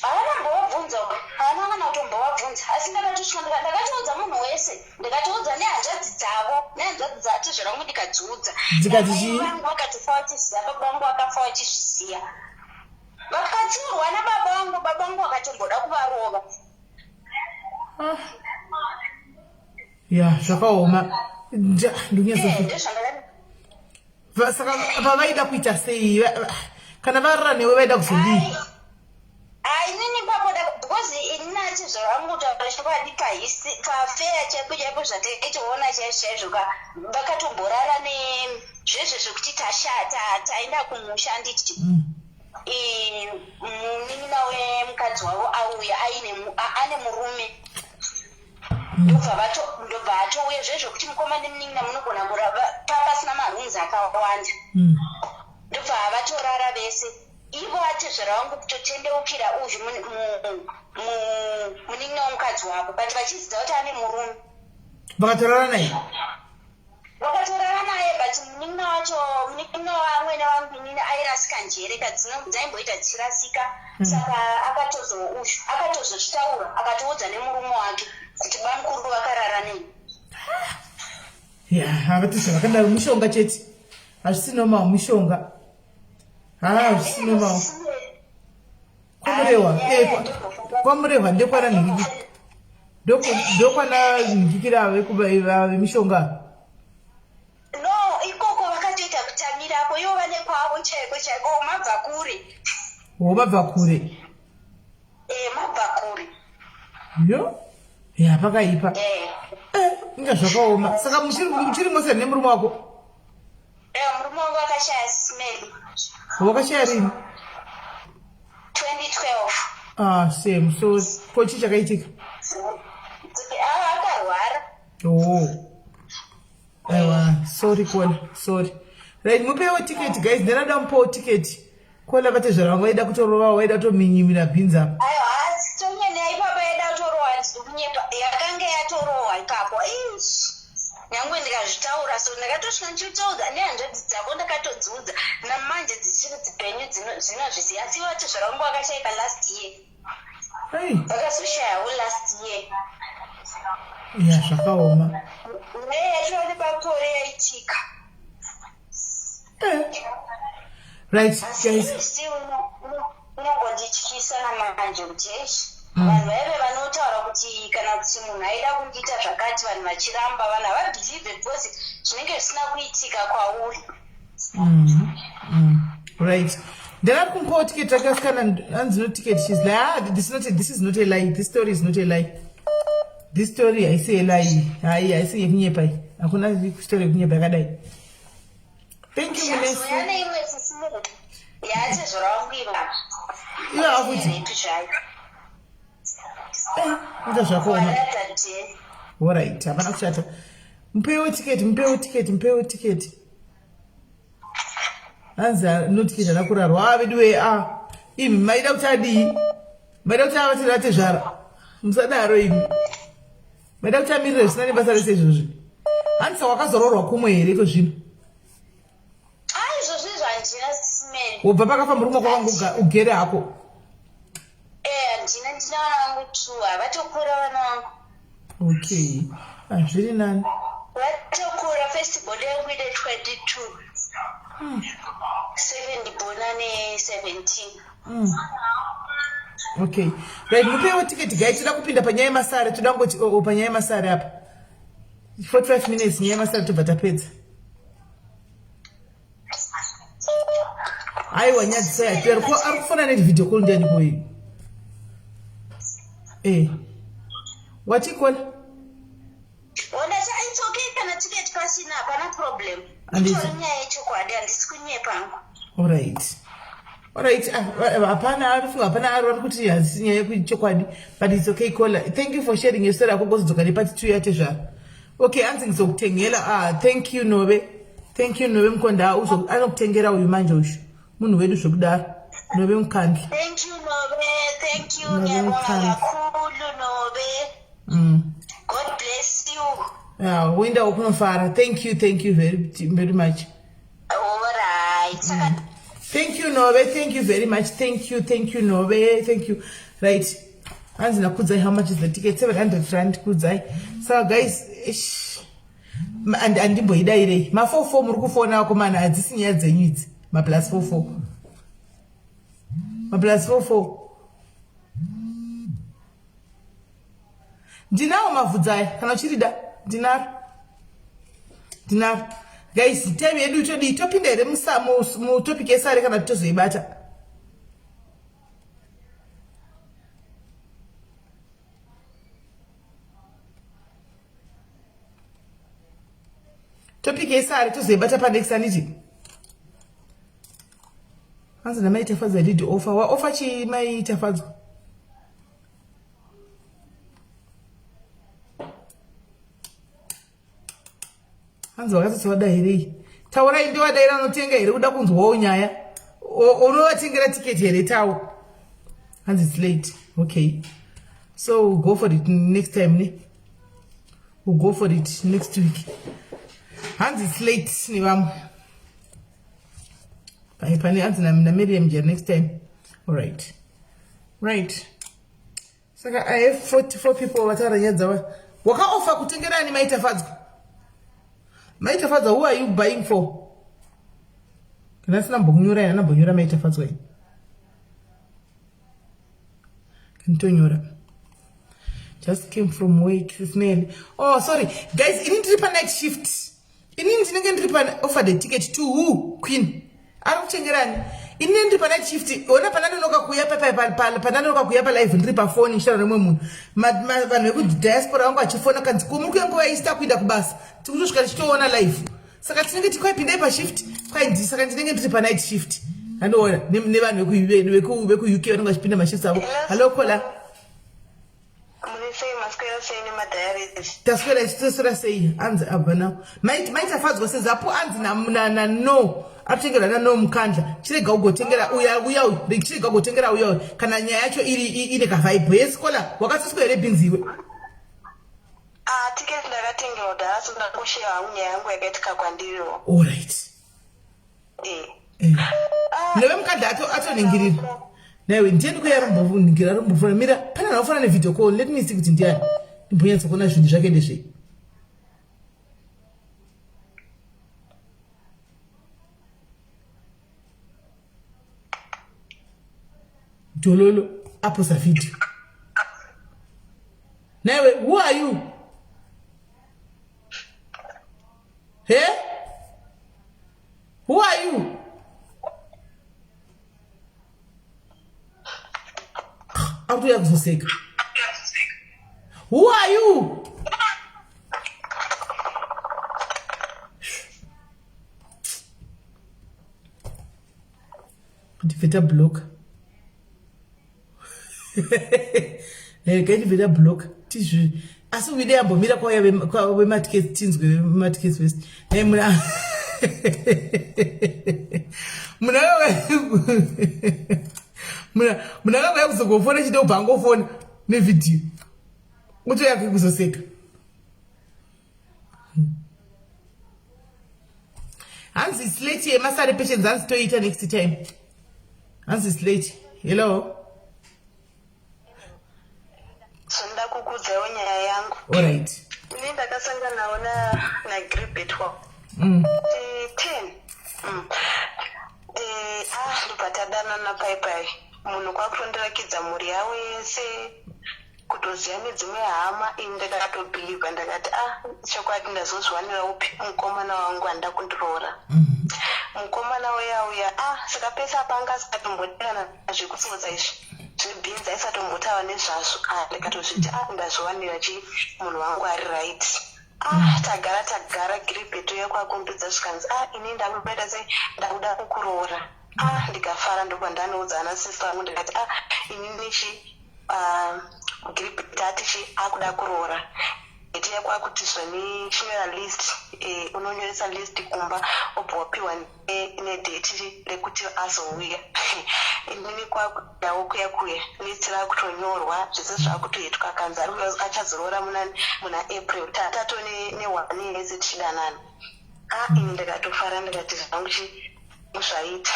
Haana mbovabvunza, haana kana kutombovabvunza. Asi ndakatosvika, ndakatoudza munhu wese, ndakatoudza nehanzvadzi dzavo, nehanzvadzi dzatezvara vangu ndikadziudza. Dzikati chii? Vangu vakatofa vachiziva, baba vangu vakafa vachizviziva. Vakatsiurwa nababa vangu, baba vangu vakatomboda kuvarova. Ya, zvakaoma. Ndinyazo Ndozvandaka. Saka pavaida kuita sei? Kana varara newe, vaida kuzodii? Ai, inini ipapo because ini natezvara vangu, kutaura chokwadi, pafeya chaipo chaipo, zvataitoona chaizvo chaizvo ka, vakatomborara nezvezvo zvekuti taenda kumusha, handiti? Munin'ina wemukadzi wavo auya aine ane murume, ndobva atouya zvezvo kuti mukoma nemunin'ina munogona kurava pasina marooms akawanda. Ndobva vatorara vese ivo, atezvara vangu kutotendeukira uyu munin'ina womukadzi wavo, but vachiziva kuti ane murume. Vakatorara naye? Vakatorara naye, but munin'ina wacho, munin'ina wamwene wangu inini, airasika njere dzaimboita dzichirasika. Saka akatozo uyu akatozo akatozozvitaura akatoudza nemurume wake kuti bamukuru vakarara neni. Ya, havati zvakadaro mushonga chete. Hazvisi normal mushonga. Ha, hazvisi normal. Kwamurehwa, eh, kwamurehwa ndekwana nhingiki. Ndokwana nhingikira vekuba vemishonga. No, ikoko vakatoita kutamirako ivo vane kwavo chaiko chaiko mabva kure. Wo mabva kure. Eh, mabva kure. Yo. Ya pakaipa. Eh. Eh, inga zvakaoma. Saka muchiri muchiri mose nemurume wako? Eh, murume wangu akashaya smell. Wakashaya rini? 2012. Ah, same. So, ko chii chakaitika? Ah, akarwara. Oh. Aiwa, sorry Kola, sorry. Right, mupewo ticket guys, ndinoda mupewo ticket. Kola vatezvara vanga vaida kutorova, vaida kutominyimira bhinzi apa. Aiwa, asi tonyanya ipapa yaida kutorohwa handisi kunyepa. Yakanga yatorohwa ipapo. Eish. Nyangwe ndikazvitaura so ndakatosvika ndichitaudza nehanzvadzi dzako ndakatodziudza namanje dzichiri dzipenyu dzinozviziva asi ivo vatezvara vangu vakashaika last year. Vakazoshayawo last year. Ya zvakaoma. Nyaya yacho yane makore yaitika. Eh. Right, guys. Unongondityisa namanje kuti eish. Vanhu vaive vanotaura kuti kana kuti munhu aida kundiita zvakati vanhu vachiramba vanhu havabhilivhe because zvinenge zvisina kuitika kwauri. Right. Ndakati kumupawo ticket rakasikana hanzi no ticket. She's like, ah, this is not a, this is not a lie. This story is not a lie. This story haisi a lie. Hai, haisi yekunyepa iyi. Hakuna story yekunyepa yakadai. Thank you, Munesi. Zvauya neimwe sisimuko yaatezvara wangu ivava. Ivava futi. Ipi zvayo. Eh, ita zvakaoma. Warata je. Alright, hapana kushata. Mupewo ticket, mupewo ticket, mupewo ticket. Hanzi no ticket haana kurarwa. Ah, veduwe ah. Imi maida kuti adii? Maida kuti avatire atezvara. Musadaro imi. Maida kuti amirire zvisina nebasa rese izvozvi. Hanzi saka wakazoroorwa kumwe here iko zvino? Ah, izvozvi izvo handina smell. Wobva pakafa murume wako wanga ugere hako. Eh, handina ndina vana vangu two, havatokura vana vangu. Okay. Ah, zviri nani. Vatokura first born yangu ine 22. Second born ane 17. Okay. Right, mupewo ticket guys, toda kupinda panyaya yemasare, toda kungoti oh, oh, panyaya yemasare apa. 45 minutes nyaya yemasare tobva tapedza. Aiwa nyadzisai hatiri ko ari kufona ne video call ndiani ko iyi? Eh. Watikola? Wona sa it's okay kana ticket pasina hapana problem. Handiti. Itori nyaya yechokwadi handisi kunyepa hangu. Alright. Alright, ah, hapana arifunga hapana ari vari kuti hazisi nyaya yechokwadi but it's okay caller. Thank you for sharing your story ako kuzodzoka nepart 2 yatezvara. Okay, hanzi ngizokutengela. Ah, thank you Nobe. Thank you Nobe Mukonda. Uzo anokutengera uyu manje uyu. Munhu wedu zvekudaro. Nobe Mukandla. Thank you Nobe, thank you Nobe ngiyabonga Mukandla. kakhulu Nobe. God bless you. Yeah, uenda kunofara. Thank you, thank you very very much. Alright. Saka Thank you Nobe, thank you very much. Thank you, thank you Nobe, thank you. Right. Hanzi nakudzai how much is the ticket? 700 rand kudzai. So guys, ish. Andimboidairei. Ma 44 muri kufona vakomana hadzisi nyaya dzenyu idzi. Ma plus 44. Ma plus 44. Ndinawo mavhudzi aya kana uchirida ndinaro. Ndinaro. Guys, time yedu todii? Topinda here mutopic yesare kana tozoibata? Topic yesare tozoibata panext handiti? Hanzi namai Tafadzwa did offer. Wa offer chii mai Tafadzwa? Hanzi vakatotsa vadairei? Taurai ndovadaira anotenga here kuda kunzwawo nyaya? Unovatengera ticket here tau? Hanzi it's late. Okay. So we'll go for it next time ne? We'll go for it next week. Hanzi it's late nevamwe. Pane pane hanzi na Miriam Jer next time. All right. Right. Saka I have 44 people vataura nyaya dzavo. Wakaofa kutengera ani maitafadzwa? Maitafadzwa, who are you buying for? Kana asina mbonyora yana mbonyora maitafadzwa ini. Nditonyora. Just came from work, Sis Melly. Oh, sorry. Guys, ini ndiri pa night shift. Ini ndinenge ndiri pa offered a ticket to who? Queen. Ari kutengerani? Ini ndiri pa night shift. Ona pananonoka kuuya pa pananonoka kuuya pa live ndiri pa phone ndichitaura nemumwe munhu. Vanhu veku diaspora vangu vachifona kanzi ko muri kuuya nguva isita kuinda kubasa. Tikutosvika tichitoona live. Saka tinenge tikwai pa shift. Kwai ndi saka ndinenge ndiri pa night shift. Andiona nevanhu veku veku UK vanenge vachipinda mashifts avo. Hello caller. Muri sei maswera sei nemadiaries? Taswera isu taswera sei anzi abva now. Maiti maitafadzwa sezapu anzi na na, na no akutengerwa na no mukandla chirega ugotengera uya uya uyu chirega ugotengera uya uyu kana nyaya yacho iri ine kavibe yes kola wakatsiswa here bhinzi iwe Ah, ticket ndakatengerwa kudhara asi ndakoshewa hangu nyaya yangu yakaitika kwandiriwo. All right. Eh. Eh. Ah, Newe mukadzi ato atoningirira. Newe ndiani kuya arombovungira arombofona mira pane vanhu vafona nevideo call let me see kuti ndiani ndimbonyatsa kuona zvinhu zvake ndezvei. Dololo aposa video. Newe who are you? He? Who are you? Akutoya kuzoseka. Who are you? Ndibve tablock. Regai ndibve tablock. Tizvi asi wide yambomira kwauya vematiketi tinzwe vematiketi west. Hey, muna muna muna muna akauya kuzogofona chite ubva angofona nevhidhiyo otouya kuzoseka. Hanzi slate yemasare patients hanzi toita next time. Hanzi slate. Hello. Zvinoda kukuudzawo nyaya yangu. All right. Ini ndakasanganawo na na Gribet wa. 10. Eh, ah ndobva tadanana pai pai. Munhu kwakutondirakidza mhuri yavo yese. Kutoziva nedzimwe hama ini ndakatobhilivha ndakati ah chokwadi ndazozviwanira upi mukomana wangu anoda kundiroora. Mukomana uya uya ah saka pese apa anga asingatombodirana zvekutsotsa izvi zvebhinzi aisatombotaura nezvazvo ah ndikatozviti ah ndazviwanira chi munhu wangu ari right. Ah tagara tagara giribheto yakwakumbidza zvikanzi ah ini ndakuda sei ndakuda kukuroora. Ah ndikafara ndobva ndanoudza ana sisi vangu ndikati ah inini chi Grip tati chi akuda kuroora tiya kwakuti zvoni chinyora list eh, unonyoresa list kumba obva wapiwa nedate rekuti azouya inini kwakudawo kuya kuya list rakutonyorwa zvese zvakutoitwa akanzi achazoroora muna muna april tatato neone yese tichidanana ah ini ndikatofara ndikati zvangu chi zvaita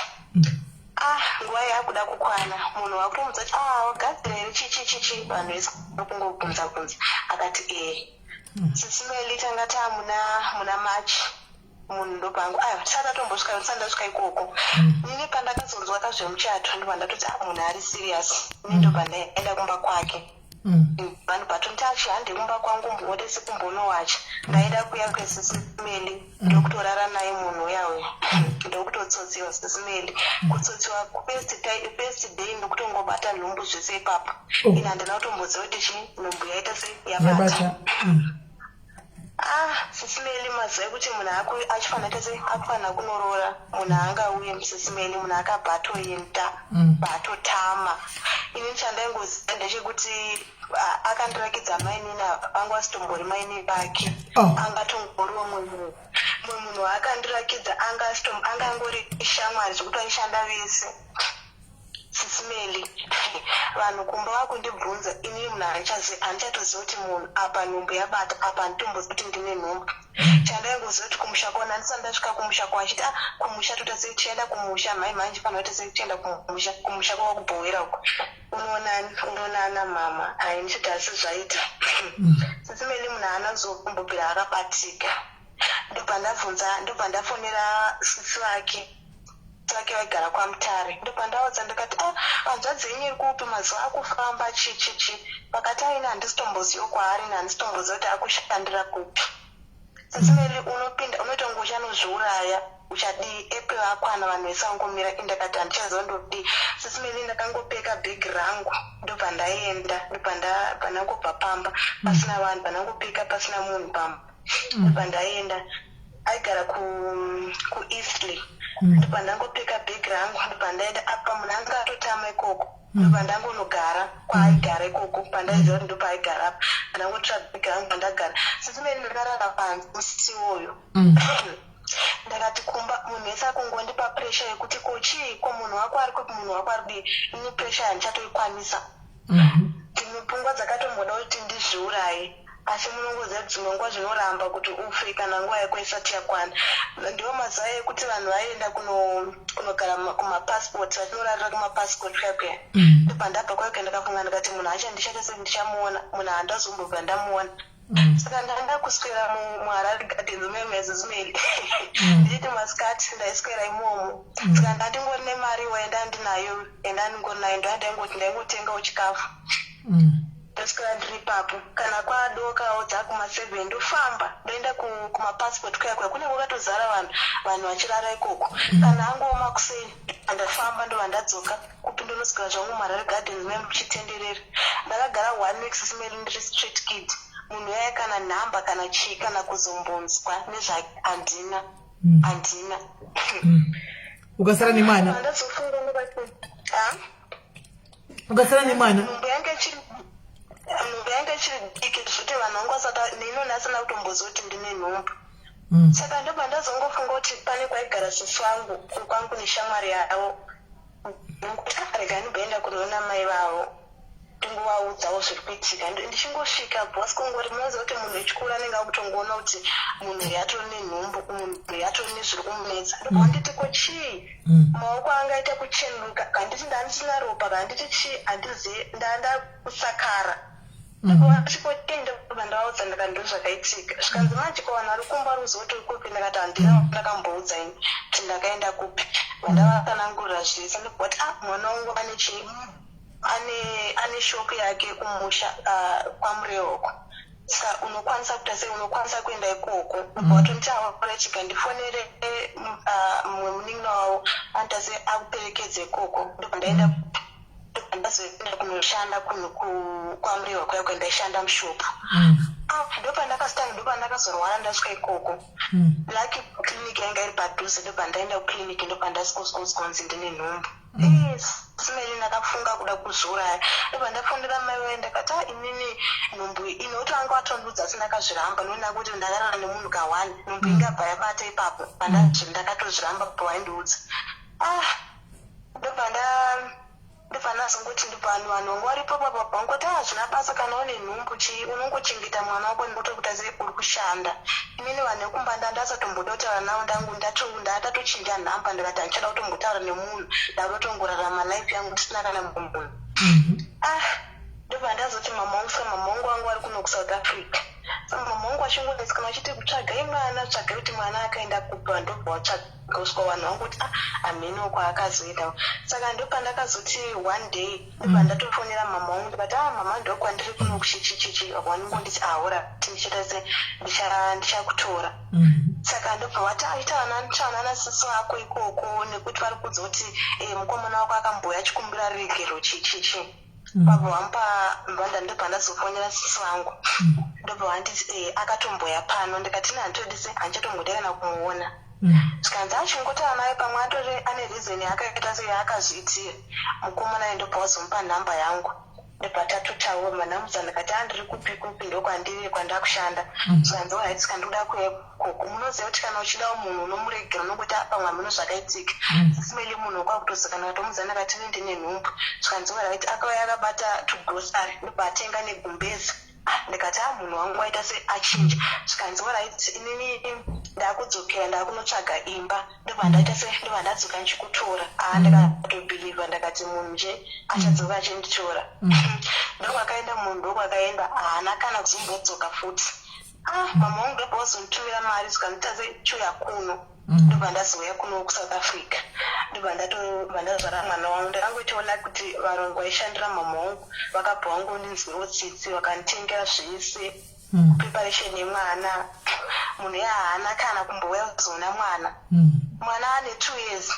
ah nguva yakuda kukwana munhu wakutomudza kuti ah wagadzira here chichi chichi vanhu vese kungobvunza bvunza akati ee sisi Meli tanga taa muna muna March munhu ndopangu aiwa tisati atombosvika ndisati ndasvika ikoko nini pandakazonzwa kazvemuchato ndobva ndatoti ah munhu ari serious ini ndobva ndaenda kumba kwake Vanhu patonti achi hande kumba kwangu mboode sekumbonowacha ndaida kuya kwesisi Meli ndokutorara naye munhu uya uya ndokutotsotsiwa sisi Meli kutsotsiwa first time first day ndokutongobata nhumbu zvese ipapo Oh. ini handina kutomboziva kuti chii nhumbu yaita se yabata Yabata. Ah, sisi Meli mazuva ekuti munhu aku achifanira kuita sei akufanira kunoroora munhu angauye sisi Meli munhu akabva atoenda atotama ini chandaingoziva ndechekuti akandirakidza mainini anga asitombori mainini vake Oh. angatongori wamwe munhu mumwe munhu waakandirakidza anga asitom- anga angori shamwari zvekuti vaishanda vese. Sisi Melly, vanhu kumba vakundibvunza, inini munhu handichatoziva kuti munhu apa nhumbu yabata apa, handitomboziva kuti ndine nhumbu. Chandaingoziva kuti kumusha kona handisati ndasvika kumusha kwachiti, ah, kumusha toita sei, tichaenda kumusha mhai manje pano toita sei, tichaenda kumusha, kumusha kwava kubhowera uko, unoonani, unoonana mama. Hai, ndichiti asi zvaita. Sisi Melly, munhu haana kuzokumbobvira akabatika. Ndobva ndabvunza, ndobva ndafonera sisi vake, vake vaigara kwaMutare. Ndobva ndaudza, ndikati, "Ah, hanzvadzi yenyu iri kupi? Mazuva akufamba, chi chi chi." Vakati, "Aina, handisitombozivo kwaari, handisitomboziva kuti akushandira kupi." Sisi Melly, unopinda unoita kunge uchanozviuraya, uchadii, April akwana, vanhu vese vangomira. Indakati handichaziva ndodii. Sisi Melly, ndakangopeka bhegi rangu, ndobva ndaenda, ndobva ndangobva pamba pasina vanhu, pandangopeka pasina munhu pamba, ndobva ndaenda. Aigara kuEastlea. Ndobva ndangopeka bhegi rangu, ndobva ndaenda. Apa munhu anga atotama ikoko. Ndobva ndangonogara kwaaigara ikoko, pandaiziva kuti ndopaaigara apa. Ndangotora bhegi rangu, pandagara. Sisi Melly, ndakarara panze musi iwoyo. Ndakati kumba munhu wese akungondipa pressure yekuti, "Ko chii? Ko munhu wako ari kupi? Munhu wako ari kudii?" Ini pressure handichatoikwanisa. Dzimwe pfungwa dzakatomboda kuti ndizviuraye, asi munongoziva kuti dzimwe nguva zvinoramba kuti ufe kana nguva yako isati yakwana. Ndiwo mazuva ekuti vanhu vaienda kunogara kumapassport, vachinorarira kumapassport kuya kuya. Ndobva ndabva kwayo, ndakafunga, ndikati munhu acho ndichaita sei, ndichamuona munhu? Handazombobva ndamuona. Saka ndanda kuswera muHarare Gardens memhezi zimeli, ndichiti masikati ndaiswera imomo. Saka ndandingori nemari waenda ndinayo, enda ndingori nayo, ndoandaingoti ndaingotengawo chikafu, ndoswera ndiri ipapo. Kana kwadokawo dzakuma7, ndofamba ndoenda kumapassport kuya kuya, kunenge kwakatozara vanhu, vanhu vachirara ikoko. Kana angooma kuseni, ndafamba, ndobva ndadzoka kupi, ndonoswera zvangu muHarare Gardens meme ndichitenderera. Ndakagara one week, Sisi Melly, ndiri street kid. Munhu yaya kana nhamba kana chii kana kuzombonzwa nezvake handina, handina. Ukasara nemwana? Ndazofunga, ndikati, ha. Ukasara nemwana? Nhumbu yanga ichiri diki zvekuti vanhu vangu vasati neinoni asina kutomboziva kuti ndine nhumbu. Saka ndobva ndazongofunga kuti pane kwaigara sisi vangu kwangu neshamwari yavo, nokuti rega ndimboenda kunoona mai vavo, ndingovaudzawo zviri kuitika. Ndichingosvika, boss kungori, munoziva kuti munhu wechikuru anenge akutongoona kuti munhu yatori nenhumbu, munhu yatori nezviri kumunetsa. Ndobva nditi, "Ko chii?" Maoko angaita kuchenuruka, handiti ndandisina ropa, handiti chii, handizivi, ndanda kusakara. Vasvikotenda, ndobva ndavaudza, ndikati ndo zvakaitika. Zvikanzi, "Manje ko vanhu vari kumba vari kuziva kuti uri kupi?" Ndakati handina ndakamboudza ini kuti ndakaenda kupi. Vandavatsanangurira zvese, ndobva kuti, "Ah, mwana wangu ane chii, ane shopu yake kumusha kwaMurehoko, saka unokwanisa kuita sei, unokwanisa kuenda ikoko." Ndobva vatonditi, "Aura chiga ndifonere mumwe munin'ina wavo anoita sei, akuperekedze ikoko." Ndobva ndaenda, ndobva ndazoenda kunoshanda kunhu kwaMurehwa kuya kuya, ndaishanda mushopu. Ah, ndopandakazotanga, ndopandakazorwara ndasvika ikoko. Lucky clinic yanga iri padhuze, ndobva ndaenda kuclinic, ndobva ndasvikozonzi ndine nhumbu. Sisi Melly, ndakafunga kuda kuzviuraya. Ndobva ndafonera mai vaye, ndakati, "A, inini nhumbu inoti vanga vatondiudza, asi ndakazviramba noona kuti ndakarara nemunhu ka1, nhumbu ingabva yabata ipapo." Ndakatozviramba pawaindiudza. Ah, ndobva ndazongoti vanhu vanga varipo papo vangoti, "Ah, hazvina basa, kana une nhumbu chii, unongochengeta mwana wako nekutokuita sei, uri kushanda." Inini vanhu vekumba ndandasatomboda kutaura navo, ndangu ndatochinja nhamba. Ndikati handichada kutombotaura nemunhu, ndakuda kutongorarama life yangu ndisina kana munhu. Ah, ndobva ndazoti mama wangu, saka mama wangu vangu vari kuno kuSouth Africa, saka mama wangu vachingonetsa kana vachiti, "Tsvagai mwana, tsvagai kuti mwana akaenda kupi." Ndobva watsvaga kusvika vanhu vangoti, "Ah, hameno kwaakazoenda." Saka ndopandakazoti one day ndobva ndatofonera mama wangu, ndikati, "Ah, mama, ndokwandiri kuno kuchichichichi." Vanongonditi, "Ahora ndichaita se ndichakutora." Saka ndobva vati, "Aita vana nasisi vako ikoko, nekuti vari kuudza kuti mukomana wako akamboya achikumbira regero chichichi." Vabva vamupa mbanda. Ndobva ndazofonera sisi vangu, ndobva vanditi, "Akatomboya pano." Ndikati, "Ine handitodi se handichatomboda kana kumuona." Zvikanzi, "Achingotaura naye, pamwe atori ane reason yaakaita se yaakazviitira mukomana." Ndobva wazomupa nhamba yangu, ndobva tatotaura. Mandamudza ndikati a ndiri kupi kupi ndokwandiri kwandakushanda. Zvikanzi alright, saka ndikuda kuuya ikoko. Munoziva kuti kana uchidawo munhu unomuregera unongoti a pamwe hameno zvakaitika. Simeli munhu kwakutodzoka ndakatomudza ndakati ini ndine nhumbu. Zvikanzi alright, akauya akabata tugrosari ndobva atenga negumbezi. Ah, ndikati a munhu wangu waita se achinja. Zvikanzi alright, inini ndakudzokera ndakunotsvaga imba ndobva ndaita se ndobva ndadzoka ndichikutora. Ah, ndakatobhilivha ndakati munhu nje achadzoka achinditora. Ndokwakaenda munhu ndokwakaenda haana kana kuzombodzoka futi. Ah, mama wangu ndobva wazonditumira mari zvikandiita se chiuya kuno. Ndobva ndazouya kuno kuSouth Africa ndobva ndatobva ndazvara mwana wangu. Ndakangoitawo luck kuti varungu vaishandira mama wangu vakabva vangondinzwirawo tsitsi vakanditengera zvese preparation yemwana. Munhu iye haana kana kumbouya kuzoona mwana. Mwana ane 2 years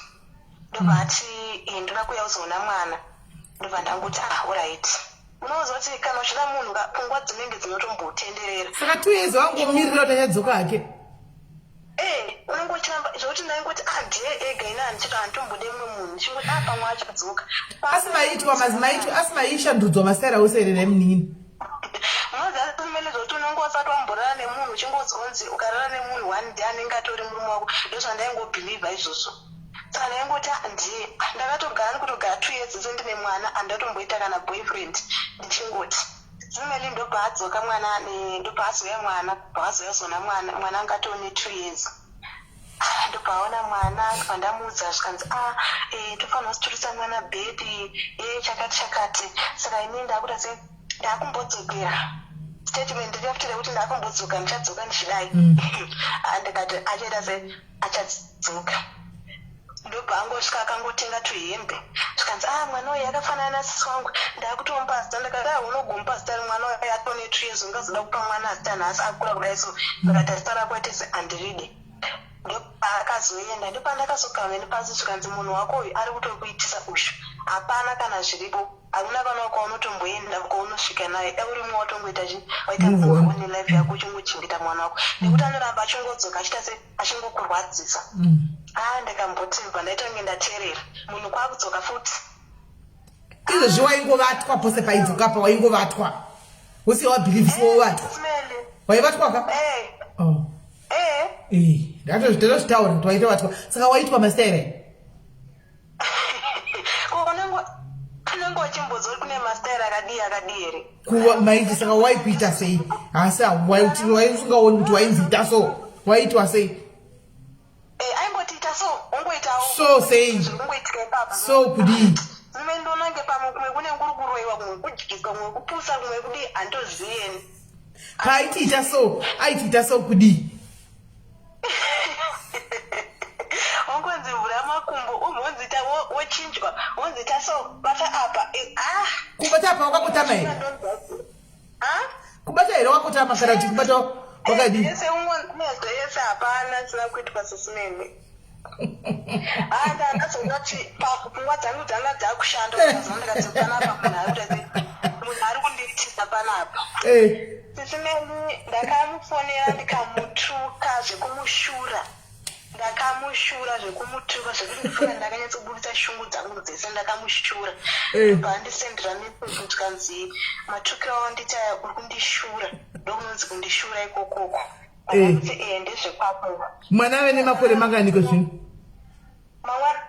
ndobva ati ndoda kuuya kuzoona mwana. Ndobva ndangoti ah alright. Unoziva kuti kana uchida munhu pfungwa dzinenge dzinotombotenderera. Saka 2 years wangomirira kuti achadzoka hake. Unenge uchiramba zvekuti ndaingoti ah ndiye ega ini handichito handitombode mumwe munhu ndichingoti ah pamwe achadzoka. Asi maiitwa mazimaitwa asi maishandudzwa masaira ose here nhai munin'ina? Unoziva simele zvekuti unenge usati wamborara nemunhu uchingonzi ukarara nemunhu one day anenge atori murume wako ndozvandaingobhilivha izvozvo. Saka ndaingoti ah ndiye ndakatogara ndikutogara 2 years dzese ndine mwana handatomboita kana boyfriend ndichingoti Simeli ndobva adzoka mwana ndobva azouya mwana kubva azouya kuzoona mwana mwana anga atone 2 years. Ah, ndobva aona mwana ndobva ndamuudza zvikanzi ah tofanira kusiturisa mwana bhedi chakati chakati. Saka ini ndakuita se ndakumbodzokera statement ndikafuti rekuti ndakumbodzoka ndichadzoka ndichidai. Ah, ndikati achaita se achadzoka. Ndobva angosvika akangotenga tuhembe zvikanzi ah mwana uyu akafanana nasisi wangu ndakutomupa zita. Ndakati ah unogomupa zita mwana uyu atone 2 years ungazoda kupa mwana zita nhasi akura kudai so. Ndakati zita rako aite se handiride. Ndopaakazoenda ndopandakazogara neni pasi zvikanzi munhu wako uyu ari kutokuitisa ushu hapana kana zviripo hakuna kana kwaunotomboenda kwaunosvika naye dai uri mumwe watongoita chi waita Move on. move on nelife yako uchingochengeta mwana wako nekuti anoramba achingodzoka achiita se achingokurwadzisa. Ah, ndikamboti bva ndaita kunge ndateerera munhu kwakudzoka futi. Izvezvi waingovatwa pose paidzoka pa waingovatwa usiya wabhilivhi so wovatwa. Smell. Waivatwa ka? Oh. Ndatozvitaura kuti waitovatwa. Saka waitwa mastaira here? Unenge uchimbonzwa kuti kune mastaira akadii akadii here? Kuva maiti saka waikuita sei? Asi waiusingaoni kuti wainzi ita so waitwa sei? Aingoti ita so ongoitawo. So sei? Zvinongoitika ipapo. So kudii? Mumwe ndonange pamwe kumwe kune kuri kuroiwa kumwe kudyiswa kumwe kupusa kumwe kudii handitozivi. Paaiti ita so aiti ita so kudii? Wongonzi vhura makumbo umbonzi ita wochinjwa wonzi ita so bata apa. Ah. Kubata apa wakakotama here? Ah? Kubata here wakotama kana kuti kubata wakadii? Yese ungonzi yese hapana chisina kuitwa sesimene. Ah, ndakazoona kuti pfungwa dzangu dzanga dzakushanda ndikati panapa munhu ari kuita sei? Munhu ari kundiitisa panapa. Sisimeni ndakamufonera ndikamutuka zvekumushura. Ndakamushura zvekumutuka zvekuti ndifunga ndakanyatsobudisa shungu dzangu dzese ndakamushura. Ndobva andisendera message ndikanzi matukiro awandiita aya uri kundishura. Ndokunonzi kundishura ikokoko. Ndakati ndezvekwako. Mwana ave nemakore manganiko zvino?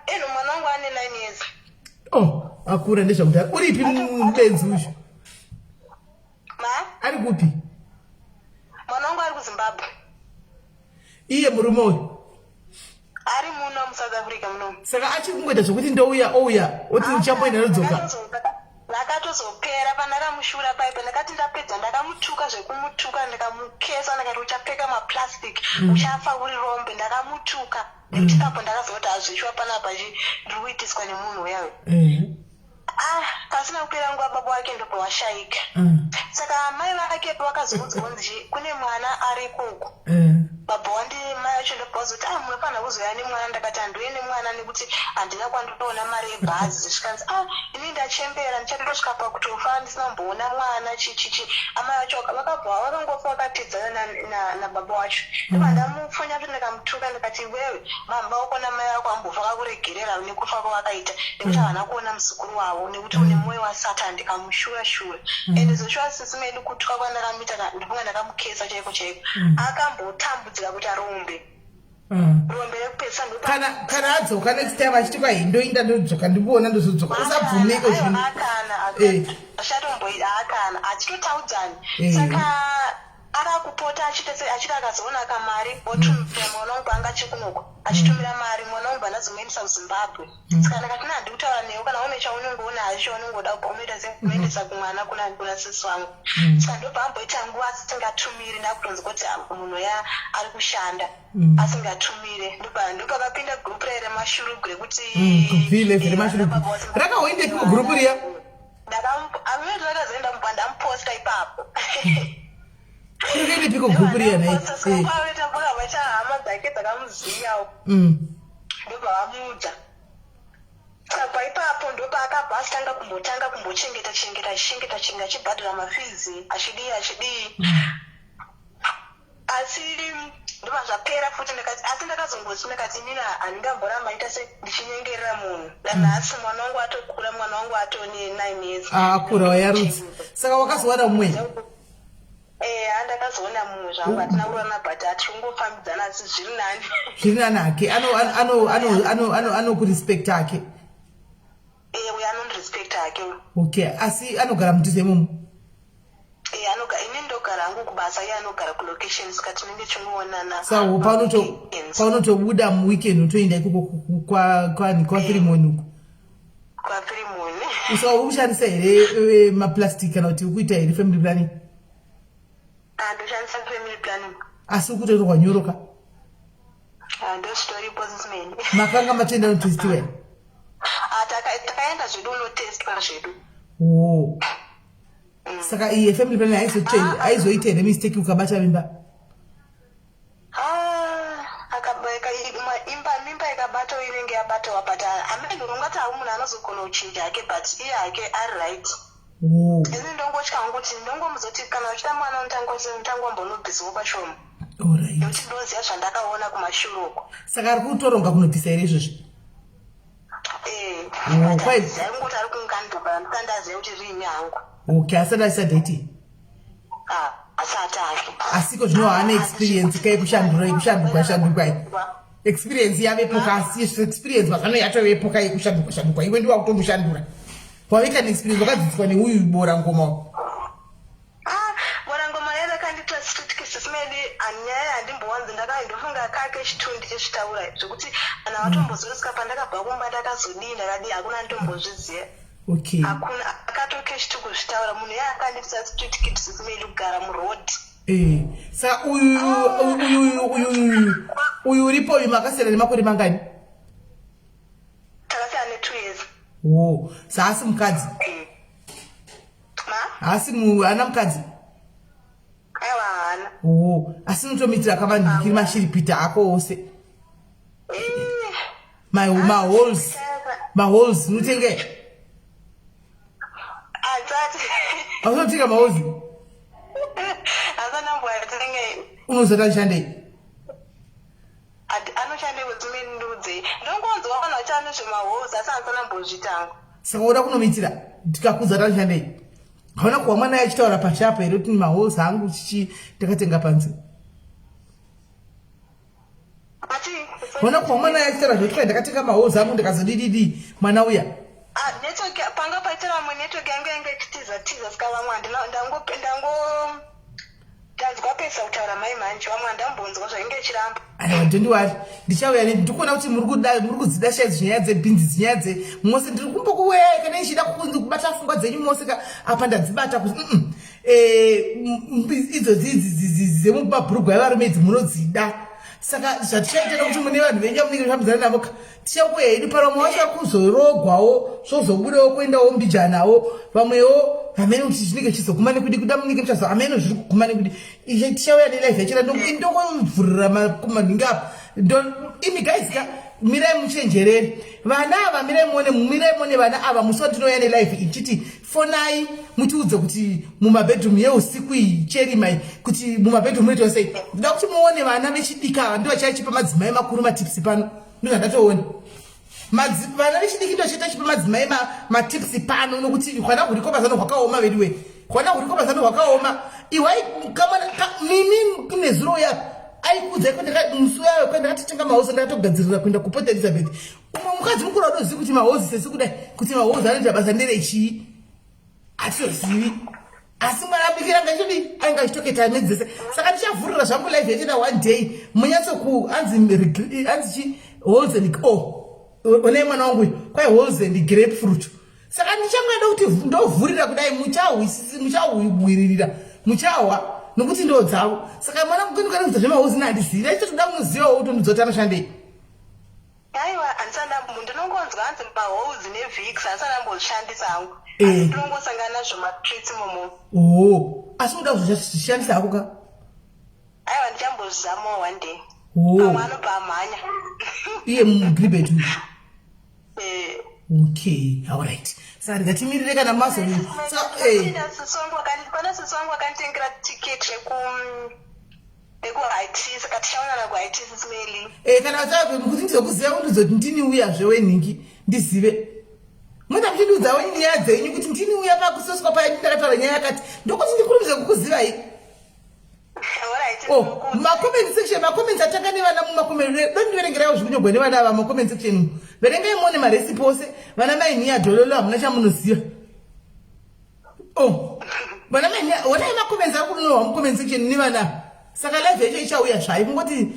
Eno mwana wangu ane 9 years. Oh, akura ndezvakudhara. Uripi mubenzi uyu? Ma? Ari kupi? Mwana wangu ari kuZimbabwe. Iye murume uyu? Ari muno muSouth Africa muno. Saka achiri kungoita zvekuti ndouya ouya oti uchamboenda ndodzoka. Ndakatozopera pandakamushura paipa ndakati ndapedza ndakamutuka zvekumutuka ndikamukesa ndakati uchapfeka maplastic uchafa uri rombe ndakamutuka nekuti ipapo ndakaziva kuti hazvishuwa panapa ndiri kuitiswa nemunhu uya uyu. Ah, pasina kupera nguva baba wake ndobva washaika. Saka amai vake vakazoudzwa kunzi kune mwana ari ikoko. Baba wandi mai vacho ndobva vazoti ah munofanira kuzouya nemwana ndakati handiuye nemwana nekuti handina kwandinoona mari yebhazi zvikanzi ah ini ndachembera ndichatosvika pakutofa ndisina kumboona mwana chichichi amai vacho vakabva vakangofa vakatidzana nababa wacho ndobva ndamufonya kuti ndikamutuka ndikati iwewe baba wako namai vako ambofa kakuregerera nekufa kwavakaita nekuti havana kuona muzukuru wavo nekuti une mwoyo wasatan ndikamushura shura ende zoshuwa sisi medu kutuka kwandakamuita ndofunga ndakamukesa chaiko chaiko akambotambudzika kuti arombe rombe rekupesa kana kana adzoka next time achiti kwai ndoinda ndodzoka ndikuona ndozodzoka usabvumeko zvinhu akana achatomboita akana achitotaudzani saka Akakupota achiita sei achiti akazoona kamari otumira mwana wangu anga achikunoko achitumira mari mwana wangu bva ndazomuendesa kuZimbabwe saka ndakati na handikutaura newe kana une chaunenge unacho chaunenge uda kupa unoita sei unoendesa kumwana kuna kuna sisi wangu saka ndobva amboita nguva asingatumiri ndakutonzwa kuti ah, munhu ya ari kushanda asingatumire ndobva ndopakapinda gurupu raye remashurugwi rekuti V11 remashurugwi. Rakahoendepiko gurupu riya? Ndakazoenda mubva ndamuposta ipapo. Kunoendepiko gurupu riya nhai? Vacha hama dzake dzakamuziyawo. Ndobva vamuudza. Saka ipapo ndopaakabva asitanga kumbotanga kumbochengeta chengeta achichengeta chengeta achibhadhara mafees achidii achidii. Asi ndobva zvapera futi ndakati asi ndakazongoti ndakati inini handingamboramba ita se ndichinyengerera munhu nanhasi mwana wangu atokura mwana wangu atone 9 years. Ah, akura wayarutsa. Saka wakazowana mumwe? Eh, ndakazoona mumwe zvangu hatina kurana but hatingofambidzana asi zviri nani. Zviri nani hake ano ano ano ano ano anokurespect hake. Eh, uyo anondirespect hake. Okay, asi anogara mudhuze imomo? Eh, ini ndogara hangu kubasa iye anogara kulocation saka tinenge tichingoonana. Saka paunotobuda muweekend utoenda ikoko kwaFirimoni uko? KwaFirimoni. Saka uri kushandisa here maplastic kana kuti uri kuita here family planning? Ah, ndoshandisa family planning. Asi uri kutotorwa nyoro ka? Ah, ndozvitoripo zimene. Makanga matoenda notestiwa here? Ah, takaenda zvedu unotestwa zvedu. Oh. Saka iye family planning haizoite here mistake ukabata mimba? Ah, imba ikabatawo inenge yabatawa but amene ungati hawo munhu anozogona kuchinja hake but iye hake ari right. Oh. Ini ndongotya hangu kuti ndongomuzoti kana uchida mwana unotanga wambonobvisawo pashoma. Alright. Nekuti ndoziva zvandakaona kumashure uko. Saka ari kutoronga kunobvisa here izvozvi? Eh. Oh, Ndaingoti ari kungandoka ndisandaziva kuti riini hangu. Okay, asati aisa date. Ah, asati ake. Asiko zvino haana experience kai kushandura yekushandurwa shandurwa iyi. Experience yavepo ka asi experience mazano yatovepo ka yekushandurwa shandurwa iwe ndiwa kutomushandura. Waveka neexperience wakadzidziswa neuyu bora ngoma. Ah, bora ngoma yaive kandiita street kiss maybe nyaya handimbowanzi ndofunga kake chitu ndichizvitaura zvekuti kana vatombozorisika pandakabva kumba ndakazodii ndakadii hakuna nditombozviziva. Okay. Hakuna akatoke chitu kuzvitaura munhu iye akandipisa street kids maybe kugara muroad. Eh, saka uyu uyu uyu uyu uyu uripo uyu makasiyana nemakore mangani? Takasiyana ne 2 years. Oh, saasi mukadzi. Ma? Haasi ana mukadzi. Aiwa haana. Oh, asi unotomitira kavanhikiri mashiripita ako ose. Ma holes. Ma holes unotenge. Asati. Aunotenga ma holes? Asana mbwa atenge. Unozota shandei? Anoshande kudzimwe ndudzi. Ndongonzwa vanhu vachiita nezvemaholes asi handisana mbozvitanga. Saka uda kunomitira tikakudza tanoshandei? Hauna kuwa mwana achitaura pashapo here kuti maholes hangu chichi ndakatenga panze? Hauna kuwa mwana achitaura zvekuti kwai ndakatenga maholes angu ndikazodididi mwana uya? Ah, network panga paitira vamwe network yangu yange ichitiza tiza saka vamwe handina ndango ndango ndanzwa pesa kutaura mai manje vamwe handambonzwa zvainge ichiramba. Aiwa, don't worry, ndichauya ne ndikuona kuti muri kudzida shaidzo nyaya dzebhinzi nyaya dze mose ndiri kumbokuweyai kana ndichida kubata pfungwa dzenyu mose ka apa ndadzibata kuti idzodzi idzi dzemumabhurugwa evarume idzi munodzida. Saka zvatichaita nokuti mune vanhu venyu vamunenge muchifambidzana navo ka, tichakuya hedu pano. Vamwe vacho vakuzorogwawo, zvozobudawo kuendawo mbijanawo, vamwewo hameno kuti zvinenge zvichizoguma nekudi kuda munenge muchazo hameno zviri kuguma nekudi. Izve tichauya nelive yacho ndokuvhurira manhingi apa. Imi guys ka, mirai muchenjerere vana ava, mirai muone, mirai muone vana ava. Musi wandinouya nelive ichiti fonai mutiudze kuti mumabedroom yeusiku iyi cherimai kuti mumabedroom munoitwa sei, ndoda kuti muone vana vechidiki ava ndo vachachipa madzimai makuru matipsi pano. Ndozvandatoona, vana vechidiki ndo vachaita chipa madzimai matipsi pano, nokuti hwana huriko mazano hwakaoma veduwe, hwana huriko mazano hwakaoma. Ihwai kamwana mimi nezuro uya aikuudza musi uyayo kwandakatotenga mahosi, ndakatogadzirira kuenda kuPort Elizabeth. Umwe mukadzi mukuru adozivi kuti mahozi sesi kudai kuti mahozi anoita basa nderechii, hatitozivi, asi mwana abikira anga achitodii, ainge achitoketa nedzese. Saka ndichavhurira zvangu live yachena one day munyatsoku anzi anzi chi holes and oh, onai mwana wangu uyu kwai holes and grapefruit. Saka ndichangoenda kuti ndovhurira kudai, muchahwisisi, muchahwiririra, muchahwa nokuti ndo dzavo. Saka mwana mukundikana zvemahozi nandizivi, achitoda kunozivawo kuti ndodzoti anoshandei. Aiwa, handisana, ndinongonzwa hanzi maholes neVicks, handisana mbozvishandisa hangu. Asi ndinongosangana nazvo mastreets imomo. Oo, asi unoda kuzvishandisa hako ka? Aiwa, ndichambozvizamawo one day. Pamwe anobva amhanya. Iye mugiribet uyu? Eh. Okay, alright, saka ndingatimirire kana mazo. Pana sisi wangu akanditengera ticket reku rekuHIT, saka tichaonana kuHIT, Sisi Melly. Eh, kana tabe kuti ndizokuziva kuti ndizoti ndini uyazve wenhingi, ndizive muita muchindiudzawo nyaya dzenyu kuti ndini uya pakusoswa paya ndakataura nyaya yakati, ndokuti ndikurumidze kukuzivai. Alright. Oh, ndinokuudza. Macomment section, macomment atanga nevana mumacomment, dondiverengerawo zviri kunyorwa nevana ava mumacomment section umu. Verengai muone maresipi ose. Vana mai Dhololo, hamuna chamunoziva. Oh, vana mai, onai macomments ari kunyorwa mucomment section nevana ava. Saka live yacho ichauya zvayo, kungoti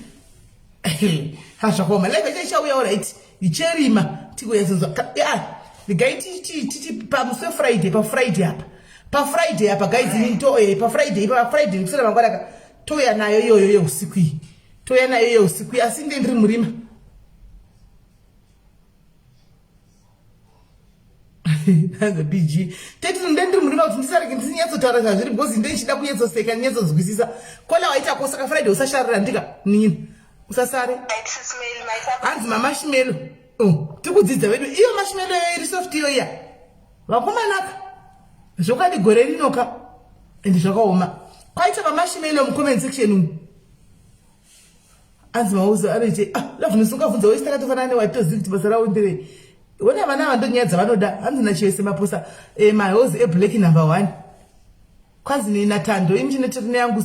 hazvakaoma, live yacho ichauya. Alright, icherima tikoyazonzwa ya regai titi pamusi weFriday, paFriday apa, paFriday apa guys, ini to paFriday, paFriday kusera mangwana ka, touya nayo iyoyo yeusiku iyi, touya nayo yeusiku iyi, asi nde ndiri murima. Hanzi BG teti, nde ndiri murima kuti ndisarege ndisinyatsotaura zvazviri, because nde ndichida kunyatsoseka, ndinyatsonzwisisa. Kola waita ko, saka Friday usasharira ndika nini, usasare. Right, Sisi Melly, maita. Hanzi mamarshmallow. Oh, tikudzidza vedu. Iyo marshmallow iyo iri soft iyo iya, vakomanaka, zvokwadi gore rinoka ende zvakaoma. Kwaita mamarshmallow mucomment section umu. Anzi mauzo anoite ah, Loveness, ungabvunza wese takatofanana newatozivi kuti basa ravo nderei. Ona vana ava, ndonyaya dzavanoda. Hanzi naChese Maposa, mahozi eblack number one. Kwanzi nenatando ini chinotori neyangu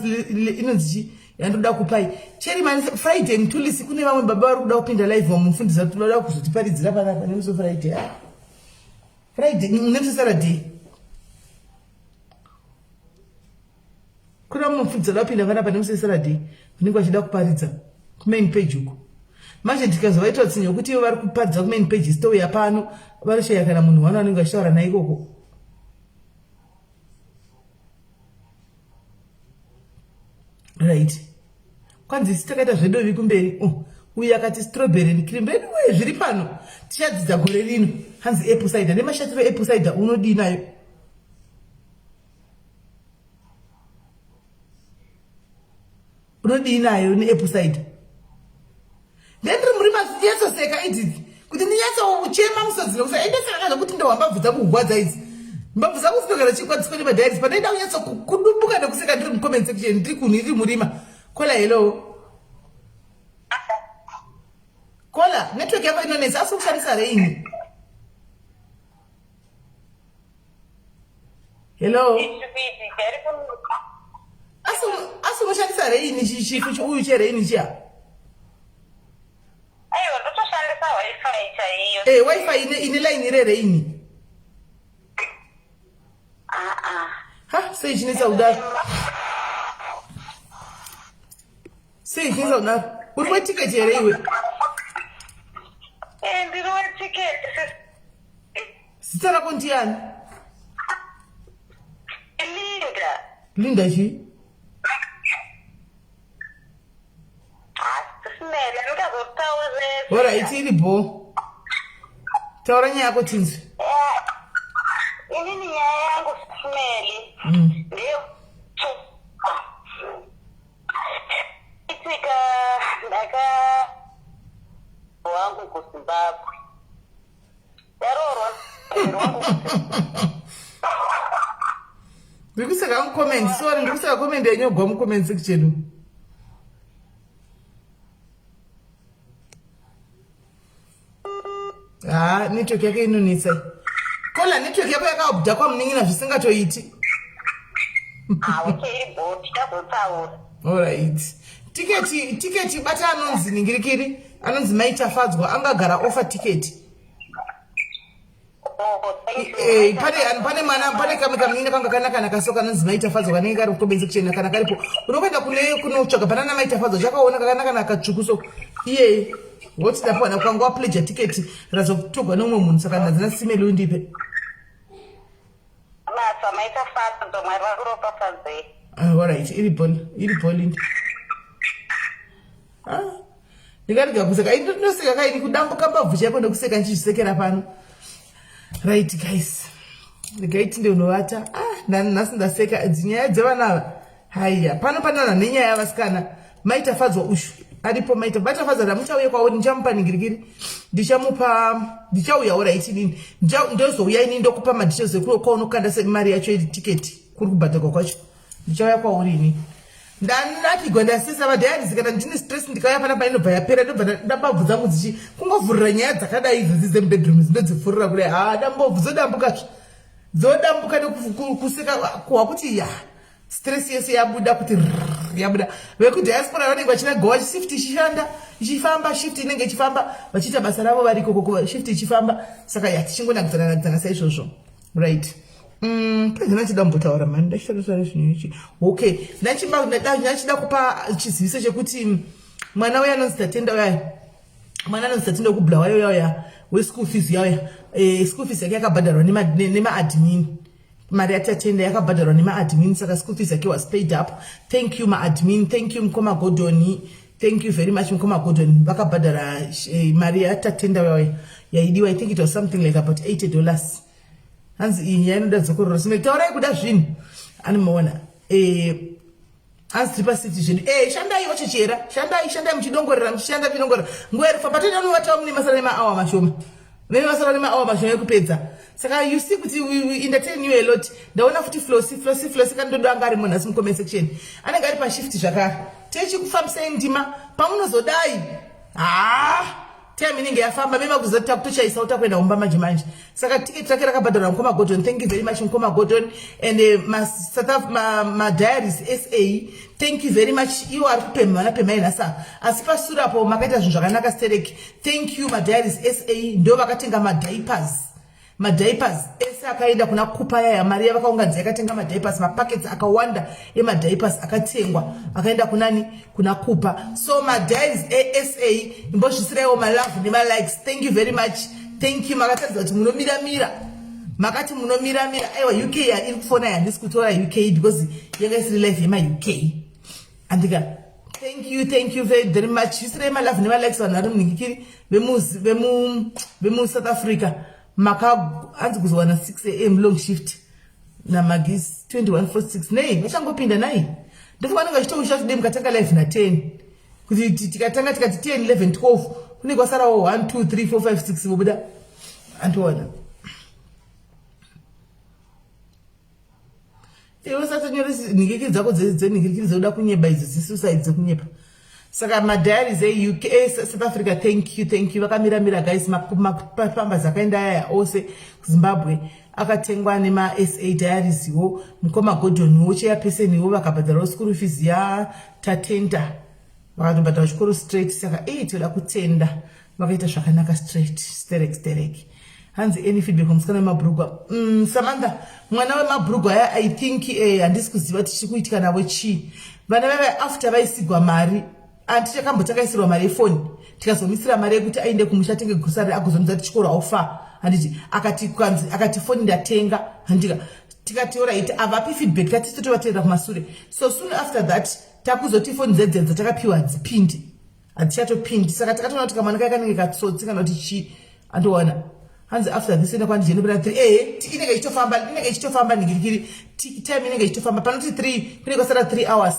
inonzi chi yandoda kupai cheri mani Friday mutulisi. Kune vamwe baba vari kuda kupinda live, vamufundisa kuti vada kuzotiparidzira panapa nemusi Friday. Ah. Friday nemusi Saturday kuna mumwe mufundisi ada kupinda panapa nemusi Saturday, vanenge vachida kuparidza kumain page uko. Manje ndikazovaitira tsinye yokuti ivo vari kuparidza kumain page, touya pano varoshaya kana munhu wano anenge vachitaura naye ikoko. Right, kwanzi isi takaita zvedovi kumberi. Oh, uyu akati strawberry and cream. Anyway, zviri pano tichadzidza gore rino. Hanzi apple cider nemashatiro, apple cider unodii nayo? Unodii nayo neapple cider? Ndendiri murima, nyatsoseka Edith, kuti ndinyatsochema musodzi nekusa endeseka zvekuti ndohwa mbabvu dzangu kugwadza idzi, mbabvu dzangu dzinogara chikwadziswa nemadhairis panoenda kunyatso kudumbuka nekuseka. Ndiri mucomment section, ndiri kunhu iri murima. Kola, hello kola, network yako inonetsa, asi kushandisa reini? Hello, asi unoshandisa reini chifu uyu chereini chiya? Aiwa, ndotoshandisa WiFi chaiyo. WiFi ine line rereini? Aa. Ha, sei chinetsa kudaro? Sei chinetsa kudaro? Uri wetiketi here iwe? Ndiri wetiketi. Zita rako ndiani? Linda. Linda chii? Orit iri bho. Taura nyaya yako tinzwe. Inini nyaya yangu Smeli ndeye itika ndaka wangu kuZimbabwe ndaroorwa wangu. Ndiri kuseka mucomment, sorry, ndiri kuseka comment yanyogwa mucomment section. Haa, network yake inonetsa. Kola network yako yakabuda kwamunin'ina zvisingatoiti. Ah, okay, iri bho, tichazotaura. Alright. Tiketi, tiketi bata anonzi ningirikiri, anonzi Mai Tafadzwa angagara ofa tiketi. Oh, thank you. Eh, pane pane mwana pane kamwe kamunin'ina kanga kanaka nakaso kanonzi Mai Tafadzwa kanenge kari kukobenzi kuchena kana karipo. Unokuenda kune kunotsvaga panana Mai Tafadzwa chakaona kakanaka nakatsvuku so. Iye woti ndapiwa kwanga wapledger tiketi razotogwa neumwe munhu saka ndadzina simeli undipe. Basa Mai Tafadzwa, Mwari vakuropafadzei. Ah, alright, iri ball, iri ball indi. Ah. Ndingarega kuseka, ini ndinoseka kaini kudambuka mbabvu chaiko ndokuseka ndichizvisekera pano. Right guys. Regai tinde unovata. Ah, nhasi ndaseka dzinyaya dzevana ava. Haiya, pano panana nenyaya yavasikana. Mai Tafadzwa ushu aripo Mai Tafadzwa. Tafadzwa ndamuchauye kwauri ndichamupa ningirikiri. Ndichamupa ndichauya alright inini. Ndozouya inini ndokupa madetails ekuyo kwaunokanda mari yacho iri ticket kuri kubhadharwa kwacho. Ndichauya kwauri inini. Ndanakigwa ndasisa vadiaries kana ndine stress ndikauya panapa inobva yapera ndobva ndambabvu dzangu dzichi kungovhurira nyaya dzakadai idzodzi dzemubedroom dzindodzivhurira kudai. Ha, ndambobvu dzodambuka dzodambuka nekuseka kuwa kuti ya stress yese yabuda kuti yabuda. Vekudiaspora vanenge vachina gowa shift ichishanda ichifamba, shift inenge ichifamba vachiita basa ravo variko koko shift ichifamba. Saka ya tichingonakidzana nakidzana saizvozvo. Right. Pane ndachida kumbotaura mani ndachitaura zvinhu ichi. Okay, ndachida kupa chiziviso chekuti mwana uya anonzi Tatenda uya, mwana anonzi Tatenda wekuBulawayo uya uya weschool fees uya uya, school fees yake yakabhadharwa nemaadmin. Mari yaTatenda yakabhadharwa nemaadmin, saka school fees yake was paid up. Thank you maadmin, thank you mukoma Godoni, thank you very much mukoma Godoni. Vakabhadhara mari yaTatenda uya uya yaidiwa. I think it was something like about $80. Hanzi iyi nyaya inoda dzokororo sime taurai kuda zvinhu anomaona. Hanzi tiri pasiti zvedu. Shandai wachichera, shandai, shandai muchidongorera, muchishanda muchidongorera. Nguva iri kufamba toenda unovatawo mune masara nemaawa mashoma. Mune masara nemaawa mashoma ekupedza. Saka you see kuti we entertain you a lot. Ndaona futi Flosi, Flosi, Flosi kandodo anga arimo nhasi mucomment section. Anenge ari pashift zvakare. Techikufambisai ndima pamunozodai. Haa! Time inenge yafamba mema kuzoti takutochaisa utakuenda kumba manje manje. Saka ticket rake rakabhadharwa mukoma Gordon. Thank you very much mukoma Gordon and ma South Af ma, ma diaries SA. Thank you very much. Iwo ari kupemha vana pemhai nhasi ava. Asi pasure apo makaita zvinhu zvakanaka sterek. Thank you ma diaries SA ndo vakatenga ma diapers. Madiapers ese akaenda kuna Kupa yaya mari yavakaunganidza yakatenga madiapers, mapackets akawanda emadiapers akatengwa akaenda kunani kuna Kupa. So madiaries esa imbozvisiraiwo malove nemalikes. Thank you very much. Thank you. Makataridza kuti munomiramira. Makati munomiramira. Aiwa UK iri kufona handisi kutora UK because yanga isiri live yema UK. Andika thank you, thank you very, very much. Zvisirai malove nemalikes vanhu vari munhingikiri vemu South Africa. Maka hanzi kuzowana 6 am long shift namagis 2146 nei vachangopinda nai ndofunga vanenge vachitousha today mukatanga live na 10 kuti tikatanga tikati 10 11 12 kunenge kwasarawo 1 2 3 4 5 6 vobuda andiona iwe usatonyore nhingikiri dzako dzenhingikiri dzekuda kunyeba idzo dzisuicide dzekunyepa. Saka madiaries eUK South Africa, thank you, thank you. Vakamiramira guys. Mapamba akaenda aya ose kuZimbabwe akatengwa nema-SA diaries wo mukoma Gordon wo chairperson wo vakabhadharawo school fees yaTatenda vakatobhadhara chikoro straight. Saka ei toda kutenda vakaita zvakanaka straight sterek sterek. Hanzi any feedback musikana wemabhurugwa? Samantha mwana wemabhurugwa aya I think handisi kuziva tichiri kuitika navo chii vana vaiva after vaisigwa mari anti takambotakaisirwa mari yefoni tikazomisira mari yekuti aende kumusha atenge grocery agozonudza kuti chikoro aufa handiti akati kwanzi akati foni ndatenga handika tikati alright avapi feedback tati totovateerera kumasure. So soon after that takuzoti foni dzedzedzo takapiwa dzipindi. Hatichatopindi. Saka takatoona kuti kamwana kaya kanenge katsotsi kana kuti chii. Andowana. Hanzi after this enda kwandijeni pera 3. Eh, inenge ichitofamba, inenge ichitofamba ningirikiri. Time inenge ichitofamba. Panoti 3 kunenge kwasara 3 hours.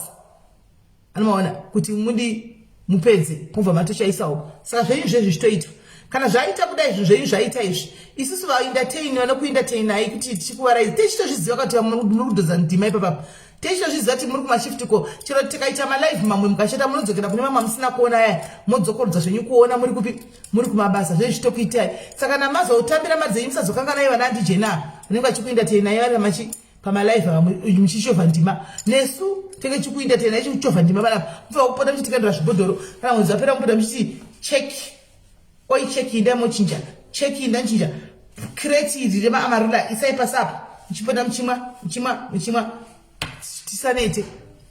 Anomaona kuti mudi mupedze mubva matochaisawo. Saka zvenyu zvezvi zvichitoitwa. Kana zvaita kudai zvinhu zvenyu zvaita izvi. Isusu vaentertain vanokuentertainai kuti tichikuvaraidza. Tichitozviziva kuti muri kudhodza ndima ipapapa. Tichitozviziva kuti muri kumashift ko. Chero tikaita malive mamwe mukashata munodzokera kune mamwe amusina kuona aya. Modzokorodza zvenyu kuona muri kupi? Muri kumabasa zvenyu zvichitokuitai. Saka namazotambira mari dzenyu musazokanganai vana andijena. Vanenge vachikuentertainai vari pamachi pamalive ava muchichovha ndima. Nesu tenge tichikuentertainai tichichovha ndima panapa. Mubva kupota muchitikandira zvibhodhoro. Kana mwedzi wapera mupota muchiti check. Oi check inda mochinja. Check inda nchinja. Crate iri remaamarula isai pasi apa. Muchipota muchimwa, muchimwa, muchimwa. Tisanete.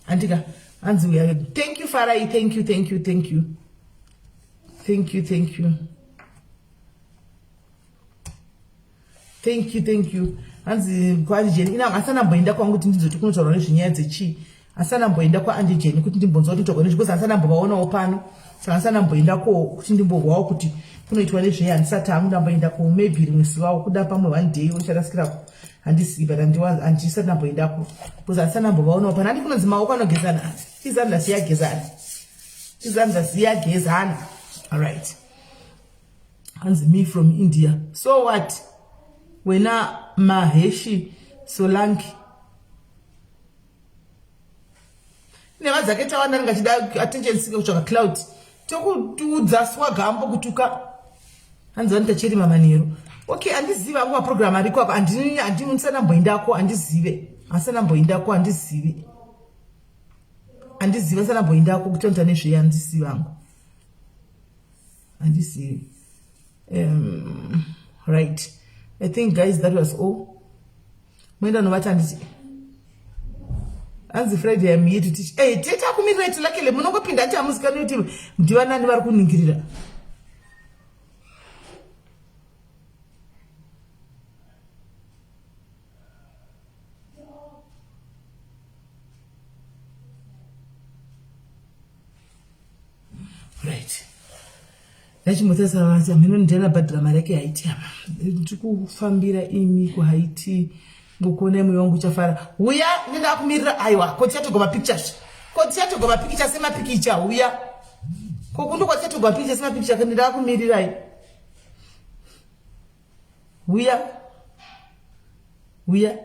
Andika. Hanzi uya. Thank you Farai. Thank you, thank you, thank you. Thank you, thank you. Thank you, thank you. Hanzi kwaAndy Jenny. Ina asana mboenda kwangu kuti ndizoti kunotaurwa nezvenyaya dzechii. Asana mboenda kwaAndy Jenny kuti ndimbonzwa kuti kunotaurwa nezve because asana mbovaonawo pano. Saka asana mboenda ko kuti ndimbohwawo kuti kunoitwa nezvei handisati hangu ndamboenda ko maybe rimwe zuvawo kuda pamwe one day ucharasikirako. Handisiyi but handisati ndamboendako because asana mbovaonawo pano. Handi kunonzi maoko anogezana. Izanza siyagezana. Izanza siyagezana. All right. Hanzi me from India. So what? Wena Maheshi Solanki. Nhema dzake tawanda anenge achida attention sike kutsvaka cloud. Tokuudza swagambo kutuka. Hanzi vanoita chirima manheru. Okay, andizive hangu maprogram ariko apa. Andini andisana mboendako, andizive. Asana mboendako, andizive. Andizive asana mboendako kuti anoita nezvei andizive hangu. Handizivi. Right. I think guys that was all. Moenda novati handiti. Hanzi Friday I'm here to teach. Hey, tete akumirira iti luckily munongopinda ati hamuzikanwi kuti ndivanani vari kuningirira. Right. Ndachimbotarisa vati hameno ndiani abhadhara mari yake Haiti apa. Ndiri kufambira imi kuHaiti ngokuonai moyo wangu uchafara. Huya ndindakumirira aiwa ko tichatorwa mapictures. Ko tichatorwa mapikicha semapikicha huya. Ko kundo kwatichatorwa mapikicha semapikicha ndindakumirirai. Huya. Huya.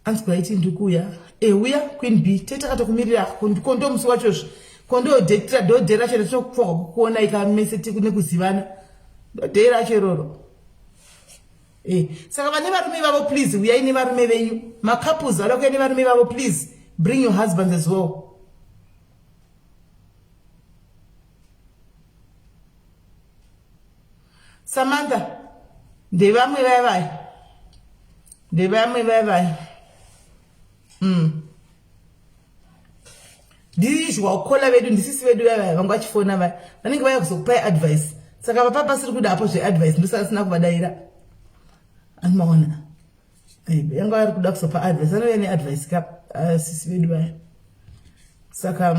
Anzi kwaiti ndiri kuuya. Eh huya Queen B. Tete takatokumirira ko ndo musi wacho zve. Ko ndo date ndo date racho ratinokufanirwa kukuona ikamese nekuzivana. Ndo date racho iroro. Eh, saka vane varume vavo please uyai nevarume venyu. Macouples vada kuuya nevarume vavo please bring your husbands as well. Samantha ndevamwe vaya vaya ndevamwe vaya vaya Ndizwa kukola vedu ndisisi vedu vaya vaya vanga vachifona vaya vanenge vaya kuzokupai advice saka vapa pasiri kuda apo zveadvice ndosaka sina kuvadaira anomaona yanga vari kuda kuzopa advice anouya neadvice ka sisi vedu vaya saka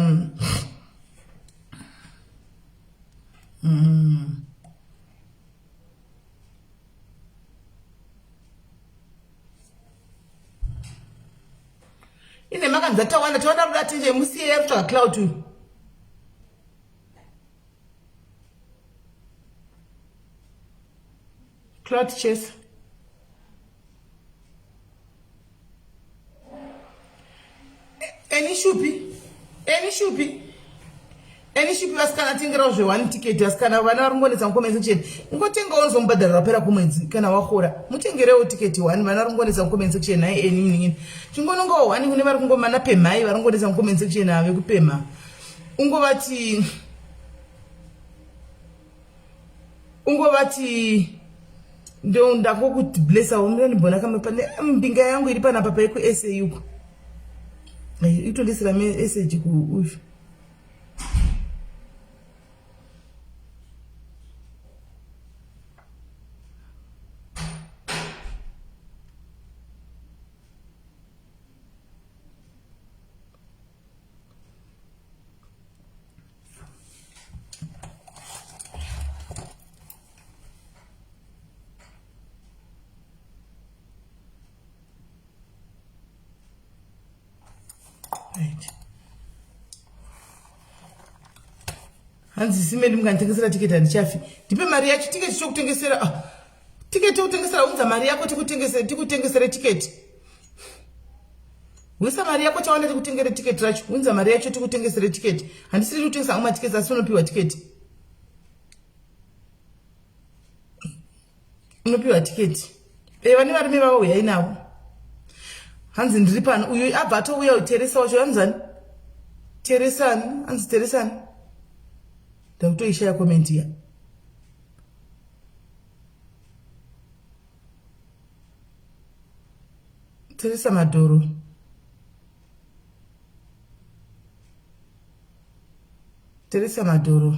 Ine makanzi tawanda tawanda kuda attention musiye yakutsvaga cloud uyu. Cloud chase. Eni shupi? Eni shupi? Eni shupi vasikana tengerawo zve one ticket vasikana vana vari kungonetsa mucomment section. Ungotengawo unozomubhadharira wapera kumwedzi kana wakura. Mutengerewo ticket one vana vari kungonetsa mucomment section nhai eni munin'ina. Chingonongawo one kune vari kungomana pemhai vari kungonetsa mucomment section ave kupemha. Ungovati ungovati ndo ndakokuti blessa umira ndibona kamwe pane mbinga yangu iri panapa paiku SA uko. Itondisira message ku uyu. Right. Hanzi simeni mukanditengesera tiketi handichafi. Ndipe mari yacho tiketi chokutengesera. Ah. Tiketi chokutengesera unza mari yako tikutengesere tikutengesere tiketi. Wisa mari yako chawana tikutengere tiketi racho. Unza mari yacho tikutengesere tiketi. Handisiri kutengesa hangu matiketi asi unopiwa tiketi. Unopiwa tiketi. Eh vane varume vavo huyai navo. Hanzi ndiri pano uyu abva atouya Teresa wacho hanzani. Teresani, hanzi Teresani. Ndakutoishaya comment iya. Teresa Madhoro. Teresa Madhoro.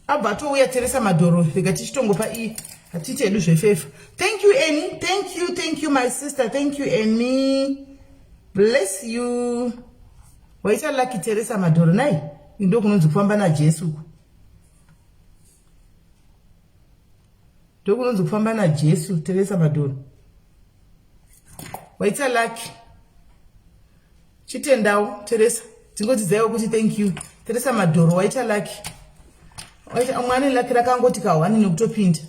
Abva atouya Teresa Madhoro rega tichitongopa iyi hatiite hedu zvefefa. Thank you Annie. Thank you, thank you my sister. Thank you Annie. Bless you. Waita lucky Teresa Madhoro nai. Ndo kunonzi kufamba naJesu uku. Ndokunonzi kufamba naJesu Teresa Madhoro. Waita lucky. Chitendawo Teresa. Tingodzidzaiwo kuti thank you. Teresa Madhoro waita lucky. Waita mwana lucky rakangoti kahwani nekutopinda.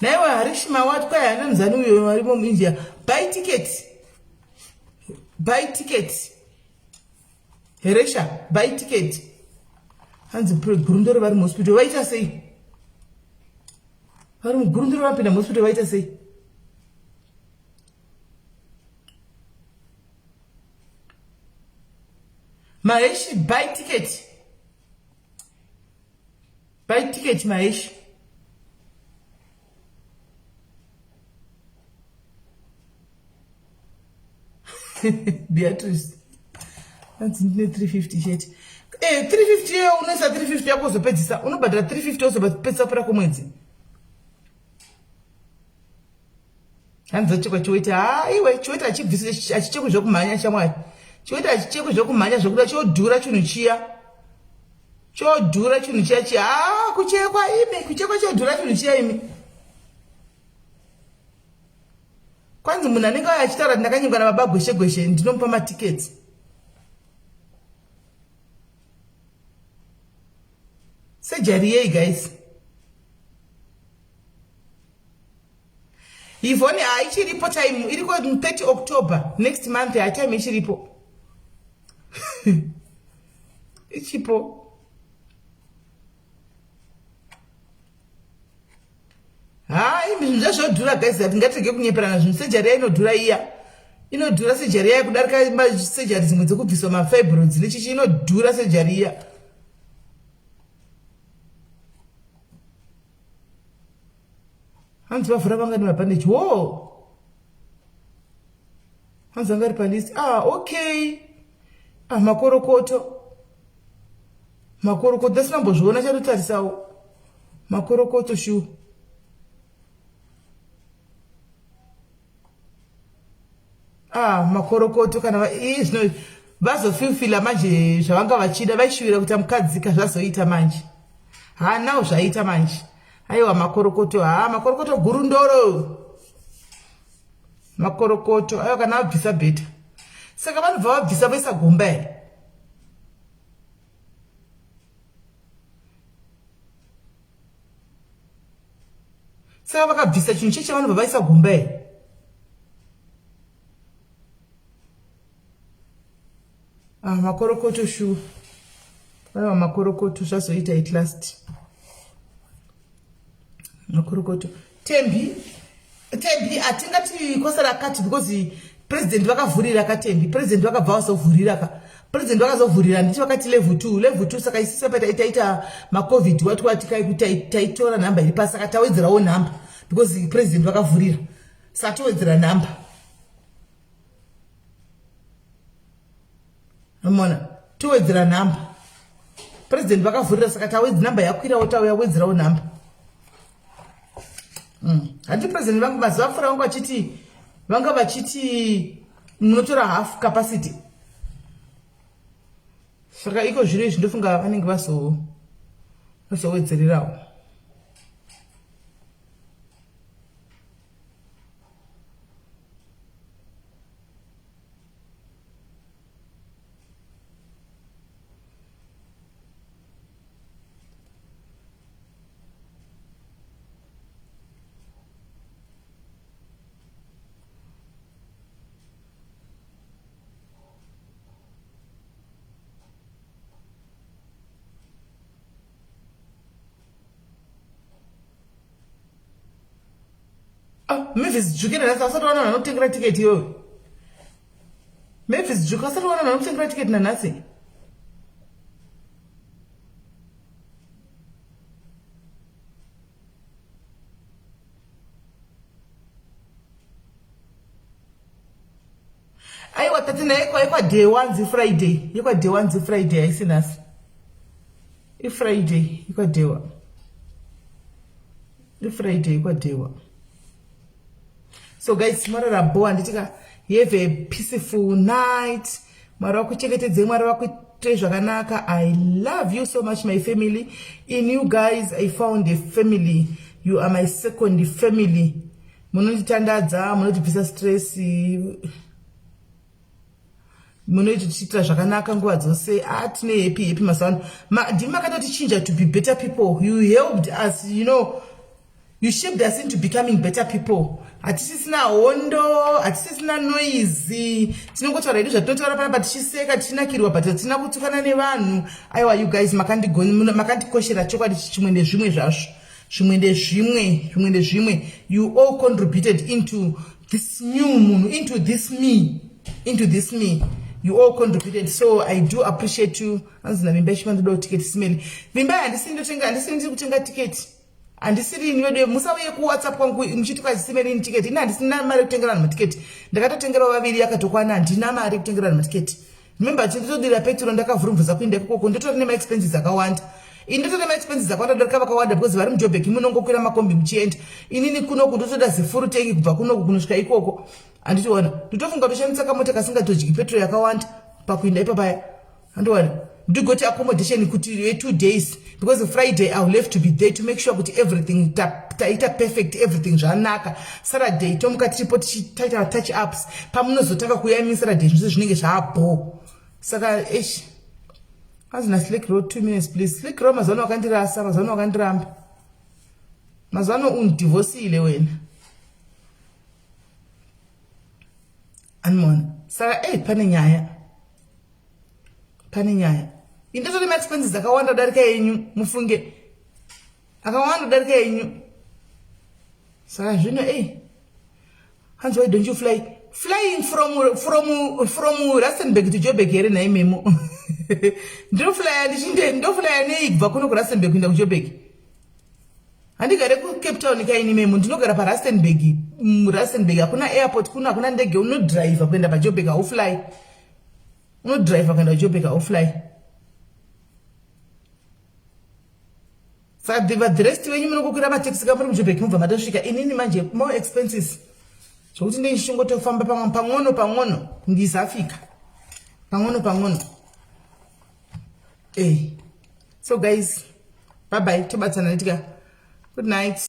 Naiwe Harish Mawat kwai hana mzani uyo varimo muIndia. Buy ticket. Buy ticket. Heresha, buy ticket. Hanzi gurundoro vari muhospital vaita sei? Vari mugurundoro vapinda muhospital vaita sei? Maheshi, buy ticket. Buy ticket Maheshi. Beatrice. Hanzi ndine 350 chete. Eh, 350 iyo unoisa 350 yako uzopedzisa. Unobhadhara 350 uzopedzisa kupera kwemwedzi. Hanzi achekwa chiweti. Ha iwe chiweti achibvisi achichekwi zvekumhanya shamwari. Chiweti achichekwi zvekumhanya zvekuda chodhura chinhu chiya. Chodhura chinhu chiya chiya. Ha kuchekwa imi, kuchekwa chodhura chinhu chiya imi. Kwanzi munhu anenge auya achitaura kuti ndakanyengwa nababa gweshe gweshe ndinomupa matickets. Surgery yei guys? Yvonne haichiripo time iriko 30 October next month ha time ichiripo. Ichipo. Haa imi zvinhu zvazvodhura guys hatingatirege kunyeperana zvinhu sejari iya inodhura iya inodhura sejari iya kudarika sejari dzimwe dzekubviswa mafibroids nechichi inodhura sejari iya hanzi vavhura vanga nemabhandeji wo hanzi vanga ri palist ah okay ah makorokoto makorokoto ndasina chatotarisawo makorokoto shu ah makorokoto kana ii zvino vazofilfila manje zvavanga vachida vaishuvira kuita mukadzika zvazoita manje hanawo zvaita manje aiwa makorokoto haa makorokoto gurundoro makorokoto aiwa kana vabvisa bheta saka vanobva vabvisa voisa gomba here Saka vakabvisa chinhu cheche vanobva vaisa gomba here? Ah, makorokoto shuwa. Aiwa makorokoto zvazoita at last. Makorokoto. Tembi, Tembi hatingati kwasara kati because president vakavhurira ka Tembi. President vakabva vazovhurira ka. President vakazovhurira handiti vakati level 2, level 2 saka isusu apa taita macovid wati wati kai kuti taitora nhamba iri pasi saka tawedzerawo nhamba because president vakavhurira. Saka towedzera nhamba. Amona towedzera nhamba. President vakavhurira saka tawedzi nhamba yakwirawo tauya wedzerawo nhamba. Hanti president vangu mazuva apfuura vanga vachiti vanga vachiti munotora half capacity. Saka iko zvino izvi ndofunga vanenge vazowedzererawo. Mavis Dzvuke nanhasi ausati wana vanhu vanokutengera tiketi iyoyo. Mavis Dzvuke ausati wana vanhu vanokutengera tiketi nanhasi. Aiwa tati naye kwa yekwa day one Friday, yekwa day one Friday haisi nhasi. IFriday yekwa day one. IFriday yekwa day one. So guys, marara bho handiti ka have a peaceful night. Mwari vakuchengetedzei, Mwari vakuitei zvakanaka. I love you so much my family. In you guys I found a family. You are my second family. Munonditandadza, munotibvisa stress. Munoitiitira zvakanaka nguva dzose. Ah, tine happy happy mazuva ano. Ndimi makatotichinja to be better people. You helped us, you know. You shaped us into becoming better people. Hatisisina hondo, hatisisina noise. Tinongotaura hedu zvatinotaura panapa tichiseka, tichinakirwa, but hatina kutukana nevanhu. Aiwa, you guys makandikoshera chokwadi chimwe nezvimwe zvazvo. Zvimwe ndezvimwe, zvimwe ndezvimwe. You all contributed into this new munhu, into this me, into this me. You all contributed, so I do appreciate you. Hanzi naVimbai Chimandodawo tiketi simeli. Vimbai handisi ndotenga, handisi ndiri kutenga tiketi. Handisiri ini vedu, musauye kuWhatsApp kwangu muchiti kwazisimeri ini tiketi. Ini handisina mari yekutengera vanhu matiketi. Ndakatotengerawo vaviri yakatokwana, handina mari yekutengera vanhu matiketi. Remember, ndotodira petro ndakavhurumvudza kuenda ikoko, ndotori nemaexpenses akawanda. Ini ndotori nemaexpenses akawanda darika vakawanda because vari muJobek munongokwira makombi muchienda. Inini kunoku ndotoda zifuru tengi kubva kunoku kunosvika ikoko. Handitiona, ndotofunga toshandisa kamota kasingatodyi petro yakawanda pakuenda ipapaya. Handiwana ndigoti accommodation kuti ye 2 days because Friday I will have to be there to make sure kuti everything taita perfect, everything zvanaka. Saturday tomuka tiripo tichitaita touch ups. Pamunozotanga kuuya imi Saturday zvese zvinenge zvaabho. Saka eish, hanzi na Slick Road 2 minutes please. Slick Road mazuva ano wakandirasa, mazuva ano wakandiramba, mazuva ano undivhosile wena. Anmona saka ei pane nyaya, pane nyaya. Indotori maexpenses akawanda kudarika yenyu, mufunge akawanda kudarika yenyu. Saka zvino ei hanzi why don't you fly? Flying from Rustenburg to Joburg here nhai Memo? Ndinoflya ndichinde, ndoflya nei kubva kuno kuRustenburg kuenda kuJoburg? Handigare kuCape Town kaini Memo, ndinogara paRustenburg. Rustenburg hakuna airport kuno, hakuna ndege. Unodriver kuenda paJoburg, haufly. Unodriver kuenda kuJoburg, haufly. Saka vadhiresti venyu munongokwira matekisi kamuri muJoburg mubva matosvika. Inini manje more expenses zvokuti ndeichingotofamba pang'ono pang'ono ndizafika pang'ono pang'ono. So guys, bye bye, tobatsana netika. Good night.